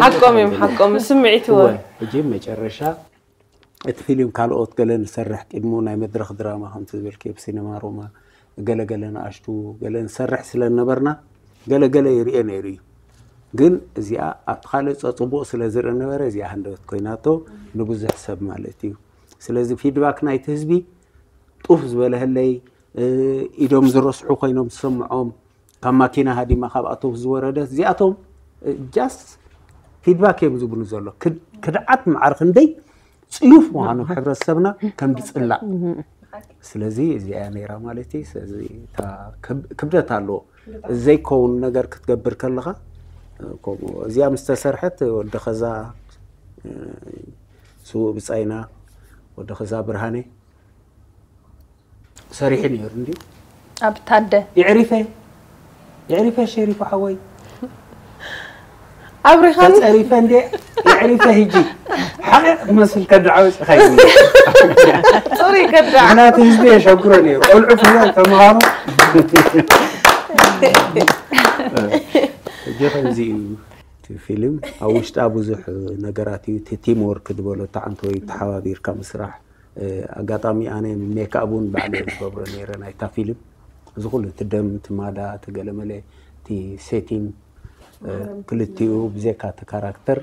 ሓቆም እዮም ሓቆም ስምዒት ወ ሕጂ መጨረሻ እቲ ፊልም ካልኦት ገለ ንሰርሕ ቅድሙ ናይ መድረክ ድራማ ከምቲ ዝበልክዮ ብሲነማ ሮማ ገለገለ ንኣሽቱ ገለ ንሰርሕ ስለ ነበርና ገለገለ ይርኤ ነይሩ እዩ ግን እዚኣ ኣብቲ ካልእ ጸጽቡቕ ስለ ዝርኢ ነበረ፣ እዚኣ ሃንደበት ኮይናቶ ንብዙሕ ሰብ ማለት እዩ። ስለዚ ፊድባክ ናይቲ ህዝቢ ጡፍ ዝበለህለይ፣ ኢዶም ዝረስሑ ኮይኖም ዝሰምዖም፣ ካብ ማኪና ሃዲማ ካብ ኣውቶቡስ ዝወረደት፣ እዚኣቶም ጃስት ፊድባክ እዮም ዝብሉ ዘሎ። ክድዓት መዓር ክንደይ ጽዩፍ ምዃኑ ሕብረተሰብና ከም ዝጽላእ። ስለዚ እዚኣ እያ ነይራ ማለት እዩ። ስለዚ ክብደት ኣለዎ። ዘይከውን ነገር ክትገብር ከለኻ ከምኡ። እዚኣ ምስ ተሰርሐት ወዲ ኸዛ ስዉእ ብጻይና፣ ወዲ ኸዛ ብርሃነ ሰሪሑ ነይሩ እንዲ ኣብ ታደ ይዕሪፈ ይዕሪፈ ሸሪፉ ሓወይ ኣብሪኻኒ ተጸሪፈ እንዴ ይዕሪፈ ሂጂ ሓቂቕ መስል ከዳዓዊ ጽኻይ ጽሩይ ከዳ ምክንያቱ ህዝቢ የሸግሮ ነይሩ። ቆልዑ ፍያል ተምሃሩ ሕጂ ከምዚ እዩ። እቲ ፊልም ኣብ ውሽጣ ብዙሕ ነገራት እዩ። እቲ ቲም ወርክ ዝበሎ ተዓንቶ እዩ ተሓባቢርካ ምስራሕ። ኣጋጣሚ ኣነ ሜክኣፕ እውን ባዕለ ዝገብሮ ነይረ ናይታ ፊልም። እዚ ኩሉ እቲ ደም፣ እቲ ማዳ፣ እቲ ገለመለ፣ እቲ ሴቲንግ ክልቲኡ ብዘካ እቲ ካራክተር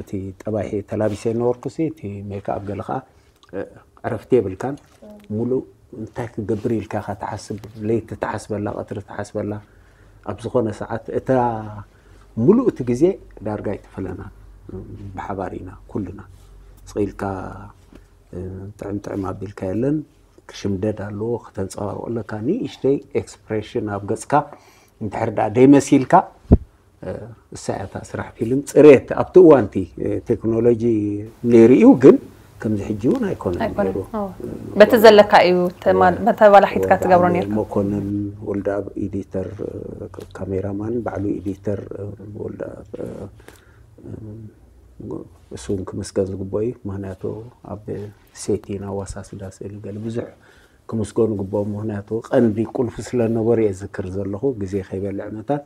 እቲ ጠባይ ተላቢሰ ነበርኩ ሲ እቲ ሜክኣፕ ገለ ከዓ ዕረፍቲ የብልካን። ሙሉእ እንታይ ክገብር ኢልካ ኢኻ ትሓስብ፣ ለይቲ ትሓስበላ፣ ቀትሪ ትሓስበላ። ኣብ ዝኾነ ሰዓት እታ ሙሉእ እቲ ግዜ ዳርጋ ኣይትፈለና ብሓባር ኢና ኩልና ስቕ ኢልካ ጥዕም ጥዕም ኣቢልካ የለን ክሽምደድ ኣለዎ ከተንፀባርቆ ኣለካ ንእሽተይ ኤክስፕሬሽን ኣብ ገፅካ እንድሕር ደኣ ደይመሲልካ እሳ እያ እታ ስራሕ ፊልም ፅሬት ኣብቲ እዋንቲ ቴክኖሎጂ ነይሩ እዩ ግን ከምዚ ሕጂ እውን ኣይኮነን ነይሩ በቲ ዘለካ እዩ ተባላሒትካ ትገብሮ ነርካ መኮንን ወልደኣብ ኤዲተር ካሜራማን ባዕሉ ኤዲተር ወልደኣብ እሱ እውን ክምስገን ዝግብኦ እዩ ምክንያቱ ኣብ ሴቲን ኣዋሳስዳ ስእሊ ገለ ብዙሕ ክምስገኑ ግብኦም ምክንያቱ ቀንዲ ቁልፊ ስለነበሩ እየ ዝክር ዘለኹ ግዜ ከይበልዕ መታን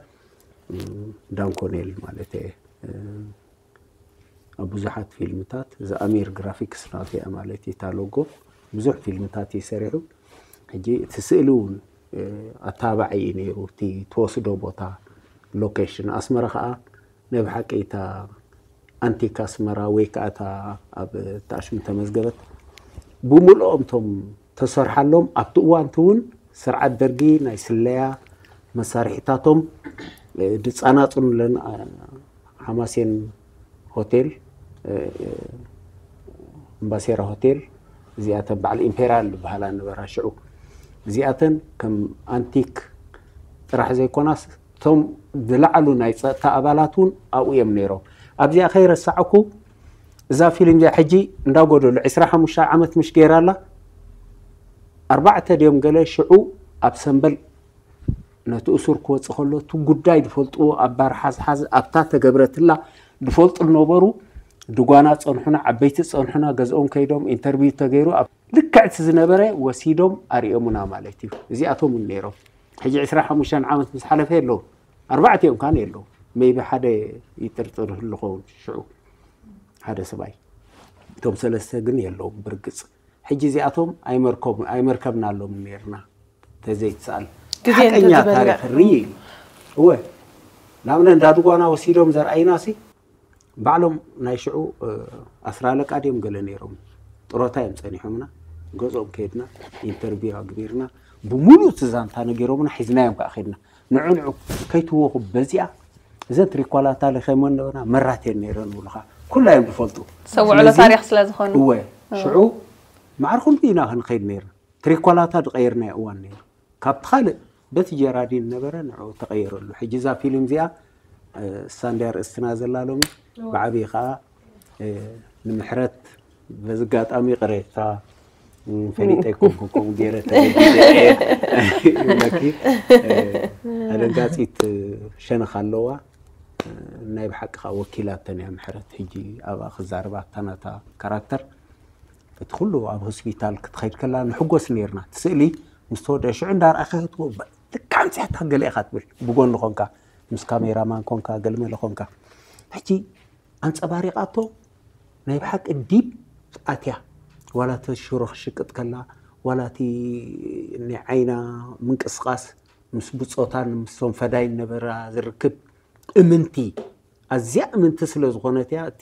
ዳንኮኔል ማለት እየ ኣብ ብዙሓት ፊልምታት ዝኣሚር ግራፊክስ ናቱ እያ ማለት እዩ እታ ሎጎ ብዙሕ ፊልምታት እዩ ሰሪሑ ሕጂ እቲ ስእሊ እውን ኣተባባዒ እዩ ነይሩ እቲ ትወስዶ ቦታ ሎኬሽን ኣስመራ ከዓ ናይ ብሓቂ እታ ኣንቲክ ኣስመራ ወይ ከዓ እታ ኣብ ተኣሽሙ ተመዝገበት ብምልኦም እቶም ተሰርሓሎም ኣብቲ እዋንቲ እውን ስርዓት ደርጊ ናይ ስለያ መሳርሒታቶም ድፃናፅኑለን ሓማሴን ሆቴል እምባሴራ ሆቴል እዚኣተን በዓል ኢምፔራል ዝበሃላ ነበራ ሽዑ እዚኣተን ከም ኣንቲክ ጥራሕ ዘይኮናስ እቶም ዝለዓሉ ናይ ፀጥታ ኣባላት እውን ኣብኡ እዮም ነይሮም ኣብዚኣ ከይረሳዕኩ እዛ ፊልም እዚኣ ሕጂ እንዳጎደሉ ዕስራ ሓሙሽተ ዓመት ምሽ ገይራ ኣላ ኣርባዕተ ድዮም ገለ ሽዑ ኣብ ሰንበል ነቲ እሱር ክወፅእ ከሎ እቲ ጉዳይ ዝፈልጥዎ ኣብ ባር ሓዝሓዝ ኣብታ ተገብረትላ ዝፈልጡ ዝነበሩ ድጓና ፀንሑና ዓበይቲ ፀንሑና ገዝኦም ከይዶም ኢንተርቪው ተገይሩ ኣብ ልክዕ እቲ ዝነበረ ወሲዶም ኣርእዮምና ማለት እዩ እዚኣቶም እውን ነይሮም ሕጂ ዕስራ ሓሙሽተ ዓመት ምስ ሓለፈ የለውም ኣርባዕተ እዮም ካን የለውም maybe ሓደ ይጥርጥር ዝኸውን ሽዑ ሓደ ሰብኣይ እቶም ሰለስተ ግን የለውም ብርግፅ ሕጂ እዚኣቶም ኣይመርከብናሎም ነርና ተዘይትሰኣል ግዜ ሓቀኛ እንተዝበልዕ። ታሪክ ሪል እወ ንኣብነት እንዳድጓና ወሲዶም ዘርኣይና ሲ ባዕሎም ናይ ሽዑ ኣስራ ኣለቃ ድዮም ገለ ነይሮም ጥሮታ እዮም ፀኒሖምና ገዝኦም ከይድና ኢንተርቪው ኣግቢርና ብሙሉእ እቲ ዛንታ ነጊሮምና ሒዝናዮም ከዓ ከይድና ንዑ ንዑ ከይትወኹ በዚኣ እዘን ትሪኳላታ ልኸይመን ነበርና መራቴን ነይረን ይብሉኻ ኩላ እዮም ዝፈልጡ ሰውዕሎ ስለዚ- ታሪክ ስለ ዝኾኑ እወ ሽዑ ማዕር ኩሉ ኢና ክንኸይድ ነይርና ትሪኳላታ ዝቀየርናዮ እዋን ነይሩ ካብቲ ካልእ በቲ ጀራዲን ነበረ ንዑ ተቐየረሉ ሕጂ እዛ ፊልም እዚኣ ሳንድያ ርእስትና ዘላ ሎሚ ብዓብዪ ከዓ ንምሕረት በዚ ኣጋጣሚ ቅሬታ ፈሊጠ ይኮንኩ ከምኡ ገይረ ተገዲደ እየ ይብለኪ ኣደንጋፂት ሸነኽ ኣለዋ ናይ ብሓቂ ከዓ ወኪላተን እያ ምሕረት ሕጂ ኣብኣ ክዛረባ እታ ናታ ካራክተር እቲ ኩሉ ኣብ ሆስፒታል ክትኸይድ ከላ ንሕጎስ ነርና እቲ ስእሊ ምስ ተወደ ሽዑ እንዳርኣኸ ክትኮ ልካ ኣምፅያታ ገለ ኢኻ ትብል ብጎኒ ኮንካ ምስ ካሜራማን ኮንካ ገልመለ ኮንካ ሕጂ ኣንፀባሪቓቶ ናይ ብሓቂ ዲብ ኣትያ ዋላ እቲ ሽሮ ክሽቅጥ ከላ ዋላ እቲ ናይ ዓይና ምንቅስቃስ ምስ ብፆታን ምስቶም ፈዳይን ነበራ ዝርክብ እምንቲ፣ ኣዝያ እምንቲ ስለ ዝኾነት እያ። እቲ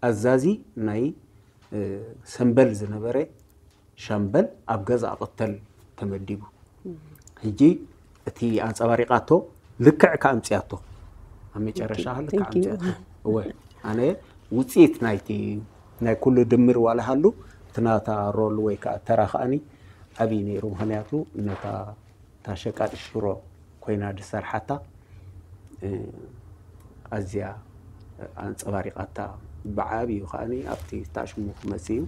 ኣዛዚ ናይ ሰምበል ዝነበረ ሻምበል ኣብ ገዛ ቅተል ተመዲቡ። ሕጂ እቲ ኣንፀባሪቃቶ ልክዕ ከኣምፅያቶ ኣብ መጨረሻ ልክዕ ኣምፅያቶ። እወ ኣነ ውፅኢት ናይቲ ናይ ኩሉ ድምር ዋላ ሃሉ እቲ ናታ ሮል ወይ ከዓ ተራ ከዓኒ ዓብዪ ነይሩ። ምክንያቱ ነታ እታ ሸቃጢ ሽሮ ኮይና ዝሰርሓታ ኣዝያ ኣንፀባሪቓታ። ብዓብዩ ከዓኒ ኣብቲ ታሽሙ ክመፅእ እዩ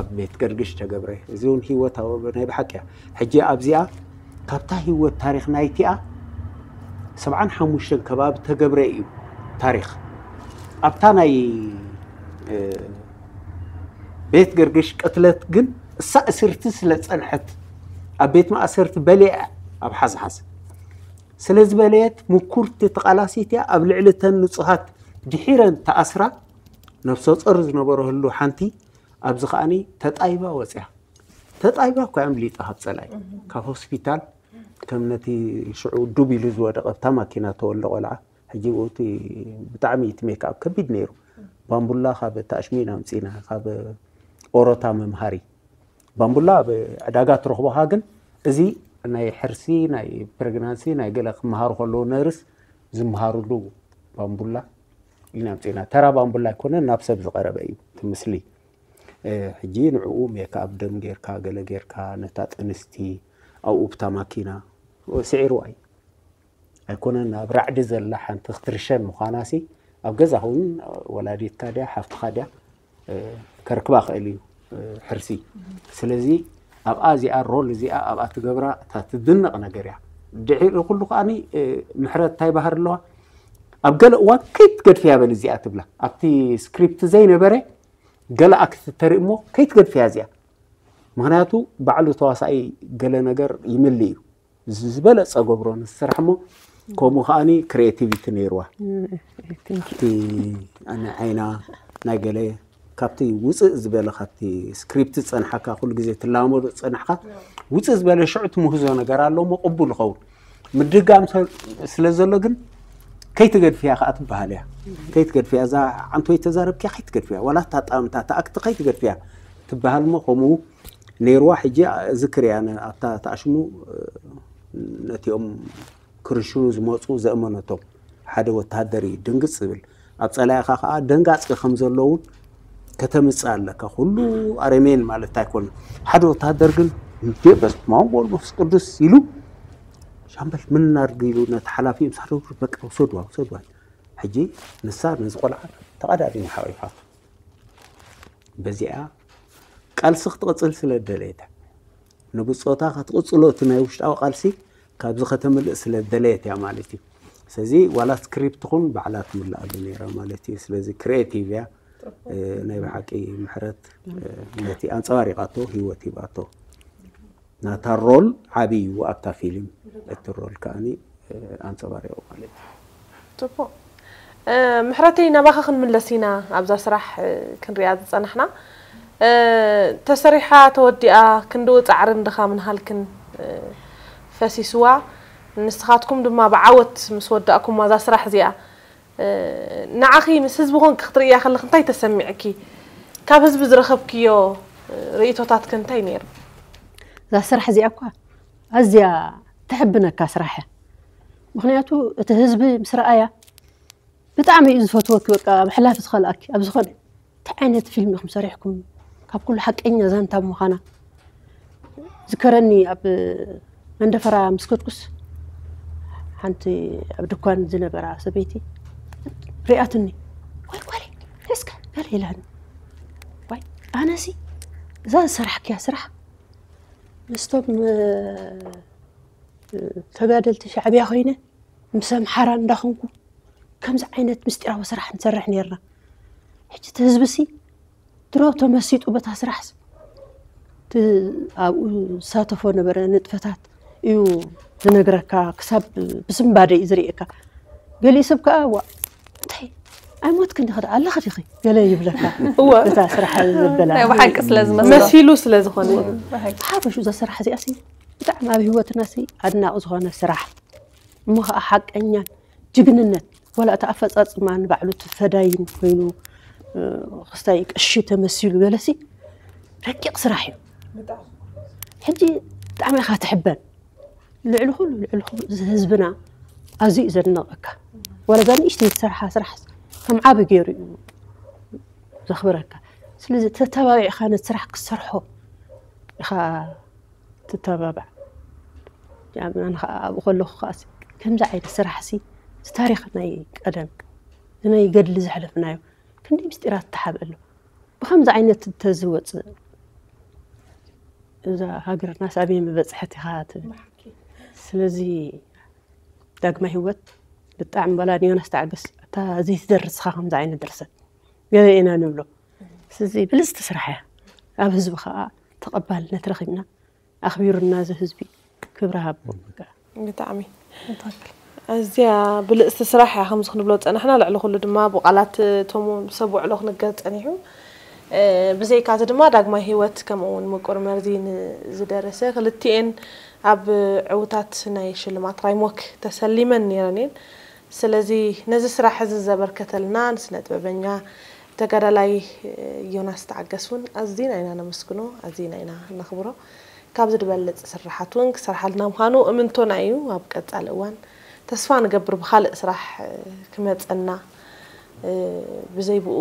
ኣብ ቤት ገርግሽ ተገብረ። እዚ እውን ህይወታዊ ናይ ብሓቂ እያ። ሕጂ ኣብዚኣ ካብታ ህይወት ታሪኽ ናይቲኣ ሰብዓን ሓሙሽተን ከባቢ ተገብረ እዩ ታሪኽ ኣብታ ናይ ቤት ገርግሽ ቅትለት ግን እሳ እስርቲ ስለ ዝጸንሐት ኣብ ቤት ማእሰርቲ በሊዐ ኣብ ሓዝሓዝ ስለ ዝበለየት ምኩርቲ ተቓላሲት እያ። ኣብ ልዕሊ እተን ንጹሃት ድሒረን ተኣስራ ነፍሰ ጾር ዝነበረሉ ሓንቲ ኣብዚ ከኣኒ ተጣይባ ወጽያ። ተጣይባ እኳ እያ ኣምሊጣ ካብ ጸላይ ካብ ሆስፒታል ከም ነቲ ሽዑ ዱብ ኢሉ ዝወደቐ ኣብታ ማኪና ተወልደ ቆልዓ ሕጂ እቲ ብጣዕሚ እቲ ሜክኣፕ ከቢድ ነይሩ። ባምቡላ ካብ ታሽሚና ኣምፂና ካብ ኦሮታ መምሃሪ ባምቡላ ኣብ ዕዳጋ ትረኽቦኻ ግን እዚ ናይ ሕርሲ ናይ ፕሬግናንሲ ናይ ገለ ክመሃሩ ከለዉ ነርስ ዝመሃሩሉ ባምቡላ ኢና ኣምፂና። ተራ ባምቡላ ኣይኮነን ናብ ሰብ ዝቐረበ እዩ እቲ ምስሊ። ሕጂ ንዕኡ ሜክኣፕ ደም ጌርካ ገለ ጌርካ ነታ ጥንስቲ ኣብኡ ብታ ማኪና ስዒርዋ እዩ። ኣይኮነን ኣብ ራዕዲ ዘላ ሓንቲ ክትርሸን ምዃናሲ ኣብ ገዛ ኸውን ወላዲትካ ድያ ሓፍትኻ ድያ ከርክባ ክእል እዩ ሕርሲ። ስለዚ ኣብኣ እዚኣ ሮል እዚኣ ኣብኣ ትገብራ እታ ትድነቕ ነገር እያ። ድሕሪ ኩሉ ከዓኒ ምሕረት እንታይ ባህር ኣለዋ ኣብ ገለ እዋን ከይትገድፍያ በል እዚኣ ትብላ ኣብቲ ስክሪፕት ዘይነበረ ገለ ኣክት ተርኢ እሞ ከይትገድፍያ እዚኣ ምክንያቱ ባዕሉ ተዋሳኢ ገለ ነገር ይምል እዩ ዝበለፀ ገብሮ ንስራሕ እሞ ከምኡ ከዓኒ ክሬቲቪቲ ነይርዋ እቲ ኣነ ዓይና ናይ ገለ ካብቲ ውፅእ ዝበለ ካብቲ ስክሪፕት ዝፀንሓካ ኩሉ ግዜ ትላመዶ ዝፀናሕካ ውፅእ ዝበለ ሽዑ ትምህዞ ነገር ኣሎ እሞ ቅቡል ይኸውን ምድጋም ስለ ዘሎ ግን ከይትገድፍያ ከዓ ትበሃል እያ ከይትገድፍያ እዛ ዓንቶይ ተዛረብኪያ ከይትገድፍያ ዋላ ታጣምታ ተኣክቲ ከይትገድፍያ ትበሃል እሞ ከምኡ ነይርዋ ሕጂ ዝክር እያ ኣብታ ተኣሽሙ ነቲኦም ክርሽኑ ዝመፁ ዘእመነቶም ሓደ ወታሃደር እዩ ድንግፅ ዝብል ኣብ ፀላኢኻ ከዓ ደንጋፂ ከም ዘለውን ከተምፅእ ኣለካ ኩሉ ኣረሜን ማለት ኣይኮነ ሓደ ወታሃደር ግን እንዴ በስመ አብ ወወልድ ወመንፈስ ቅዱስ ኢሉ ሻምበል ምን እናድርግ ኢሉ ነቲ ሓላፊ ምሳዶ በቃ ውሰድዋ ውሰድዋ ሕጂ ንሳ ነዚ ቆልዓ ተቐዳዲሙ ሓቂፋቶ በዚኣ ቃልሲ ክትቕፅል ስለ ደለየት ንብፆታ ክትቕፅሎ እቲ ናይ ውሽጣዊ ቃልሲ ካብዚ ከተምልእ ስለ ደለየት እያ ማለት እዩ ስለዚ ዋላ ስክሪፕት ኹን ባዕላ ትምልኣሉ ነይራ ማለት እዩ ስለዚ ክሪኤቲቭ እያ ናይ ብሓቂ ምሕረት ነቲ ኣንፀባሪቃቶ ህይወት ሂባቶ ናታ ሮል ዓብይ እዩ ኣብታ ፊልም እቲ ሮል ከዓኒ ኣንፀባሪቑ ማለት እዩ ጽቡቕ ምሕረተይ ናባኻ ክንምለስ ኢና ኣብዛ ስራሕ ክንሪኣ ዝጸናሕና ተሰሪሓ ተወዲኣ ክንድኡ ጻዕርን ድኻምን ሃልክን ፈሲስዋ ንስኻትኩም ድማ ብዓወት ምስ ወዳእኩማ እዛ ስራሕ እዚኣ ንዓኺ ምስ ህዝቢ ኮንኪ ክትርእያ ከለኺ እንታይ ተሰሚዕኪ ካብ ህዝቢ ዝረኸብክዮ ርእቶታት ከ እንታይ ነይሩ እዛ ስራሕ እዚኣ እኳ ኣዝያ ተሕብነካ ስራሕ እያ ምኽንያቱ እቲ ህዝቢ ምስ ረኣያ ብጣዕሚ እዩ ዝፈትወኪ በቃ ኣብ ሕላፊ ዝኸልኣኪ ኣብ ዝኾነ እንታይ ዓይነት ፊልም ኢኹም ሰሪሕኩም ካብ ኩሉ ሓቀኛ ዛንታ ብምዃና ዝከረኒ ኣብ መንደፈራ ምስ ከድኩስ ሓንቲ ኣብ ድኳን ዝነበራ ሰበይቲ ሪኣትኒ ዋይ ጓለይ እስከ ገለ ኢላኒ ዋይ ኣነሲ እዛ ዝሰራሕክያ ስራሕ ምስቶም ተጋደልቲ ሻዕብያ ኮይነ ምስ ኣምሓራ እንዳኾንኩ ከምዚ ዓይነት ምስጢራዊ ስራሕ ንሰርሕ ነርና። ሕጂ እቲ ህዝብሲ ድሮ ተመሲጡ በታ ስራሕስ ኣብኡ ዝሳተፎ ነበረ ንጥፈታት እዩ ዝነግረካ ክሳብ ብስንባደ እዩ ዝርእየካ። ገሊኡ ሰብ ከዓ ዋ እንታይ ኣይሞትክን ዲኺ ኣለኺ ዲኺ ገለ ይብለካ እወ እታ ስራሕ ዘበላ ናይ ብሓቂ ስለ ዝመስሎ መሲሉ ስለ ዝኾነ ሓፈሹ እዛ ስራሕ እዚኣ ሲ ብጣዕሚ ኣብ ህይወትና ሲ ኣድናቂ ዝኾነ ስራሕ እሞ ከዓ ሓቀኛን ጅግንነት ዋላ እቲ ኣፈፃፅማ ንባዕሉ እቲ ፈዳይን ኮይኑ ክስታይ ቀሺ ተመሲሉ ገለሲ ረቂቕ ስራሕ እዩ። ሕጂ ብጣዕሚ ኢኻ ትሕበን። ልዕሊ ኩሉ ልዕሊ ኩሉ እዚ ህዝብና ኣዝዩ እዩ ዘድንቐካ። ዋላ እዛ ንእሽተይ ትሰርሓ ስራሕ ከም ዓቢ ገይሩ እዩ ዘኽብረካ። ስለዚ ተተባቢዕካ ነቲ ስራሕ ክትሰርሖ ኢኻ ትተባባዕ። ኣብኡ ከለኹ ከኣ ከምዚ ዓይነት ስራሕ ሲ ታሪኽ ናይ ቀደም ናይ ገድሊ ዘሕለፍናዮ ክንደይ ምስጢራት ተሓብእ ኣሎ። ብከምዚ ዓይነት እንተዝወፅእ እዛ ሃገርና ሳበይ ምበፅሐት ኢኻ ትብል። ስለዚ ዳግማይ ህይወት ብጣዕሚ በላ ንዮናስ ተዓገስ እታ ዘይትደርስኻ ከምዚ ዓይነት ድርሰት ገለ ኢና ንብሎ። ስለዚ ብልፅቲ ስራሕ እያ። ኣብ ህዝቢ ከዓ ተቐባልነት ረኺብና ኣኽቢሩና እዚ ህዝቢ ክብሪ ሃቦ። ብጣዕሚ ኣዝያ ብልፅቲ ስራሕ እያ ከምዚ ክንብሎ ዝፀናሕና። ልዕሊ ኩሉ ድማ ብቓላት እቶም ሰብ ውዕሎ ክንገር ፀኒሑ። ብዘይካ እዚ ድማ ዳግማይ ህይወት ከምኡ እውን ምቁር መርዚ ንዝደረሰ ክልቲኤን ኣብ ዕውታት ናይ ሽልማት ራይሞክ ተሰሊመን ነይረን እየን። ስለዚ ነዚ ስራሕ እዚ ዘበርከተልና ንስነ ጥበበኛ ተጋዳላይ ዮናስ ተዓገስ እውን ኣዚና ኢና ነመስግኖ፣ ኣዚና ኢና ነኽብሮ። ካብዚ ዝበልፅ ስራሓት እውን ክሰርሓልና ምዃኑ እምንቶና እዩ። ኣብ ቀፃሊ እዋን ተስፋ ንገብር ብኻልእ ስራሕ ክመፀና፣ ብዘይ ብኡ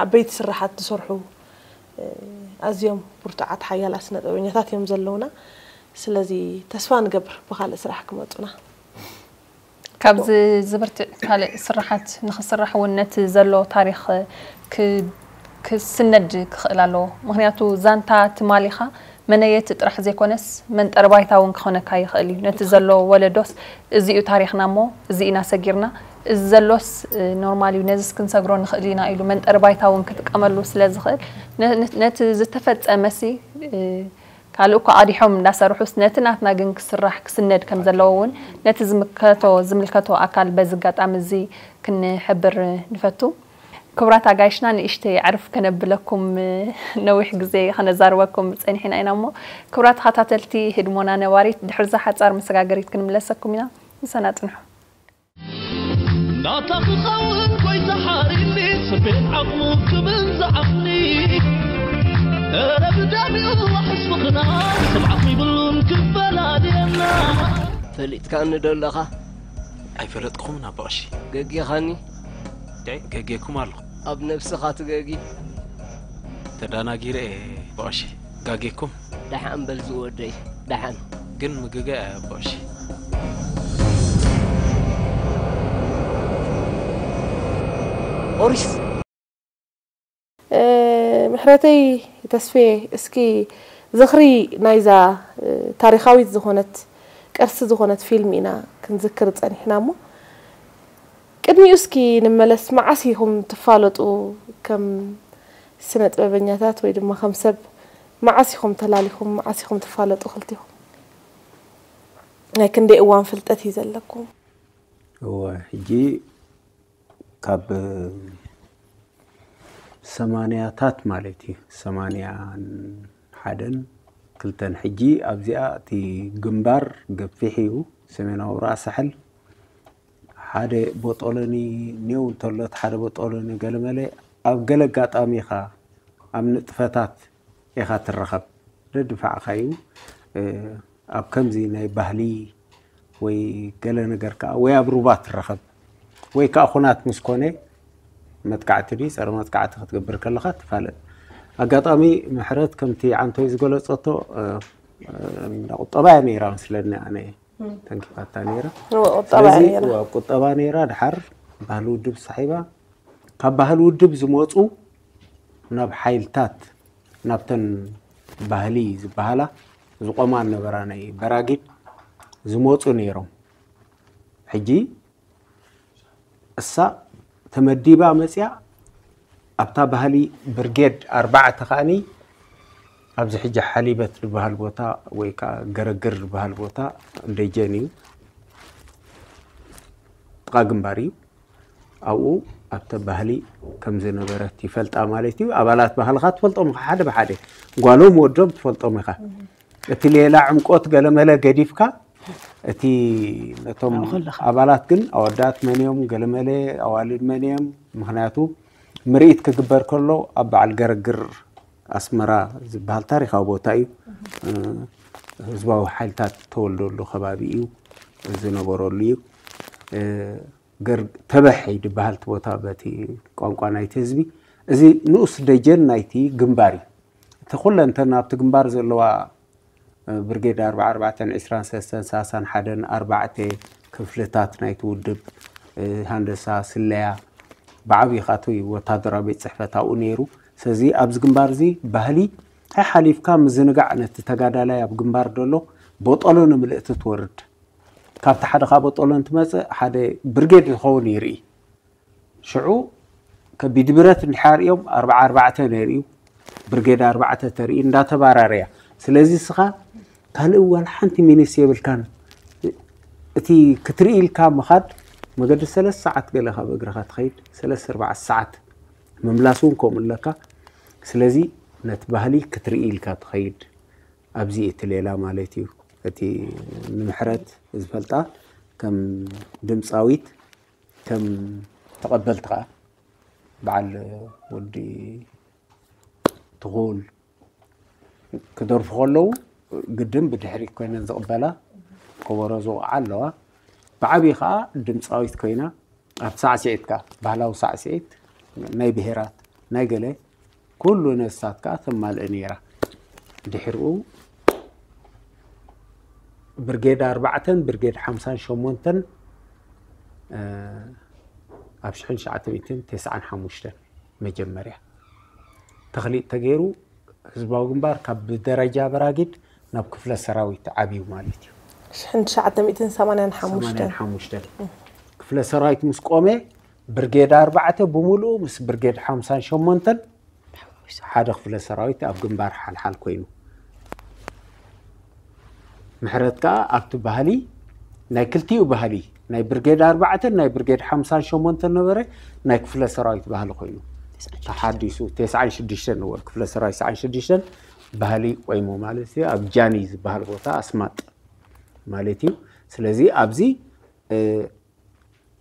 ዓበይቲ ስራሓት ዝሰርሑ ኣዝዮም ብርቱዓት ሓያላት ስነ ጥበበኛታት እዮም ዘለውና። ስለዚ ተስፋ ንገብር ብኻልእ ስራሕ ክመፁና። ካብዚ ዝብርትዕ ካልእ ስራሓት ንኽስራሕ እውን ነቲ ዘሎ ታሪኽ ክስነድ ክኽእል ኣለዎ። ምኽንያቱ ዛንታ ትማሊኻ መነየቲ ጥራሕ ዘይኮነስ መንጠሪ ባይታ እውን ክኾነካ ይኽእል እዩ። ነቲ ዘሎ ወለዶስ እዚ እዩ ታሪኽና እሞ እዚ ኢና ሰጊርና፣ እዚ ዘሎስ ኖርማል እዩ፣ ነዚስ ክንሰግሮ ንኽእል ኢና ኢሉ መንጠሪ ባይታ እውን ክጥቀመሉ ስለ ዝኽእል ነቲ ዝተፈጸመሲ ካልእ እኳ ቀዲሖም እንዳሰርሑስ ነቲ ናትና ግን ክስራሕ ክስነድ ከም ዘለዎ እውን ነቲ ዝምከቶ ዝምልከቶ ኣካል በዚ ኣጋጣሚ እዚ ክንሕብር ንፈቱ። ክቡራት ኣጋይሽና ንእሽተይ ዕርፍ ከነብለኩም ነዊሕ ግዜ ከነዛርበኩም ጸኒሕና ኢና እሞ ክቡራት ተኸታተልቲ ህድሞና ነባሪት ድሕርዛ ሓጻር መሰጋገሪት ክንምለሰኩም ኢና። ምሳና ጽንሑ። ናታ ክኸውን ጎይታ ሓሪኒ ስቤን ዓቕሙ ክብል ዝዓቕሊ እረ ብዳሚኡ ዋሕስ ምኽና ስብዓት ይብሉን ክፈላልየና ፈሊጥካኒ ዶ ኣለኻ? ኣይፈለጥኩምን ኣባ ቀሺ። ገጊኻኒ? ገጌኩም ኣለኹ። ኣብ ነብስኻ ትገጊ? ተዳናጊረ እየ ኣባ ቀሺ። ጋጌኩም? ደሓን በል ዝወደይ ደሓን። ግን ምግገ ኣያ ኣባ ቀሺ። ኦሪስ ምሕረተይ ተስፌ እስኪ ዝኽሪ ናይዛ ታሪኻዊት ዝኾነት ቅርሲ ዝኾነት ፊልም ኢና ክንዝክር ጸኒሕና እሞ ቅድሚኡ እስኪ ንመለስ መዓስ ኢኹም ትፋለጡ ከም ስነ ጥበበኛታት ወይ ድማ ከም ሰብ መዓስ ኢኹም ተላሊኹም መዓስ ኢኹም ትፋለጡ ክልቲኹም ናይ ክንደይ እዋን ፍልጠት እዩ ዘለኩም እወ ሕጂ ካብ ሰማንያታት ማለት እዩ ሰማንያን ሓደን ክልተን ሕጂ ኣብዚኣ እቲ ግንባር ገፊሕ እዩ ሰሜናዊ ራእ ሳሕል ሓደ ቦጦሎኒ ኔው እንተሎ እቲ ሓደ ቦጦሎኒ ገለመለ ኣብ ገለ ኣጋጣሚ ኢኻ ኣብ ንጥፈታት ኢኻ ትረኸብ ደድፋዕካ እዩ ኣብ ከምዚ ናይ ባህሊ ወይ ገለ ነገር ከዓ ወይ ኣብ ሩባ ትረኸብ ወይ ከዓ ኩናት ምስ ኮነ መጥቃዕቲ ድዩ ፀረ መጥቃዕቲ ክትገብር ከለካ ትፋለጥ ኣጋጣሚ ምሕረት ከምቲ ዓንቶይ ዝገለፀቶ ቁጠባ እያ ነይራ መስለኒ ኣነ ተንኪፋታ ነይራ ቁጠባ ነይራ ድሓር ባህሊ ውድብ ሳሒባ ካብ ባህሊ ውድብ ዝመፁ ናብ ሓይልታት ናብተን ባህሊ ዝበሃላ ዝቆማ ነበራ ናይ በራጊድ ዝመፁ ነይሮም ሕጂ እሳ ተመዲባ መፅያ ኣብታ ባህሊ ብርጌድ ኣርባዕተ ከዓኒ ኣብዚ ሕጂ ሓሊበት ዝበሃል ቦታ ወይ ከዓ ገረግር ዝበሃል ቦታ ደጀን እዩ ጥቓ ግንባር እዩ ኣብኡ ኣብተ ባህሊ ከም ዝነበረት ይፈልጣ ማለት እዩ ኣባላት ባህልኻ ትፈልጦም ኢኻ ሓደ ብሓደ ጓሎም ወዶም ትፈልጦም ኢኻ እቲ ሌላ ዕምቆት ገለመለ ገዲፍካ እቲ ነቶም ኣባላት ግን ኣወዳት መን እዮም፣ ገለመለ ኣዋልድ መን እዮም? ምክንያቱ ምርኢት ክግበር ከሎ ኣብ በዓል ገረግር ኣስመራ ዝበሃል ታሪኻዊ ቦታ እዩ። ህዝባዊ ሓይልታት ተወልደሉ ከባቢ እዩ፣ ዝነበረሉ እዩ። ተበሒ ዝበሃል እቲ ቦታ በቲ ቋንቋ ናይቲ ህዝቢ። እዚ ንኡስ ደጀን ናይቲ ግንባር እዩ። እቲ ኩለንተን ኣብቲ ግንባር ዘለዋ ብርጌድ ኣርባዓ ኣርባዕተን ዕስራን ሰለስተን ሰላሳን ሓደን ኣርባዕተ ክፍልታት ናይቲ ውድብ፣ ሃንደሳ፣ ስለያ፣ ብዓብዪ ኻቱ ወታደራዊ ቤት ጽሕፈት ኣብኡ ነይሩ። ስለዚ ኣብዚ ግንባር እዚ ባህሊ ሓሊፍካ ምዝንጋዕ ነቲ ተጋዳላይ ኣብ ግንባር ደሎ ቦጠሎ ንምልእቲ ትወርድ። ካብቲ ሓደ ካብ ቦጠሎ እንትመጽእ ሓደ ብርጌድ ዝኸውን ይርኢ። ሽዑ ከቢድ ብረት እንድሕር እዮም ኣርባዓ ኣርባዕተ ነይሩ እዩ። ብርጌድ ኣርባዕተ ተርኢ እንዳተባራረያ። ስለዚ ስኻ ካልእ ዋላ ሓንቲ ሚኒስ የብልካን። እቲ ክትርኢ ኢልካ ምኻድ መገዲ ሰለስተ ሰዓት ገለ ካብ እግርኻ ትኸይድ፣ ሰለስተ ኣርባዕተ ሰዓት ምምላስ እውን ከምኡ ኣለካ። ስለዚ ነቲ ባህሊ ክትርኢ ኢልካ ትኸይድ። ኣብዚ እቲ ሌላ ማለት እዩ። እቲ ንምሕረት ዝፈልጣ ከም ድምፃዊት ከም ተቐበልቲ ከዓ በዓል ወዲ ትኹል ክደርፉ ከለዉ ግድን ብድሕሪት ኮይነን ዝቕበላ ከበሮ ዝወቕዓ ኣለዋ። ብዓብዪ ከዓ ድምፃዊት ኮይና ኣብ ሳዕስዒት ከዓ ባህላዊ ሳዕስዒት ናይ ብሄራት ናይ ገለ ኩሉ ነሳት ከዓ ተማልእ ነይራ። ድሕሪኡ ብርጌድ ኣርባዕተን ብርጌድ ሓምሳን ሸሞንተን ኣብ ሽሕን ትሽዓተ ሚእትን ተስዓን ሓሙሽተን መጀመርያ ተኽሊጥ ተገይሩ ህዝባዊ ግንባር ካብ ብደረጃ በራጊድ ናብ ክፍለ ሰራዊት ዓብዩ ማለት እዩ። ሽሕን ትሽዓተ ሚእትን ሰማንያን ሓሙሽተን ሓሙሽተን ክፍለ ሰራዊት ምስ ቆመ ብርጌድ ኣርባዕተ ብምሉኡ ምስ ብርጌድ ሓምሳን ሸሞንተን ሓደ ክፍለ ሰራዊት ኣብ ግንባር ሓልሓል ኮይኑ ምሕረት ከዓ ኣብቲ ባህሊ ናይ ክልቲኡ ባህሊ ናይ ብርጌድ ኣርባዕተን ናይ ብርጌድ ሓምሳን ሸሞንተን ነበረ ናይ ክፍለ ሰራዊት ባህሊ ኮይኑ ተሓዲሱ ተስዓን ሽዱሽተን ነበሩ ክፍለ ሰራዊት ተስዓን ሽዱሽተን ባህሊ ቆይሙ ማለት እዩ። ኣብ ጃኒ ዝበሃል ቦታ ኣስማጥ ማለት እዩ። ስለዚ ኣብዚ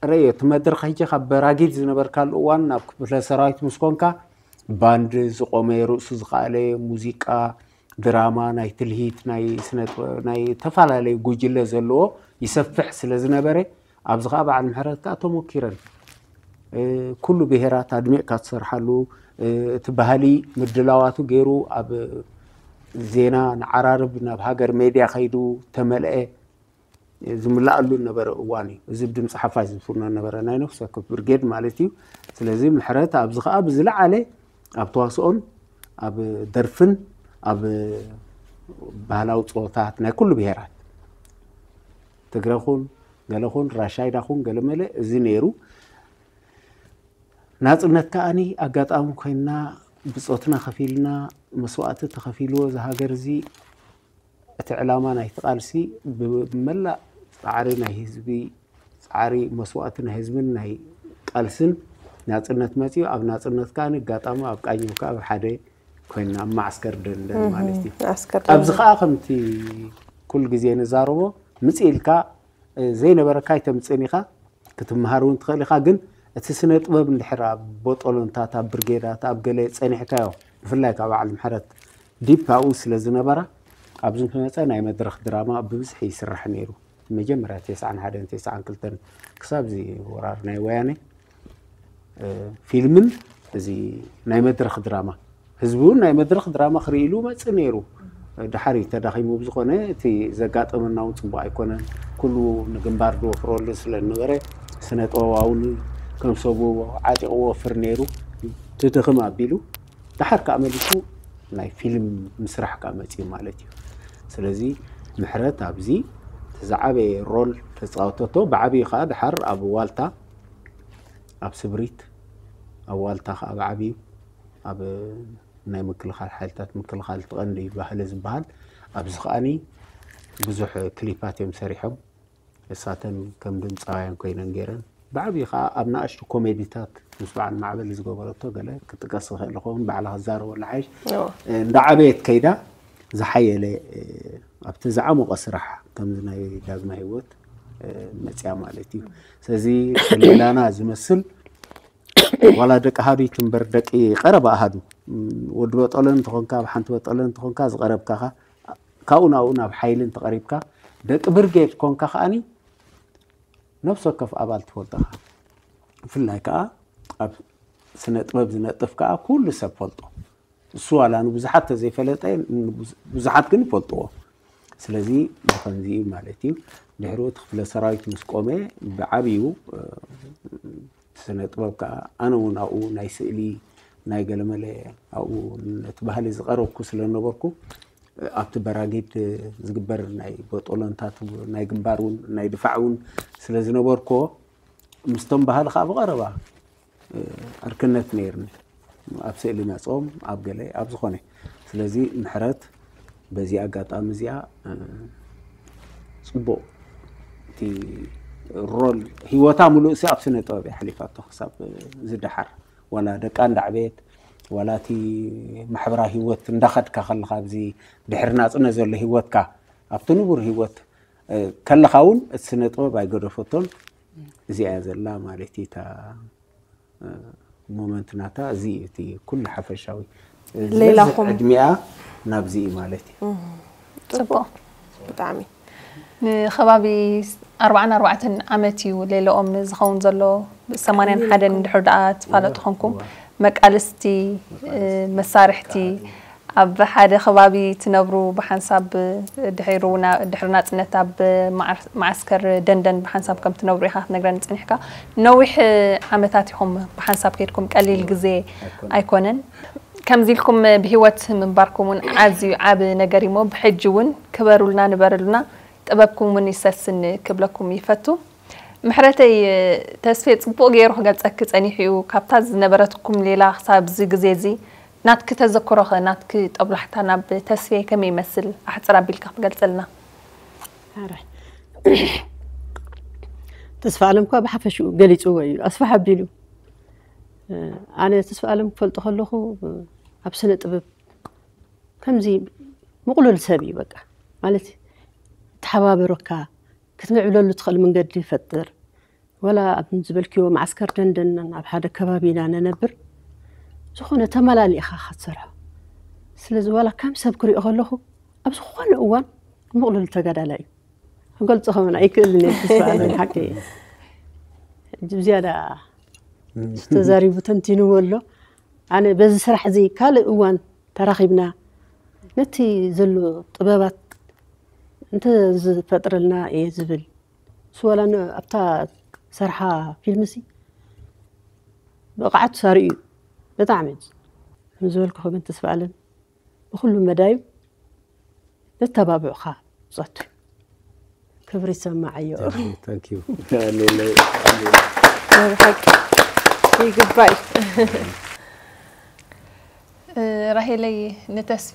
ረዮ እቲ መድረኽ ሕጂ ካብ በራጊድ ዝነበርካሉ እዋን ናብ ክፍለ ሰራዊት ምስ ኮንካ ባንድ ዝቆመ ርእሱ ዝኸኣለ ሙዚቃ ድራማ ናይ ትልሂት ናይ ስነ ናይ ተፈላለዩ ጉጅለ ዘለዎ ይሰፍሕ ስለ ዝነበረ ኣብዚ ከዓ በዓል ምሕረት ከዓ ተሞኪረን ኩሉ ብሄራት ኣድሚቕካ ትሰርሓሉ እቲ ባህሊ ምድላዋቱ ገይሩ ኣብ ዜና ንዓራርብ ናብ ሃገር ሜድያ ከይዱ ተመልአ ዝምልኣሉ ነበረ እዋን እዩ። እዚ ብድምፂ ሓፋሽ ዝፍኖ ነበረ ናይ ነፍሲ ወከፍ ብርጌድ ማለት እዩ። ስለዚ ምሕረት ኣብዚ ከዓ ብዝለዓለ ኣብ ተዋስኦን ኣብ ደርፍን ኣብ ባህላዊ ፀወታት ናይ ኩሉ ብሄራት ትግረ ኹን ገለ ኹን ራሻይዳ ኹን ገለ መለ እዚ ነይሩ። ናፅነት ከዓኒ ኣጋጣሚ ኮይንና ብፆትና ከፊልና መስዋእቲ ተኸፊልዎ እዚ ሃገር እዚ እቲ ዕላማ ናይቲ ቃልሲ ብመላእ ፃዕሪ ናይ ህዝቢ ፃዕሪ መስዋእቲ ናይ ህዝብን ናይ ቃልስን ናፅነት መፅዩ ኣብ ናፅነት ከዓ ኣጋጣሚ ኣብ ቃኘው ከዓ ኣብ ሓደ ኮይንና ኣብ ማዕስከር ደንደን ማለት እዩ። ኣብዚ ከዓ ከምቲ ኩሉ ግዜ ንዛረቦ ምፅ ኢልካ ዘይነበረካ ኣይተምፅእን ኢኻ ክትምሃር እውን ትኽእል ኢኻ። ግን እቲ ስነ ጥበብ እንድሕር ኣብ ቦጦሎንታት ኣብ ብርጌዳት ኣብ ገለ ፀኒሕካዮ ብፍላይ ካብ በዓል ምሕረት ዲፕ ኣብኡ ስለ ዝነበራ ኣብዚ ምስ መፀ ናይ መድረኽ ድራማ ብብዝሒ ይስራሕ ነይሩ። መጀመርያ ተስዓን ሓደን ተስዓን ክልተን ክሳብ እዚ ወራር ናይ ወያነ ፊልምን እዚ ናይ መድረኽ ድራማ ህዝቢ እውን ናይ መድረኽ ድራማ ክርኢ ኢሉ መፅእ ነይሩ። ድሓር እዩ ተዳኺሙ። ብዝኾነ እቲ ዘጋጠመና እውን ፅቡቕ ኣይኮነን። ኩሉ ንግንባር ዝወፍረሉ ስለ ዝነበረ ስነ ጥበባውን ከም ሰቡ ዓጢቑ ወፍር ነይሩ ትድኽም ኣቢሉ ድሓር ከዓ መሊሱ ናይ ፊልም ምስራሕ ከዓ መፅኡ ማለት እዩ። ስለዚ ምሕረት ኣብዚ ዝዓበየ ሮል ተፃወተቶ። ብዓብዩ ከዓ ድሓር ኣብ ዋልታ ኣብ ስብሪት ኣብ ዋልታ ከዓ ብዓብዩ ኣብ ናይ ምክልኻል ሓይልታት ምክልኻል እቲ ቀንዲ ባህሊ ዝበሃል ኣብዚ ከዓኒ ብዙሕ ክሊፓት እዮም ሰሪሖም። እሳተን ከም ድምፃውያን ኮይነን ገይረን ብዓብዩ ከዓ ኣብ ንኣሽቱ ኮሜዲታት ምስ በዓል ማዕበል ዝገበረቶ ገለ ክጥቀስ ዝኽእል ይኸውን ባዕላ ክዛረበሉ ሓይሽ እንዳዓበየት ከይዳ ዝሓየለ ኣብቲ ዝዓሞቐ ስራሕ ከምዚ ናይ ዳግማይ ህይወት መፅያ ማለት እዩ። ስለዚ ሌላና ዝመስል ዋላ ደቂ ኣሃዱ ይትንበር ደቂ ቀረባ ኣሃዱ ወዲ በጠሎ እንተኾንካ፣ ኣብ ሓንቲ በጠሎ እንተኾንካ ዝቐረብካኻ ካብኡ ናብኡ ናብ ሓይሊ እንተቐሪብካ፣ ደቂ ብርጌድ ኮንካ ከዓኒ ነፍሲ ወከፍ ኣባል ትፈልጦኻ። ብፍላይ ከዓ ኣብ ስነ ጥበብ ዝነጥፍ ከዓ ኩሉ ሰብ ፈልጦ። እሱ ዋላ ንብዙሓት ተዘይፈለጠ ብዙሓት ግን ይፈልጥዎ። ስለዚ ብኸምዚ እዩ ማለት እዩ። ድሕሪኡ እቲ ክፍለ ሰራዊት ምስ ቆመ ብዓብዩ ስነ ጥበብ ከዓ ኣነ እውን ኣብኡ ናይ ስእሊ ናይ ገለመለ ኣብኡ ነቲ ባህሊ ዝቐረብኩ ስለ ነበርኩ ኣብቲ በራጊድ ዝግበር ናይ በጦሎንታት ናይ ግንባር እውን ናይ ድፋዕ እውን ስለ ዝነበርኩዎ ምስቶም ባህሊ ከዓ ብቐረባ ዕርክነት ነይርኒ ኣብ ስእሊ መፅኦም ኣብ ገለ ኣብ ዝኾነ። ስለዚ ምሕረት በዚ ኣጋጣሚ እዚኣ ፅቡቕ እቲ ሮል ህይወታ ሙሉእ ሲ ኣብ ስነ ጥበብ እያ ሓሊፋቶ ክሳብ ዝደሓር ዋላ ደቃ እንዳዕበየት ዋላ እቲ ማሕበራዊ ህይወት እንዳኸድካ ከለካ ኣብዚ ድሕሪ ናፅነት ዘሎ ህይወትካ ኣብቲ ንቡር ህይወት ከለካ እውን እቲ ስነ ጥበብ ኣይገደፈቶን። እዚኣ እያ ዘላ ማለት እዩ እታ ሞመንት ናታ እዚ እዩ እቲ ኩሉ ሓፈሻዊ ሌላኹም ዕድሚኣ ናብዚ እዩ ማለት እዩ። ፅቡቅ ብጣዕሚ ንከባቢ ኣርባዓን ኣርባዕተን ዓመት እዩ ሌላኦም ዝኸውን ዘሎ ሰማንያን ሓደን ድሕር ደኣ ትፋለጡ ኾንኩም መቃልስቲ መሳርሕቲ ኣብ ሓደ ከባቢ ትነብሩ ብሓንሳብ ድሕሪ ናፅነት ኣብ መዓስከር ደንደን ብሓንሳብ ከም ትነብሩ ኢኻ ክትነግረኒ ፀኒሕካ። ነዊሕ ዓመታት ኢኹም ብሓንሳብ ከይድኩም ቀሊል ግዜ ኣይኮነን። ከምዚ ኢልኩም ብህይወት ምንባርኩም እውን ኣዝዩ ዓብ ነገር እሞ ብሕጂ እውን ክበሩልና ንበርሉና ጥበብኩም እውን ይሰስን ክብለኩም ይፈቱ። ምሕረተይ ተስፌ ፅቡቕ ገይሩ ክገልፀኪ ፀኒሑ እዩ። ካብታ ዝነበረትኩም ሌላ ክሳብ እዚ ግዜ እዚ ናትኪ ተዘክሮኸ ናትኪ ጠብላሕታ ናብ ተስፌ ከመይ ይመስል ኣሕፅር ኣቢልካ ክትገልፀልና? ተስፋ ኣለም እኳ ብሓፈሽኡ ገሊፅዎ እዩ ኣስፋሕ ኣቢሉ። ኣነ ተስፋ ኣለም ክፈልጦ ከለኹ ኣብ ስነ ጥበብ ከምዚ ምቕሉል ሰብ እዩ በቃ ማለት ተሓባበረካ ክትምዕብለሉ ትኽእል መንገዲ ይፈጥር። ወላ ኣብ ዝበልክዮ መዓስከር ደንደን ኣብ ሓደ ከባቢ ኢና ንነብር ዝኾነ ተመላሊእኻ ክትሰርሖ። ስለዚ ዋላ ከም ሰብ ክሪኦ ከለኹ ኣብ ዝኾነ እዋን ምቕሉል ተጋዳላይ እዩ። ክገልጾ ከመን ኣይክእልን እየ ተስፋ ኣለኒ ሓቂ እየ። ሕጂ ብዝያዳ ተዛሪቡ ተንቲንዎ ኣሎ። ኣነ በዚ ስራሕ እዚ ካልእ እዋን ተራኺብና ነቲ ዘሎ ጥበባት እንተ ዝፈጥረልና እየ ዝብል ንሱ ዋላ ኣብታ ዝሰርሓ ፊልምሲ ብቕዓቱ ኣርእዩ እዩ ብጣዕሚ ከምዝበልኩ ግን ተስፋ ኣለም ብኩሉ መዳዩ ነተባብዑኻ ብፆቱ ክብሪ ይሰማዓዮ። Thank you። ናይ ብሓቂ ይግባእ እዩ። ራሄለይ ንተስፌ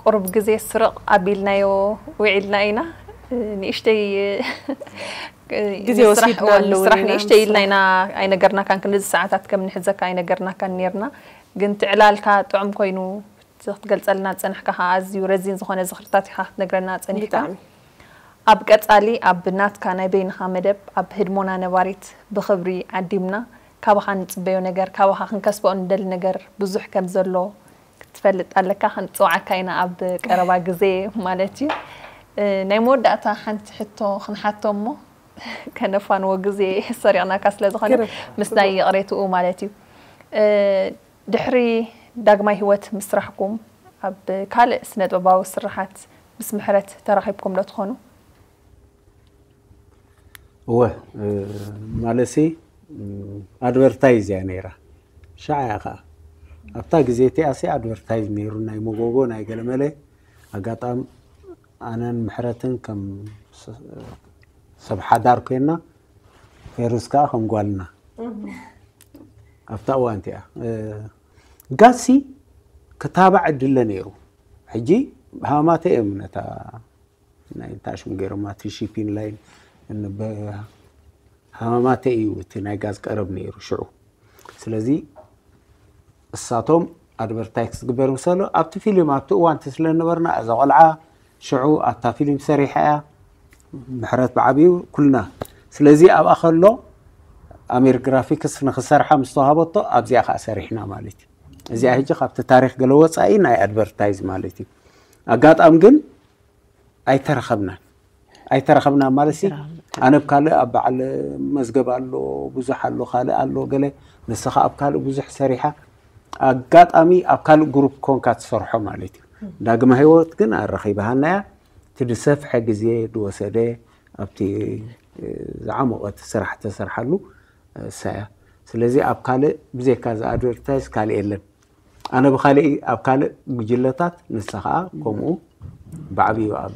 ቁሩብ ግዜ ስርቕ ኣቢልናዮ ውዒልና ኢና። ንእሽተይ ግዜ ወሲድናሉ ስራሕ ንእሽተይ ኢልና ኢና ኣይነገርናካን ክንድዚ ሰዓታት ከም ንሕዘካ ኣይነገርናካን ኔርና። ግን ትዕላልካ ጥዑም ኮይኑ ክትገልጸልና ዝጸናሕካ ከኣ ኣዝዩ ረዚን ዝኾነ ዝኽርታት ኢኻ ክትነግረና ጸኒሕካ። ኣብ ቀጻሊ ኣብ ናትካ ናይ በይንኻ መደብ ኣብ ህድሞና ነባሪት ብኽብሪ ዓዲምና ካባኻ ንጽበዮ ነገር ካባኻ ክንከስቦ እንደሊ ነገር ብዙሕ ከም ዘሎ ክትፈልጥ ኣለካ። ክንጽውዓካ ኢና ኣብ ቀረባ ግዜ ማለት እዩ። ናይ መወዳእታ ሓንቲ ሕቶ ክንሓቶ እሞ ከነፋንዎ ግዜ ሰሪቕናካ ስለ ዝኾነ ምስናይ ይቕሬትኡ ማለት እዩ። ድሕሪ ዳግማይ ህይወት ምስራሕኩም ኣብ ካልእ ስነጥበባዊ ስርሓት ምስ ምሕረት ተራኺብኩም ዶ ትኾኑ? እወ ማለሲ ኣድቨርታይዝ እያ ነይራ ሻዓ እያ ከዓ ኣብታ ግዜ እቲኣ ሲ ኣድቨርታይዝ ነይሩ ናይ መጎጎ ናይ ገለመለ ኣጋጣም ኣነን ምሕረትን ከም ሰብ ሓዳር ኮይና ፌሩዝ ከዓ ከም ጓልና ኣብታ እዋን እቲኣ ጋሲ ክታባዕ ዕድለ ነይሩ ሕጂ ሃማተ እዮም ነታ ናይ እንታይ ሽም ገይሮማ እቲ ሺፒን ላይን ሃማማተ እዩ እቲ ናይ ጋዝ ቀረብ ነይሩ ሽዑ ስለዚ እሳቶም ኣድቨርታይዝ ክግበር ምሰሎ ኣብቲ ፊልም ኣብቲ እዋንቲ ስለነበርና እዛ ቆልዓ ሽዑ ኣብታ ፊልም ሰሪሓ እያ። ምሕረት ብዓብዩ ኩልና ስለዚ ኣብኣ ከሎ ኣሜር ግራፊክስ ንክሰርሓ ምስ ተዋሃበቶ ኣብዚኣ ከዓ ሰሪሕና ማለት እዩ። እዚኣ ሕጂ ካብቲ ታሪክ ገለ ወፃኢ ናይ ኣድቨርታይዝ ማለት እዩ። ኣጋጣሚ ግን ኣይተረኸብናን ኣይተረኸብናን ማለት ሲ ኣነ ብ ካልእ ኣብ በዓል መዝገብ ኣሎ ብዙሕ ኣሎ ካልእ ኣሎ ገለ ንስኻ ኣብ ካልእ ብዙሕ ሰሪሓ ኣጋጣሚ ኣብ ካልእ ግሩፕ ኮንካ ትሰርሖ ማለት እዩ። ዳግመ ህይወት ግን ኣረኺብሃናያ እቲ ዝሰፍሐ ግዜ ዝወሰደ ኣብቲ ዝዓሞቐት ስራሕ ተሰርሓሉ እሳያ። ስለዚ ኣብ ካልእ ብዘይካ ዝኣድቨርታይዝ ካልእ የለን። ኣነ ብካልእ ኣብ ካልእ ጉጅለታት ንሳ ከዓ ከምኡ ብዓብዩ ኣብ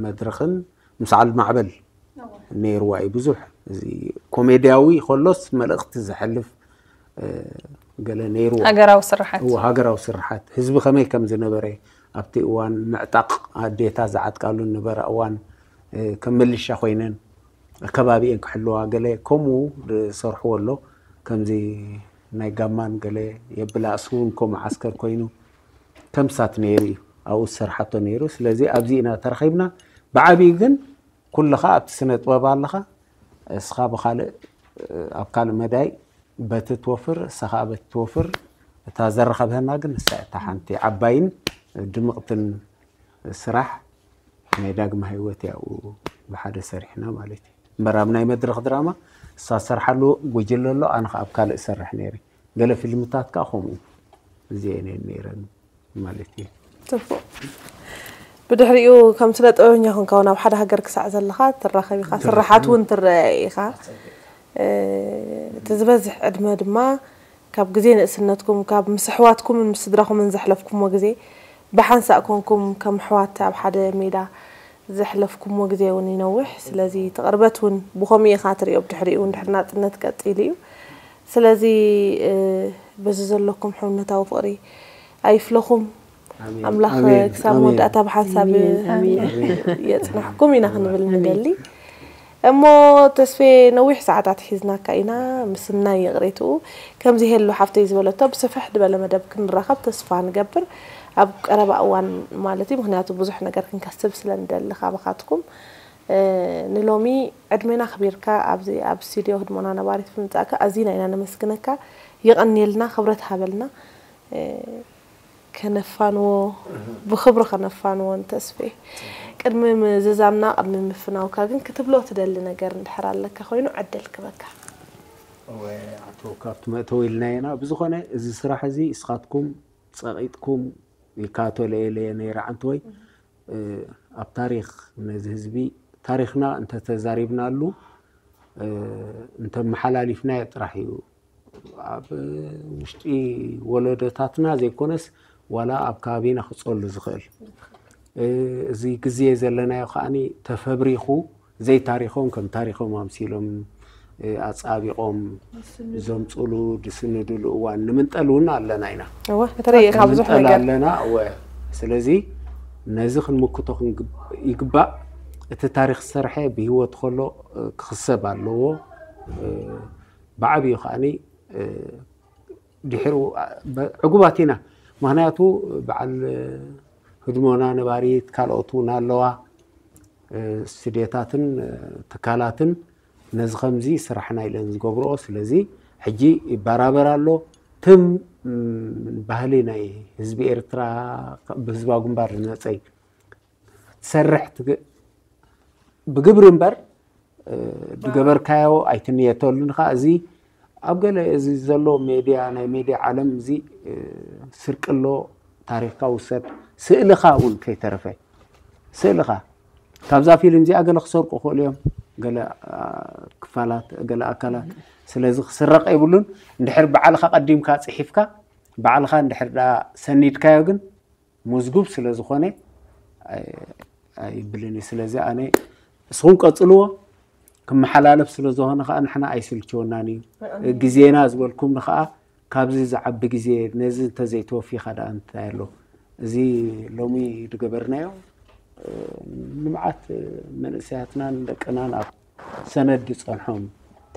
መድረኽን ምስ ዓል ማዕበል ነይርዋ እዩ ብዙሕ እዚ ኮሜድያዊ ከሎስ መልእኽቲ ዘሕልፍ ገለ ነይርዋ። ሃገራዊ ስርሓት እዎ ሃገራዊ ስርሓት ህዝቢ ከመይ ከም ዝነበረ ኣብቲ እዋን ምዕጣቕ ኣዴታት ዝዓጥቃሉ ነበረ እዋን ከም መሊሻ ኮይነን ከባቢኤን ክሕልዋ ገለ ከምኡ ዝሰርሕዎ ኣሎ። ከምዚ ናይ ጋማን ገለ የብላ እሱ እውን ከምኡ ዓስከር ኮይኑ ከም ሳት ነይሩ እዩ ኣብኡ ዝሰርሓቶ ነይሩ። ስለዚ ኣብዚ ኢና ተረኺብና። ብዓብዩ ግን ኩልኻ ኣብቲ ስነ ጥበብ ኣለኻ። እስኻ ብኻልእ ኣብ ካልእ መዳይ በቲ ትወፍር እሳ ከዓ በቲ ትወፍር እታ ዘረኸብሀና ግን ንሳ እታ ሓንቲ ዓባይን ድምቕትን ስራሕ ናይ ዳግመ ህይወት ያው ብሓደ ሰሪሕና ማለት እዩ። እምበር ኣብ ናይ መድረኽ ድራማ እሳ ዝሰርሓሉ ጉጅለ ኣሎ፣ ኣነ ከዓ ኣብ ካልእ እሰርሕ ነይረ። ገለ ፊልምታት ከዓ ከምኡ እዚአን እየን ነይረን ማለት እዩ። ጽቡቕ። ብድሕሪኡ ከም ስነ ጥበበኛ ኮንካ እውን ኣብ ሓደ ሃገር ክሳዕ ዘለኻ ትራኸብ ኢኻ፣ ስራሓት እውን ትረአ ኢኻ። እቲ ዝበዝሕ ዕድመ ድማ ካብ ግዜ ንእስነትኩም ካብ ምስ ኣሕዋትኩምን ምስ ስድራኹምን ዘሕለፍኩሞ ግዜ ብሓንሳእ ኮንኩም ከም ኣሕዋት ኣብ ሓደ ሜዳ ዘሕለፍኩሞ ግዜ እውን ይነውሕ። ስለዚ እቲ ቅርበት እውን ብኸምኡ ኢኻ ትሪኦ ብድሕሪኡ እውን ድሕሪ ናፅነት ቀፂሉ እዩ። ስለዚ በዚ ዘለኩም ሕውነታዊ ፍቕሪ ኣይፍለኹም። ኣምላኽ ክሳብ መወዳእታ ብሓንሳብ የፅናሕኩም ኢና ክንብል ንደሊ። እሞ ተስፌ ነዊሕ ሰዓታት ሒዝናካ ኢና ምስናይ ይቕሬትኡ። ከምዚ ሄሉ ሓፍተይ ዝበለቶ ብስፍሕ ዝበለ መደብ ክንራኸብ ተስፋ ንገብር ኣብ ቀረባ እዋን ማለት እዩ። ምክንያቱ ብዙሕ ነገር ክንከስብ ስለ ንደሊ ካባኻትኩም ንሎሚ ዕድሜና ኣኽቢርካ ኣብዚ ኣብ ስቱድዮ ህድሞና ነባሪት ብምምጻእካ ኣዚና ኢና ነመስግነካ። የቐንየልና፣ ክብረት ሃበልና። ከነፋንዎ ብኽብሪ ከነፋንዎ ንተስፌ። ቅድሚ ምዝዛምና ቅድሚ ምፍናውካ ግን ክትብሎ ትደሊ ነገር እንድሕር ኣለካ ኮይኑ ዕድል ክበካ። እወ ኣቶ ካብቲ መእተዊ ኢልናዮ ኢና። ብዝኾነ እዚ ስራሕ እዚ እስኻትኩም ጸቒጥኩም ይካተሎ ኢለ ነይረ ዓንተወይ ኣብ ታሪኽ ነዚ ህዝቢ ታሪኽና እንተተዛሪብናሉ እንተመሓላሊፍናዮ ጥራሕ እዩ ኣብ ውሽጢ ወለዶታትና ዘይኮነስ ዋላ ኣብ ከባቢና ክፀሉ ዝኽእል እዚ ግዜ ዘለናዮ ከዓኒ ተፈብሪኹ ዘይታሪኾም ከም ታሪኾም ኣምሲሎም ኣፃቢቖም ዘምፅሉ ዝስንድሉ እዋን ንምንጠል እውን ኣለና ኢና። እወ ከተረየ ካብ ብዙሕ ንምንጠል ነገር ኣለና። እወ ስለዚ ነዚ ክንምክቶ ይግባእ። እቲ ታሪኽ ዝሰርሐ ብህይወት ከሎ ክኽሰብ ኣለዎ። ብዓብዩ ከዓኒ ድሕሩ ዕጉባት ኢና። ምክንያቱ በዓል ህድሞና ነባሪት ካልኦት እውን ኣለዋ ስቱድዮታትን ትካላትን ነዚ ከምዚ ስራሕና ኢለን ዝገብርኦ። ስለዚ ሕጂ ይበራበር ኣሎ። ትም ባህሊ ናይ ህዝቢ ኤርትራ ብህዝባዊ ግንባር ዝመፀ እዩ። ትሰርሕ ብግብሪ እምበር ድገበርካዮ ኣይትንየተሉን ኢኻ። እዚ ኣብ ገለ እዚ ዘሎ ሜድያ ናይ ሜድያ ዓለም እዚ ስርቂ ኣሎ። ታሪኽካ ውሰድ፣ ስእልኻ እውን ከይተረፈ ስእልኻ ካብዛ ፊልም እዚኣ ገለ ክሰርቁ ይኽእሉ እዮም፣ ገለ ክፋላት ገለ ኣካላት። ስለዚ ክስረቕ የብሉን። እንድሕር ባዕልኻ ቀዲምካ ፅሒፍካ ባዕልኻ እንድሕር ደኣ ሰኒድካዮ ግን ሙዝጉብ ስለ ዝኾነ ኣይብልን እዩ። ስለዚ ኣነ እስኹም ቀጽልዎ ክመሓላለፍ ስለ ዝኾነ ከዓ ንሕና ኣይስልችወናን እዩ። ግዜና ዝበልኩም ከዓ ካብዚ ዝዓቢ ግዜ ነዚ እንተዘይተወፊኻ ደኣ እንታይ ኣሎ። እዚ ሎሚ ዝገበርናዮ ንመዓት መንእሰያትናን ደቅናን ኣብ ሰነድ ዝጸንሖም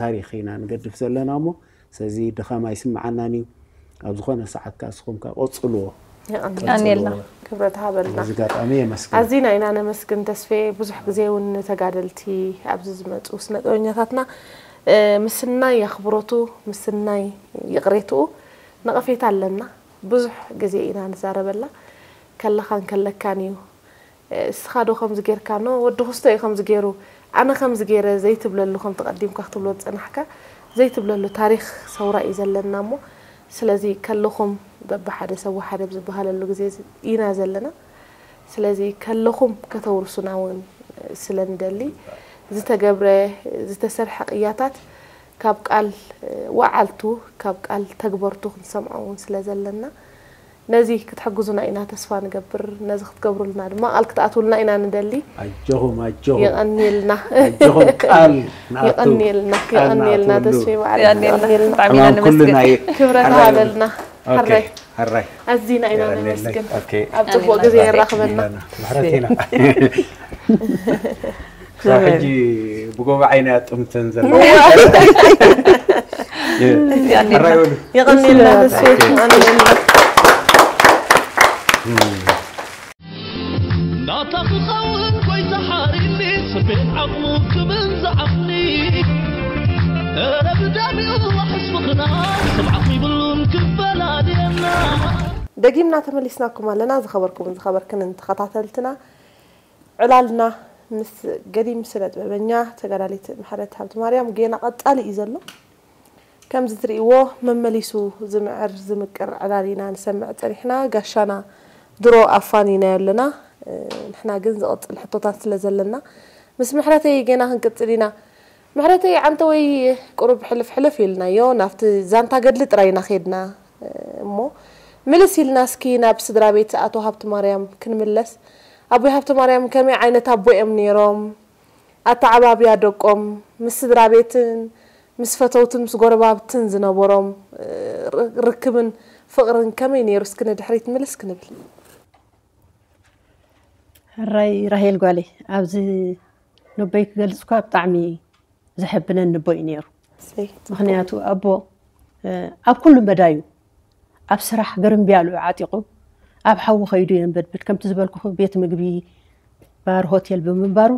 ታሪኽ ኢና ንገድፍ ዘለና እሞ ስለዚ ድኻም ኣይስምዓናን እዩ። ኣብ ዝኾነ ሰዓት ከኣ ንስኹም ከኣ ቀጽልዎ። የቐንየልና። ክብረት ሃበልና። በዚ ኣጋጣሚ የመስግን። ኣዚና ኢና ነመስግን ተስፌ። ብዙሕ ግዜ እውን ንተጋደልቲ ኣብዚ ዝመፁ ስነ ጥበበኛታትና ምስናይ ኣኽብሮቱ ምስናይ ይቕሬትኡ ነቐፌታ ኣለና። ብዙሕ ግዜ ኢና ንዛረበላ ከለኻን ከለካን እዩ። እስኻ ዶ ከምዚ ጌርካ ኖ ወዲ ክስቶ እዩ ከምዚ ገይሩ ኣነ ከምዚ ገይረ ዘይትብለሉ ከምቲ ቀዲምካ ክትብሎ ዝፀናሕካ ዘይትብለሉ ታሪኽ ሰውራ እዩ ዘለና እሞ ስለዚ ከለኹም በብሓደ ሰብ ወሓደ ኣብ ዝበሃለሉ ግዜ ኢና ዘለና። ስለዚ ከለኹም ከተውርሱና እውን ስለ ንደሊ ዝተገብረ ዝተሰርሐ ቅያታት ካብ ቃል ወዓልቱ ካብ ቃል ተግበርቱ ክንሰምዖ እውን ስለ ዘለና ነዚ ክትሕግዙና ኢና ተስፋ ንገብር። ነዚ ክትገብሩልና ድማ ቃል ክትኣትውልና ኢና ንደሊ። ኣጆኹም ኣጆኹም የቐንየልና። ኣጆኹም ቃል ንኣቱ የቐንየልና ቃል የቐንየልና ንኣትውሉ። ተስፌ በዓል የቐንየልና። የቐንየልና። ብጣዕሚ ኢና ሕማም ኩሉ ነመስግን። ናይ ክብረት ሓራይ ሃበልና። ኦኬ ሕራይ ሕራይ ኣዚና ኢና የቐንየልና። ነመስግን። ኦኬ ኣብ ፅቡቅ ግዜ የራኽበና። ምሕረት ኢና ሕጂ ብጎባ ዓይና ጥምተን ዘለዋ ሕራይ በሉ። የቐንየልና ተስፌ የቐንየልና። ናታ ክኸውን ጎይታ ሓሪኒ ስቤት ዓቕሙ ክብል ዝዓቕኒ እረ ብደሚኡ ዋሕስ ምኽናይ ስምዓኽ ይብሉን ክፈላልየና ደጊምና ተመሊስናኩም ኣለና። ዝኸበርኩምን ዝኸበርክንን ተኸታተልትና ዕላልና ምስ ገዲም ስነ ጥበበኛ ተጋዳሊት ምሕረት ሃብቲ ማርያም ጌና ቀጻሊ እዩ ዘሎ። ከምዚ ትርእይዎ መመሊሱ ዝምዕር ዝምቅር ዕላል ኢና ንሰምዕ ጸኒሕና። ጋሻና ድሮ ኣፋኒናዮ ኣለና። ንሕና ግን ዝቕጽል ሕቶታት ስለ ዘለና ምስ ምሕረተይ ጌና ክንቅጽል ኢና። ምሕረተይ ዓንተ ወይ ቁሩብ ሕልፍ ሕልፍ ኢልናዮ ናብቲ ዛንታ ገድሊ ጥራይ ኢና ኸድና እሞ ምልስ ኢልና እስኪ ናብ ስድራ ቤት ኣቶ ሃብቲ ማርያም ክንምለስ። ኣቦይ ሃብቲ ማርያም ከመይ ዓይነት ኣቦ እዮም ነይሮም? ኣተዓባብያ ደቆም ምስ ስድራ ቤትን ምስ ፈተውትን ምስ ጎረባብትን ዝነበሮም ርክብን ፍቕርን ከመይ ነይሩ? እስኪ ንድሕሪት ምልስ ክንብል። ሕራይ ራሄል ጓለይ፣ ኣብዚ ነቦይ ክገልጽ እኳ ብጣዕሚ ዘሐብነኒ ኣቦ እዩ ነይሩ። ምኽንያቱ ኣቦ ኣብ ኩሉ መዳዩ ኣብ ስራሕ ግርምብያሉ ዓጢቑ ኣብ ሓዊ ከይዱ የንበድብድ። ከምቲ ዝበልኩኹ ቤት ምግቢ ባር ሆቴል ብምንባሩ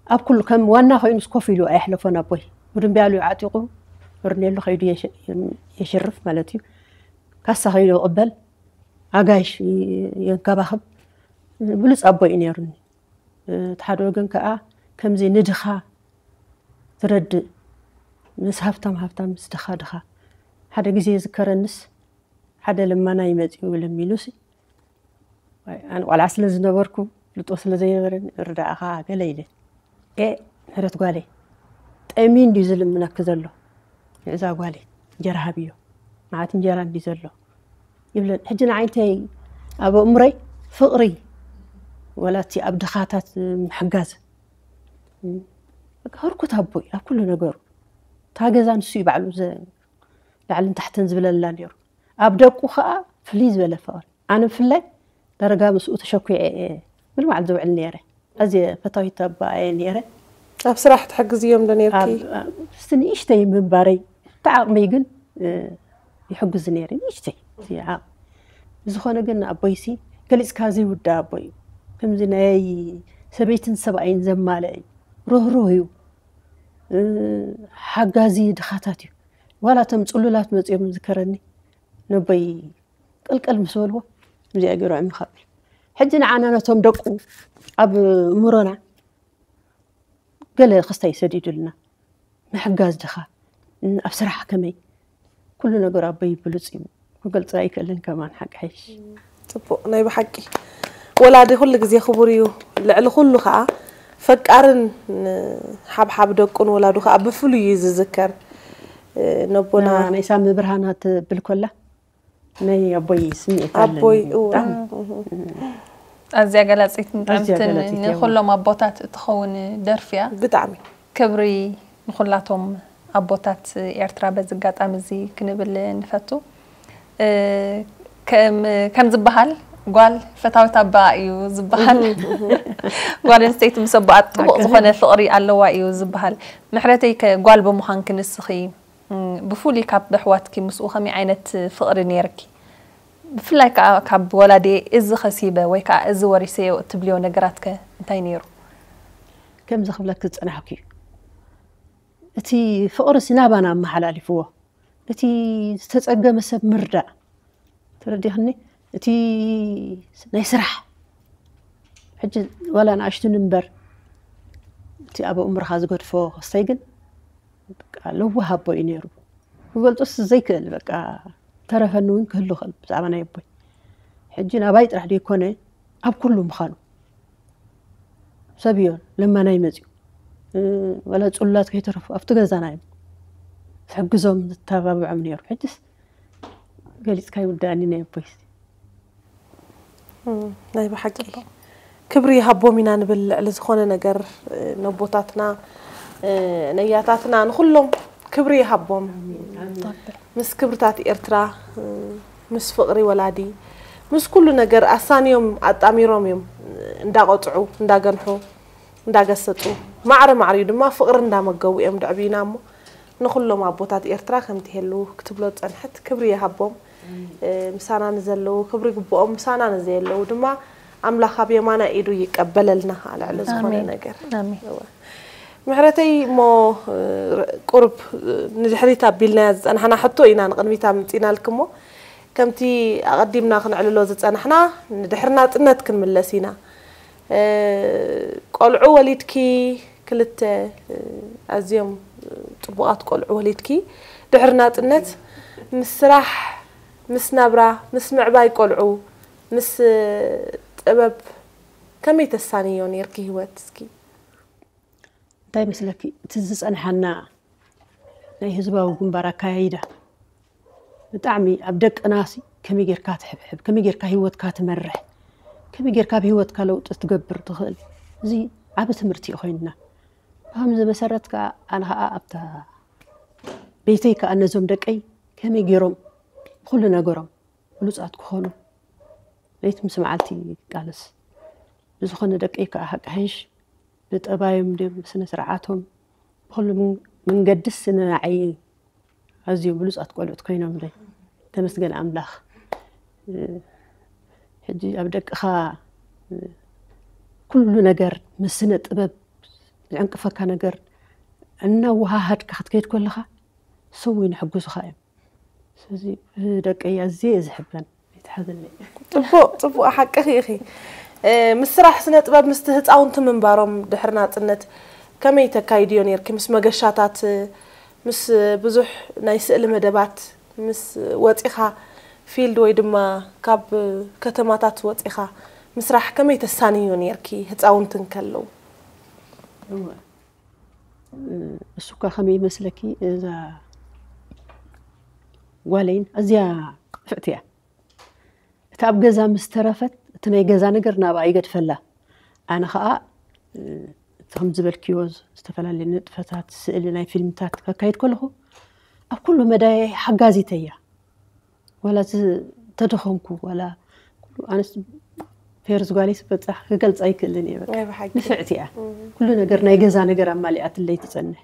ኣብ ኩሉ ከም ዋና ኮይኑስ ኮፍ ኢሉ ኣየሕለፎን ኣቦይ። ግርምብያሉ ዓጢቑ ፈርኔሎ ከይዱ የሽርፍ ማለት እዩ። ካሳ ከይዱ ይቕበል ኣጋይሽ የንከባኽብ ብሉፅ ኣቦ እዩ ነይሩኒ። እቲ ሓደ ወገን ከዓ ከምዚ ንድኻ ዝረድእ ምስ ሃብታም ሃብታም ምስ ድኻ ድኻ ሓደ ግዜ ዝከረንስ ሓደ ለማናይ መፂኡ ለሚኑሲ ኣነ ቆልዓ ስለ ዝነበርኩ ፍልጦ ስለ ዘይነበረኒ እርዳእኻ ገለ ኢለ ኤ ምሕረት ጓለይ ጠሚ እንድዩ ዝልምነኪ ዘሎ ንእዛ ጓለይ እንጀራ ሃብዮ መዓት እንጀራ እንድዩ ዘሎ ይብለን ሕጂ ንዓይ እንታይ ኣብ ኣእምሮይ ፍቕሪ ወላ እቲ ኣብ ድኻታት ምሕጋዝ በቃ ህርኩት ኣቦይ ኣብ ኩሉ ነገሩ እታ ገዛ ንሱ እዩ ባዕሉ ላዕልን ታሕትን ዝብለላ ነይሩ ኣብ ደቁ ከዓ ፍልይ ዝበለ ፍቕሪ ኣነ ብፍላይ ዳርጋ ምስኡ ተሸኲዐ እየ ምልማዕ ዝውዕል ነይረ ኣዝየ ፈታዊት ኣባ እየ ነይረ ኣብ ስራሕ ትሕግዝዮም ዶ ነርኪ እስቲ ንእሽተይ ምንባረይ እቲ ዓቕመይ ግን ይሕግዝ ነይረ ንእሽተይ ዓቕሚ ዝኾነ ግን ኣቦይሲ ገሊፅካ ዘይውዳ ኣቦ እዩ ከምዚ ናይ ሰበይትን ሰብኣይን ዘማልአ እዩ ርህሩህ እዩ ሓጋዚ ድኻታት እዩ ዋላ እቶም ፅሉላት መፅኦም ዝከረኒ ነቦይ ቅልቅል ምስ በልዎ እዚኣ ገይሩ ዕሚ ከብል ሕጂ ንዓና ነቶም ደቁ ኣብ እምሮና ገለ ክስታይ ሰዲዱልና ምሕጋዝ ድኻ ኣብ ስራሕ ከመይ ኩሉ ነገር ኣቦይ ብሉፅ እዩ ክገልፆ ኣይክእልን ከማን ሓቂ ሓይሽ ፅቡቅ ናይ ብሓቂ ወላዲ ኩሉ ግዜ ክቡር እዩ ልዕሊ ኩሉ ከዓ ፈቃርን ሓብሓብ ደቁን ወላዱ ከዓ ብፍሉይ እዩ ዝዝከር ነቦና ናይ ሳሚ ብርሃና ትብል ኮላ ናይ ኣቦይ ስምዒት ኣለኒ ኣቦይ እወ ብጣዕሚ ኣዝያ ገላፂትን ኣዝያ ጥዕምትን ገላፂት እያ። ንኩሎም ኣቦታት እትኸውን ደርፊ እያ። ብጣዕሚ ክብሪ ንኩላቶም ኣቦታት ኤርትራ በዚ ኣጋጣሚ እዚ ክንብል ንፈቱ። እ፣ ከም ከም ዝበሃል ጓል ፈታዊት ኣባ እዩ ዝበሃል። ጓል ኣንስተይቲ ምስ ኣቦኣ ጥቡቕ ዝኾነ ፍቕሪ ኣለዋ እዩ ዝበሃል። ምሕረተይ ከ ጓል ብምዃንኪ ንስኺ ብፍሉይ ካብ ኣሕዋትኪ ምስኡ ከመይ ዓይነት ፍቕሪ ነይርኪ? ብፍላይ ከዓ ካብ ወላዲየ እዚ ኸሲበ ወይ ከዓ እዚ ወሪሰዮ እትብልዮ ነገራት ከ እንታይ ነይሩ? ከምዚ ክብለኪ ዝፀናሕኩ እዩ። እቲ ፍቕሪ ሲ ናባና ኣመሓላሊፍዎ፣ እቲ ዝተፀገመ ሰብ ምርዳእ፣ ተረዲኽኒ? እቲ ናይ ስራሕ፣ ሕጂ ዋላ ንኣሽቱ ንንበር፣ እቲ ኣብ ኣእምሮኻ ዝገድፎ ክስተይ ግን በቃ ለዋህ ኣቦ እዩ ነይሩ። ክገልጾስ ዘይክእል በቃ ተረፈኒ እውን ክህሉ ይኽእል ብዛዕባ ናይ ኣቦይ። ሕጂ ናባይ ጥራሕ ዘይኮነ ኣብ ኩሉ ምዃኑ ሰብ እዮ ለማናይ መፅዩ፣ ዋላ ፅሉላት ከይተረፉ ኣብቲ ገዛና እዮም ዝሕግዞም ዝተባብዖም ነይሩ። ሕጅስ ገሊፅካ ይውዳእኒ ናይ ኣቦይ። ናይ ብሓቂ ክብሪ ይሃቦም ኢና ንብል። ልዕሊ ዝኾነ ነገር ነቦታትና ነያታትና ንኹሎም ክብሪ ይሃቦም። ምስ ክብርታት ኤርትራ፣ ምስ ፍቕሪ ወላዲ፣ ምስ ኩሉ ነገር ኣሳንዮም ኣጣሚሮም እዮም እንዳቐፅዑ እንዳገንሑ እንዳገሰፁ፣ ማዕረ ማዕሪኡ ድማ ፍቕሪ እንዳመገቡ እዮም ደዕብዩና። እሞ ንኹሎም ኣቦታት ኤርትራ ከምቲ ሄሉ ክትብሎ ዝፀንሐት ክብሪ ይሃቦም። ምሳና ንዘለዉ ክብሪ ይግብኦም፣ ምሳና ንዘየለዉ ድማ ኣምላኽ ኣብ የማናይ ኢዱ ይቀበለልና። ልዕሊ ዝኾነ ነገር ምሕረተይ። እሞ ቁርብ ንድሕሪት ኣቢልናያ ዝፀናሕና ሕቶ ኢና ንቕድሚት ኣምፂናልኪ። እሞ ከምቲ ኣቐዲምና ክንዕልሎ ዝፀናሕና፣ ንድሕሪ ናፅነት ክንምለስ ኢና። ቆልዑ ወሊድኪ፣ ክልተ ኣዝዮም ፅቡቓት ቆልዑ ወሊድኪ፣ ድሕሪ ናፅነት ምስ ስራሕ፣ ምስ ናብራ፣ ምስ ምዕባይ ቆልዑ፣ ምስ ጥበብ ከመይ ተሳንዮ ነይርኪ ህይወት እስኪ? እንታይ መስለኪ፣ እቲ ዝፀንሓና ናይ ህዝባዊ ግንባር ኣካያይዳ ብጣዕሚ ኣብ ደቅናሲ ከመይ ጌርካ ትሕብሕብ፣ ከመይ ጌርካ ህይወትካ ትመርሕ፣ ከመይ ጌርካ ኣብ ህይወትካ ለውጢ ትገብር ትኽእል፣ እዚ ዓቢ ትምህርቲ እዩ ኮይንና። ብከምዚ መሰረት ከዓ ኣነ ከዓ ኣብታ ቤተይ ከዓ ነዞም ደቀይ ከመይ ገይሮም ኩሉ ነገሮም ብሉፃት ክኾኑ ለይቲ ምስ መዓልቲ ይቃለስ። ብዝኾነ ደቀይ ከዓ ሓቂ ሓይሽ ብጠባዮም ድዮም ብስነ ስርዓቶም ብኩሉ መንገድስ ንዓይ ኣዝዮም ብሉፃት ቆልዑት ኮይኖምለይ። ተመስገን ኣምላኽ። ሕጂ ኣብ ደቅኻ ኩሉ ነገር ምስ ስነ ጥበብ ዝዕንቅፈካ ነገር እናወሃሃድካ ክትከይድ ከለኻ ሰው ይንሕጉዙኻ እዮም። ስለዚ ደቀይ ኣዝየ እየ ዝሕበን። ኣይትሓዝለይ። ፅቡቅ ፅቡቅ ሓቅኺ ኢኺ። ምስ ስራሕ ስነ ጥበብ ምስቲ ህፃውንቲ ምንባሮም ድሕሪ ናፅነት ከመይ ተካይድዮ ነይርኪ? ምስ መገሻታት፣ ምስ ብዙሕ ናይ ስእሊ መደባት፣ ምስ ወፂኻ ፊልድ ወይ ድማ ካብ ከተማታት ወፂኻ ምስራሕ ከመይ ተሳንዮ ነይርኪ ህፃውንቲ እንከለዉ? እሱ እኳ ከመይ ይመስለኪ፣ እዛ ጓለይን ኣዝያ ጥፍዕቲ እያ። እቲ ኣብ ገዛ ምስ ተረፈት እቲ ናይ ገዛ ነገር ናብኣ ይገድፈላ። ኣነ ኸኣ እቲ ከም ዝበልክዮ ዝተፈላለዩ ንጥፈታት፣ ስእሊ፣ ናይ ፊልምታት ከካይድ ከለኹ ኣብ ኩሉ መዳየ ሓጋዚተይ እያ። ዋላ ተደኸምኩ ዋላ ኣነስ ፌርዝ ጓለይ ስበፃሕ ክገልፃ ኣይክእልን እየ። በቃ ንፍዕቲ እያ። ኩሉ ነገር ናይ ገዛ ነገር ኣማሊኣትለይ ትፀንሕ።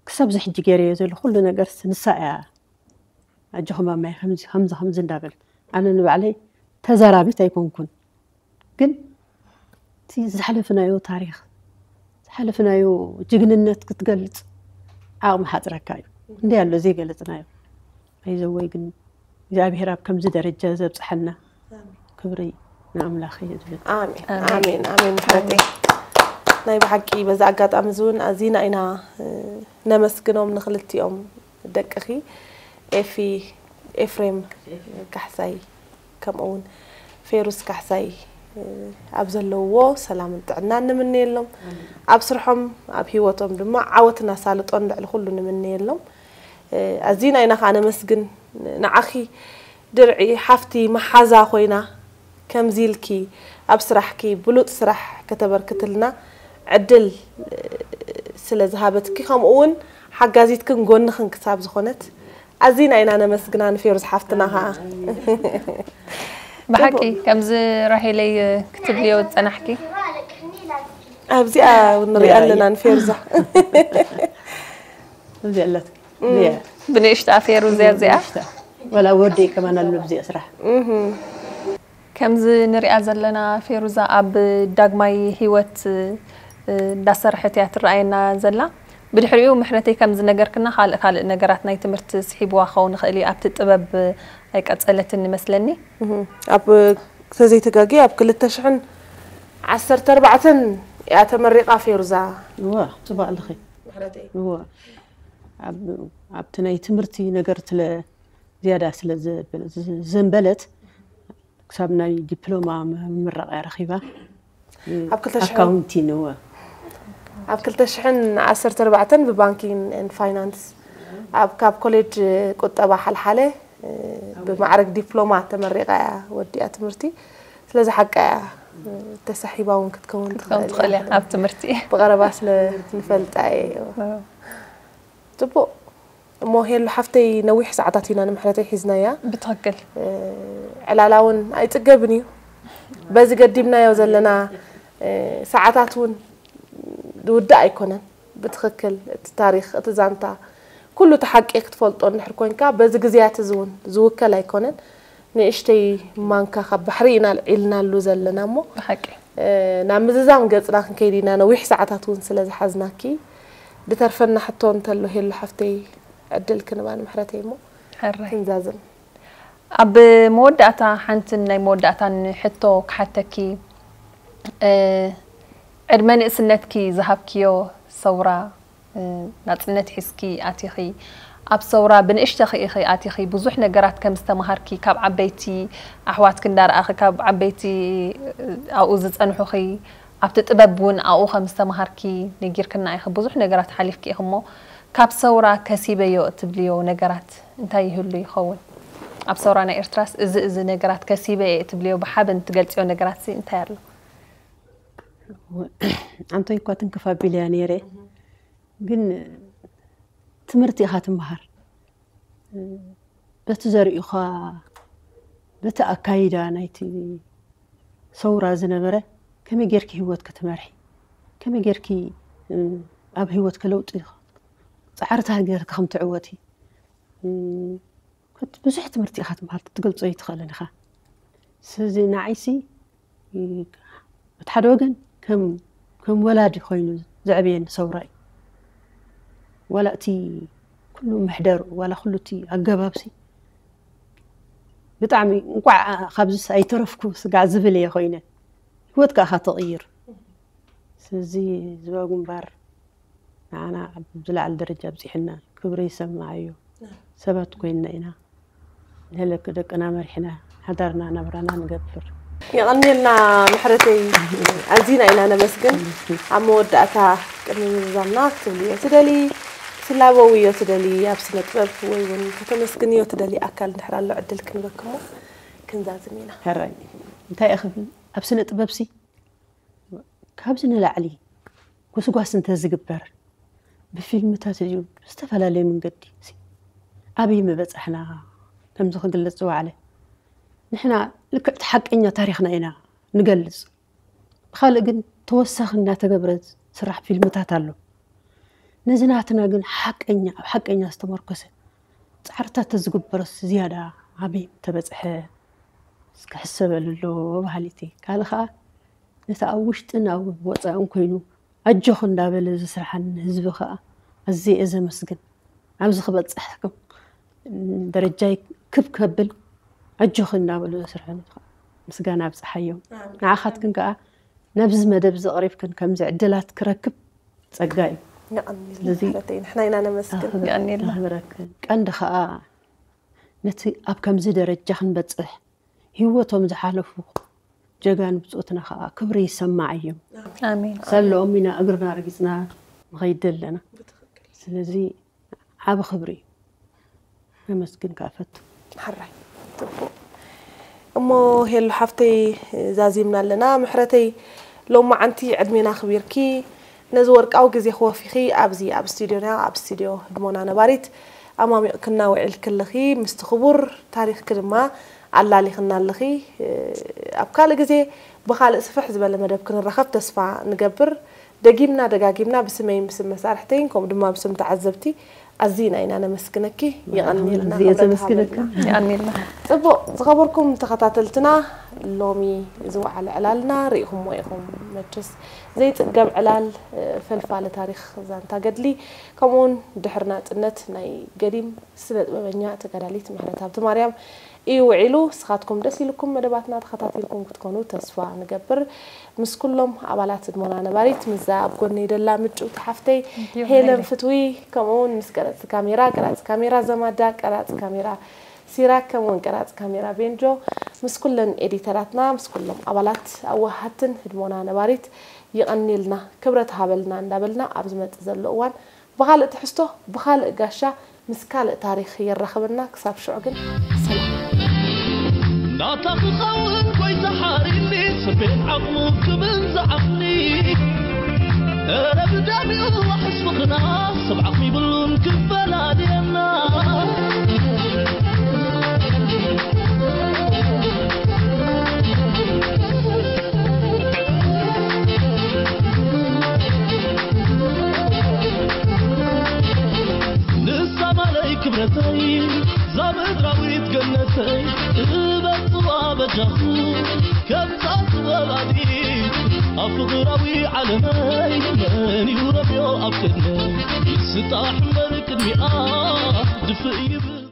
ክሳብ ዝሕጂ ገይረዮ ዘሎ ኩሉ ነገር ንሳ እያ። ኣጆኹም ኣማይ ከምዚ ከምዚ ከምዚ እንዳበል ኣነ ንባዕለይ ተዛራቢት ኣይኮንኩን። ግን እቲ ዝሓለፍናዮ ታሪኽ ዝሓለፍናዮ ጅግንነት ክትገልፅ ዓቕሚ ሓፅረካ እዩ። እንዲ ኣሎ ዘይገለፅናዮ ኣይዘወይ ግን እግዚኣብሔር ኣብ ከምዚ ደረጃ ዘብፅሐና ክብሪ ንኣምላኽ እዩ ዝብል። ኣሜን ኣሜን ኣሜን። ምሕረተይ ናይ ብሓቂ በዚ ኣጋጣሚ እዚ እውን ኣዚና ኢና ነመስግኖም ንክልቲኦም ደቅኺ ኤፊ ኤፍሬም ካሕሳይ ከምኡ እውን ፌሩስ ካሕሳይ ኣብ ዘለውዎ ሰላምን ጥዕናን ንምነየሎም፣ ኣብ ስርሖም ኣብ ህይወቶም ድማ ዓወትን ኣሳልጦን ልዕሊ ኩሉ ንምነየሎም። ኣዚና ኢና ከዓ ነመስግን ንዓኺ ድርዒ ሓፍቲ መሓዛ ኮይና ከምዚ ኢልኪ ኣብ ስራሕኪ ብሉፅ ስራሕ ከተበርክትልና ዕድል ስለ ዝሃበትኪ ከምኡ እውን ሓጋዚትክን ጎንኽን ክሳብ ዝኾነት ኣዚና ኢና ነመስግና ንፌሩዝ ሓፍትና ከዓ። ብሓቂ ከምዚ ራሄለይ ክትብልዮ ዝፀናሕኪ ኣብዚኣ ንሪኣ ኣለና ንፌሩዛ። እዚኣ ኣላትኪ። እዚኣ ብንእሽታ ፌሩዛ እዚኣ ንእሽታ። ወላ ወደይ ከማን ኣሎ ብዚኣ ስራሕ። ከምዚ ንሪኣ ዘለና ፌሩዛ ኣብ ዳግማይ ህይወት እንዳሰርሐት እያ ትረኣየና ዘላ። ብድሕሪኡ ምሕረተይ ከም ዝነገርክና ካልእ ካልእ ነገራት ናይ ትምህርቲ ስሒብዋ ክኸውን ይኽእል እዩ። ኣብቲ ጥበብ ኣይቀጸለትን ይመስለኒ። ኣብ ተዘይተጋጊ ኣብ ክልተ ሽሕን ዓሰርተ ኣርባዕተን እያ ተመሪቓ ፌሩዛ። እዋ ጽቡቅ ኣለኺ። እዋ ኣብ ኣብቲ ናይ ትምህርቲ ነገር ስለ ዝያዳ ስለ ዘበለ- ዘንበለት ክሳብ ናይ ዲፕሎማ ምምራቕ እያ ረኺባ። ኣብ ክልተ ሽሕን ኣካውንቲን እዋ ኣብ ክልተ ሽሕን ዓሰርተ ኣርባዕተን ብባንኪንግ ኤንድ ፋይናንስ ኣብ ካብ ኮሌጅ ቁጠባ ሓልሓለ ብማዕረግ ዲፕሎማ ተመሪቓ እያ ወዲኣ ትምህርቲ። ስለዚ ሓቃ እያ ተሳሒባ እውን ክትከውን ክትከውን ትኽእል ትኽእል እያ። እያ ኣብ ትምህርቲ ብቐረባ ስለ ንፈልጣ እየ። ጽቡቕ እሞ ሄሉ ሓፍተይ ነዊሕ ሰዓታት ኢና ንምሕረተይ ሒዝናያ። ብትኽክል ዕላላ እውን ኣይፅገብን እዩ። በዚ ገዲብናዮ ዘለና ሰዓታት እውን ዝውዳእ ኣይኮነን። ብትኽክል እቲ ታሪክ እቲ ዛንታ ኩሉ እቲ ሓቂ ክትፈልጦ እንድሕር ኮንካ በዚ ግዜያት እዚ እውን ዝውከል ኣይኮነን። ንእሽተይ ማንካ ካብ ባሕሪ ኢና ኣልዒልናሉ ዘለና እሞ ብሓቂ ናብ ምዝዛም ገፅና ክንከይድ ኢና። ነዊሕ ሰዓታት እውን ስለ ዝሓዝናኪ ዝተርፈና ሕቶ እንተሎ ሄሉ ሓፍተይ ዕድል ክንባ ንምሕረተይ እሞ ሕራይ ክንዛዝም። ኣብ መወዳእታ ሓንትን ናይ መወዳእታን ሕቶ ክሓተኪ ዕድመ ንእስነትኪ ዝሃብክዮ ሰውራ ናፅነት ሒዝኪ ኣቲኺ ኣብ ሰውራ ብንእሽተኺ ኢኺ ኣቲኺ ብዙሕ ነገራት ከም ዝተምሃርኪ ካብ ዓበይቲ ኣሕዋትኪ እንዳረኣኺ ካብ ዓበይቲ ኣብኡ ዝፀንሑኺ ኣብቲ ጥበብ እውን ኣብኡ ከም ዝተምሃርኪ ነጊርክና ኢኺ ብዙሕ ነገራት ሓሊፍኪ ኢኺ እሞ ካብ ሰውራ ከሲበዮ እትብልዮ ነገራት እንታይ ይህሉ ይኸውን? ኣብ ሰውራ ናይ ኤርትራስ እዚ እዚ ነገራት ከሲበ እየ እትብልዮ ብሓበን እትገልፅዮ ነገራት ሲ እንታይ ኣሎ? ኣንቶይ እኳ ትንክፍ ኣቢለያ ነይረ ግን ትምህርቲ ኢኻ ትምሃር በቲ ዘርእዩኻ በቲ ኣካይዳ ናይቲ ሰውራ ዝነበረ ከመይ ጌርኪ ህይወት ክትመርሒ ከመይ ጌርኪ ኣብ ህይወት ከለውጢ ፃዕርታት ጌርኪ ከም ትዕወቲ ብዙሕ ትምህርቲ ኢኻ ትምሃር ክትገልፆ ኣይትኽእልን ኢኻ ስለዚ ንዓይሲ በቲ ሓደ ወገን ከም ከም ወላዲ ኮይኑ ዘዕብየኒ ሰውራ እዩ ዋላ እቲ ኩሉ ምሕደሩ ዋላ ኩሉ እቲ ኣገባብሲ ብጣዕሚ እንቋዕ ካብዚስ ኣይተረፍኩ ስጋዕ ዝብል እየ ኮይነ ህይወትካ ኢኻ ተቕይር ስለዚ ዝባ ግንባር ንዓና ኣብ ዝለዓለ ደረጃ ኣብፂሕና ክብሪ ይሰማዓዮ ሰባት ኮይንና ኢና ንህለክ ደቅና መሪሕና ሓዳርና ናብራና ንገብር የቐንየልና ምሕረተይ ኣዚና ኢና ነመስግን ኣብ መወዳእታ ቅድሚ ምዝዛምና ክትብልዮ ትደሊ ትላበውዮ ትደሊ ኣብ ስነ ጥበብ ወይ እውን ከተመስግንዮ ትደሊ ኣካል እንድሕር ኣሎ ዕድል ክንበክሞ ክንዛዝም ኢና ሕራይ እንታይ እየ ክብል ኣብ ስነ ጥበብሲ ካብዚ ንላዕሊ ጎስጓስ እንተዝግበር ብፊልምታት እዩ ብዝተፈላለየ መንገዲ ኣበይ ምበፃሕና ከምዚ ክግለፅ ዝወዓለ ንሕና ልክዕቲ ሓቀኛ ታሪክና ኢና ንገልፅ ብካልእ ግን ተወሳኺ እናተገብረ ዝስራሕ ፊልምታት ኣሎ ነዚ ናትና ግን ሓቀኛ ኣብ ሓቀኛ ዝተመርኮሰ ፃዕርታት ተዝግበረስ ዝያዳ ኣበይ ምተበፅሐ ክሕሰበሉ ኣለዎ በሃሊት እየ ካልእ ከዓ ነቲ ኣብ ውሽጥን ኣብ ወፃእን ኮይኑ ኣጆኺ እንዳበለ ዝስርሓኒ ህዝቢ ከዓ ኣዝየ እየ ዘመስግን ኣብዚ ክበፅሕ ደረጃይ ክብ ከብል ኣጆኺ እንዳበሉ ዘስርሑኒ ከዓ ምስጋና ኣብፅሓዮም ንዓኻትክን ከዓ ናብዚ መደብ ዘቕሪብክን ከምዚ ዕድላት ክረክብ ፀጋ እዩ ንቐኒልና ስለዚ- ሕረተይ ንሕና ኢና ነመስግን የቐንየልና ክብረክን ቀንዲ ከዓ ነቲ ኣብ ከምዚ ደረጃ ክንበፅሕ ህይወቶም ዝሓለፉ ጀጋኑ ብፆትና ከዓ ክብሪ ይሰማዓዮም ኣሜን ሰለኦም ኢና እግርና ረጊፅና ንኸይድ ኣለና ስለዚ ዓብ ክብሪ እዩ ከመስግን ከዓ ፈቱ ሓራይ ጽቡቕ እሞ ሄሉ ሓፍተይ ዛዚምና ኣለና ምሕረተይ ሎማዓንቲ ዕድሜና ክቢርኪ ነዚ ወርቃዊ ግዜ ክወፊኺ ኣብዚ ኣብ ስቱድዮና ኣብ ስቱድዮ ህድሞና ነባሪት ኣማሚቕክና ውዒልክለኺ ምስቲ ክቡር ታሪኽኪ ድማ ኣላሊኽና ኣለኺ ኣብ ካልእ ግዜ ብኻልእ ስፍሕ ዝበለ መደብ ክንራኸብ ተስፋ ንገብር ደጊምና ደጋጊምና ብስመይን ብስም መሳርሕተይን ከምኡ ድማ ብስም ተዓዘብቲ ኣዚና ኢና ነመስግነኪ። የቐንየልና እየ ክብረት ዘመስግነካ። ሃበልና። የቐንየልና። ጽቡቕ፣ ዝኸበርኩም ተኸታተልትና፣ ሎሚ ዝወዓለ ዕላልና ርኢኹምዎ ኢኹም። መቸስ ዘይጽገብ ዕላል፣ ፈልፋሊ ታሪኽ ዛንታ ገድሊ፣ ከምኡውን ድሕሪ ናጽነት ናይ ገዲም ስነ ጥበበኛ ተጋዳሊት ምሕረት ሃብተማርያም እዩ ውዒሉ። ንስኻትኩም ደስ ኢልኩም መደባትና ተኸታቲልኩም ክትኮኑ ተስፋ ንገብር። ምስ ኩሎም ኣባላት ህድሞና ነባሪት፣ ምስዛ ኣብ ጎነይ ደላ ምጭውቲ ሓፍተይ እንዲሁም ሄለን ሄለን። ፍትዊ፣ ከምኡውን ምስ ቀረጽቲ ካሜራ፣ ቀራጺ ካሜራ ዘማዳ፣ ቀራጺ ካሜራ ሲራክ፣ ከምኡውን ቀራጺ ካሜራ ቤንጆ፣ ምስ ኩለን ኤዲተራትና፣ ምስ ኩሎም ኣባላት ኣዋሃትን ህድሞና ነባሪት ይቐንየልና፣ ክብረት ሃበልና እንዳበልና፣ ኣብ ዝመጽእ ዘሎ እዋን ብኻልእ ትሕዝቶ፣ ብኻልእ ጋሻ፣ ምስ ካልእ ታሪኽ የራኽበና። ክሳብ ሽዑ ግን ሰላም። ናታ ክኸውን ጎይታ ሓሪኒ፣ ሰብ ቤት ዓቕሙ ክብል ዝዓቕሊ። እረ ብደሚኡ ዋሕስ ምኽና፣ ሰብ ዓቕሚ ብሉን ክፈላልየና። ንሳ ማለይ ክብረተይ፣ እዛ ምድራዊት ገነተይ፣ እበጽዋ በጃኹ፣ ከምዛ ጥበብ ኣዲት፣ ኣብ ፍቕራዊ ዓለመይ፣ መን እዩ ረብዮ ኣብ ቅድመይ? ይስጣሕ እምበር ቅድሚኣ፣ ድፍእ ይብል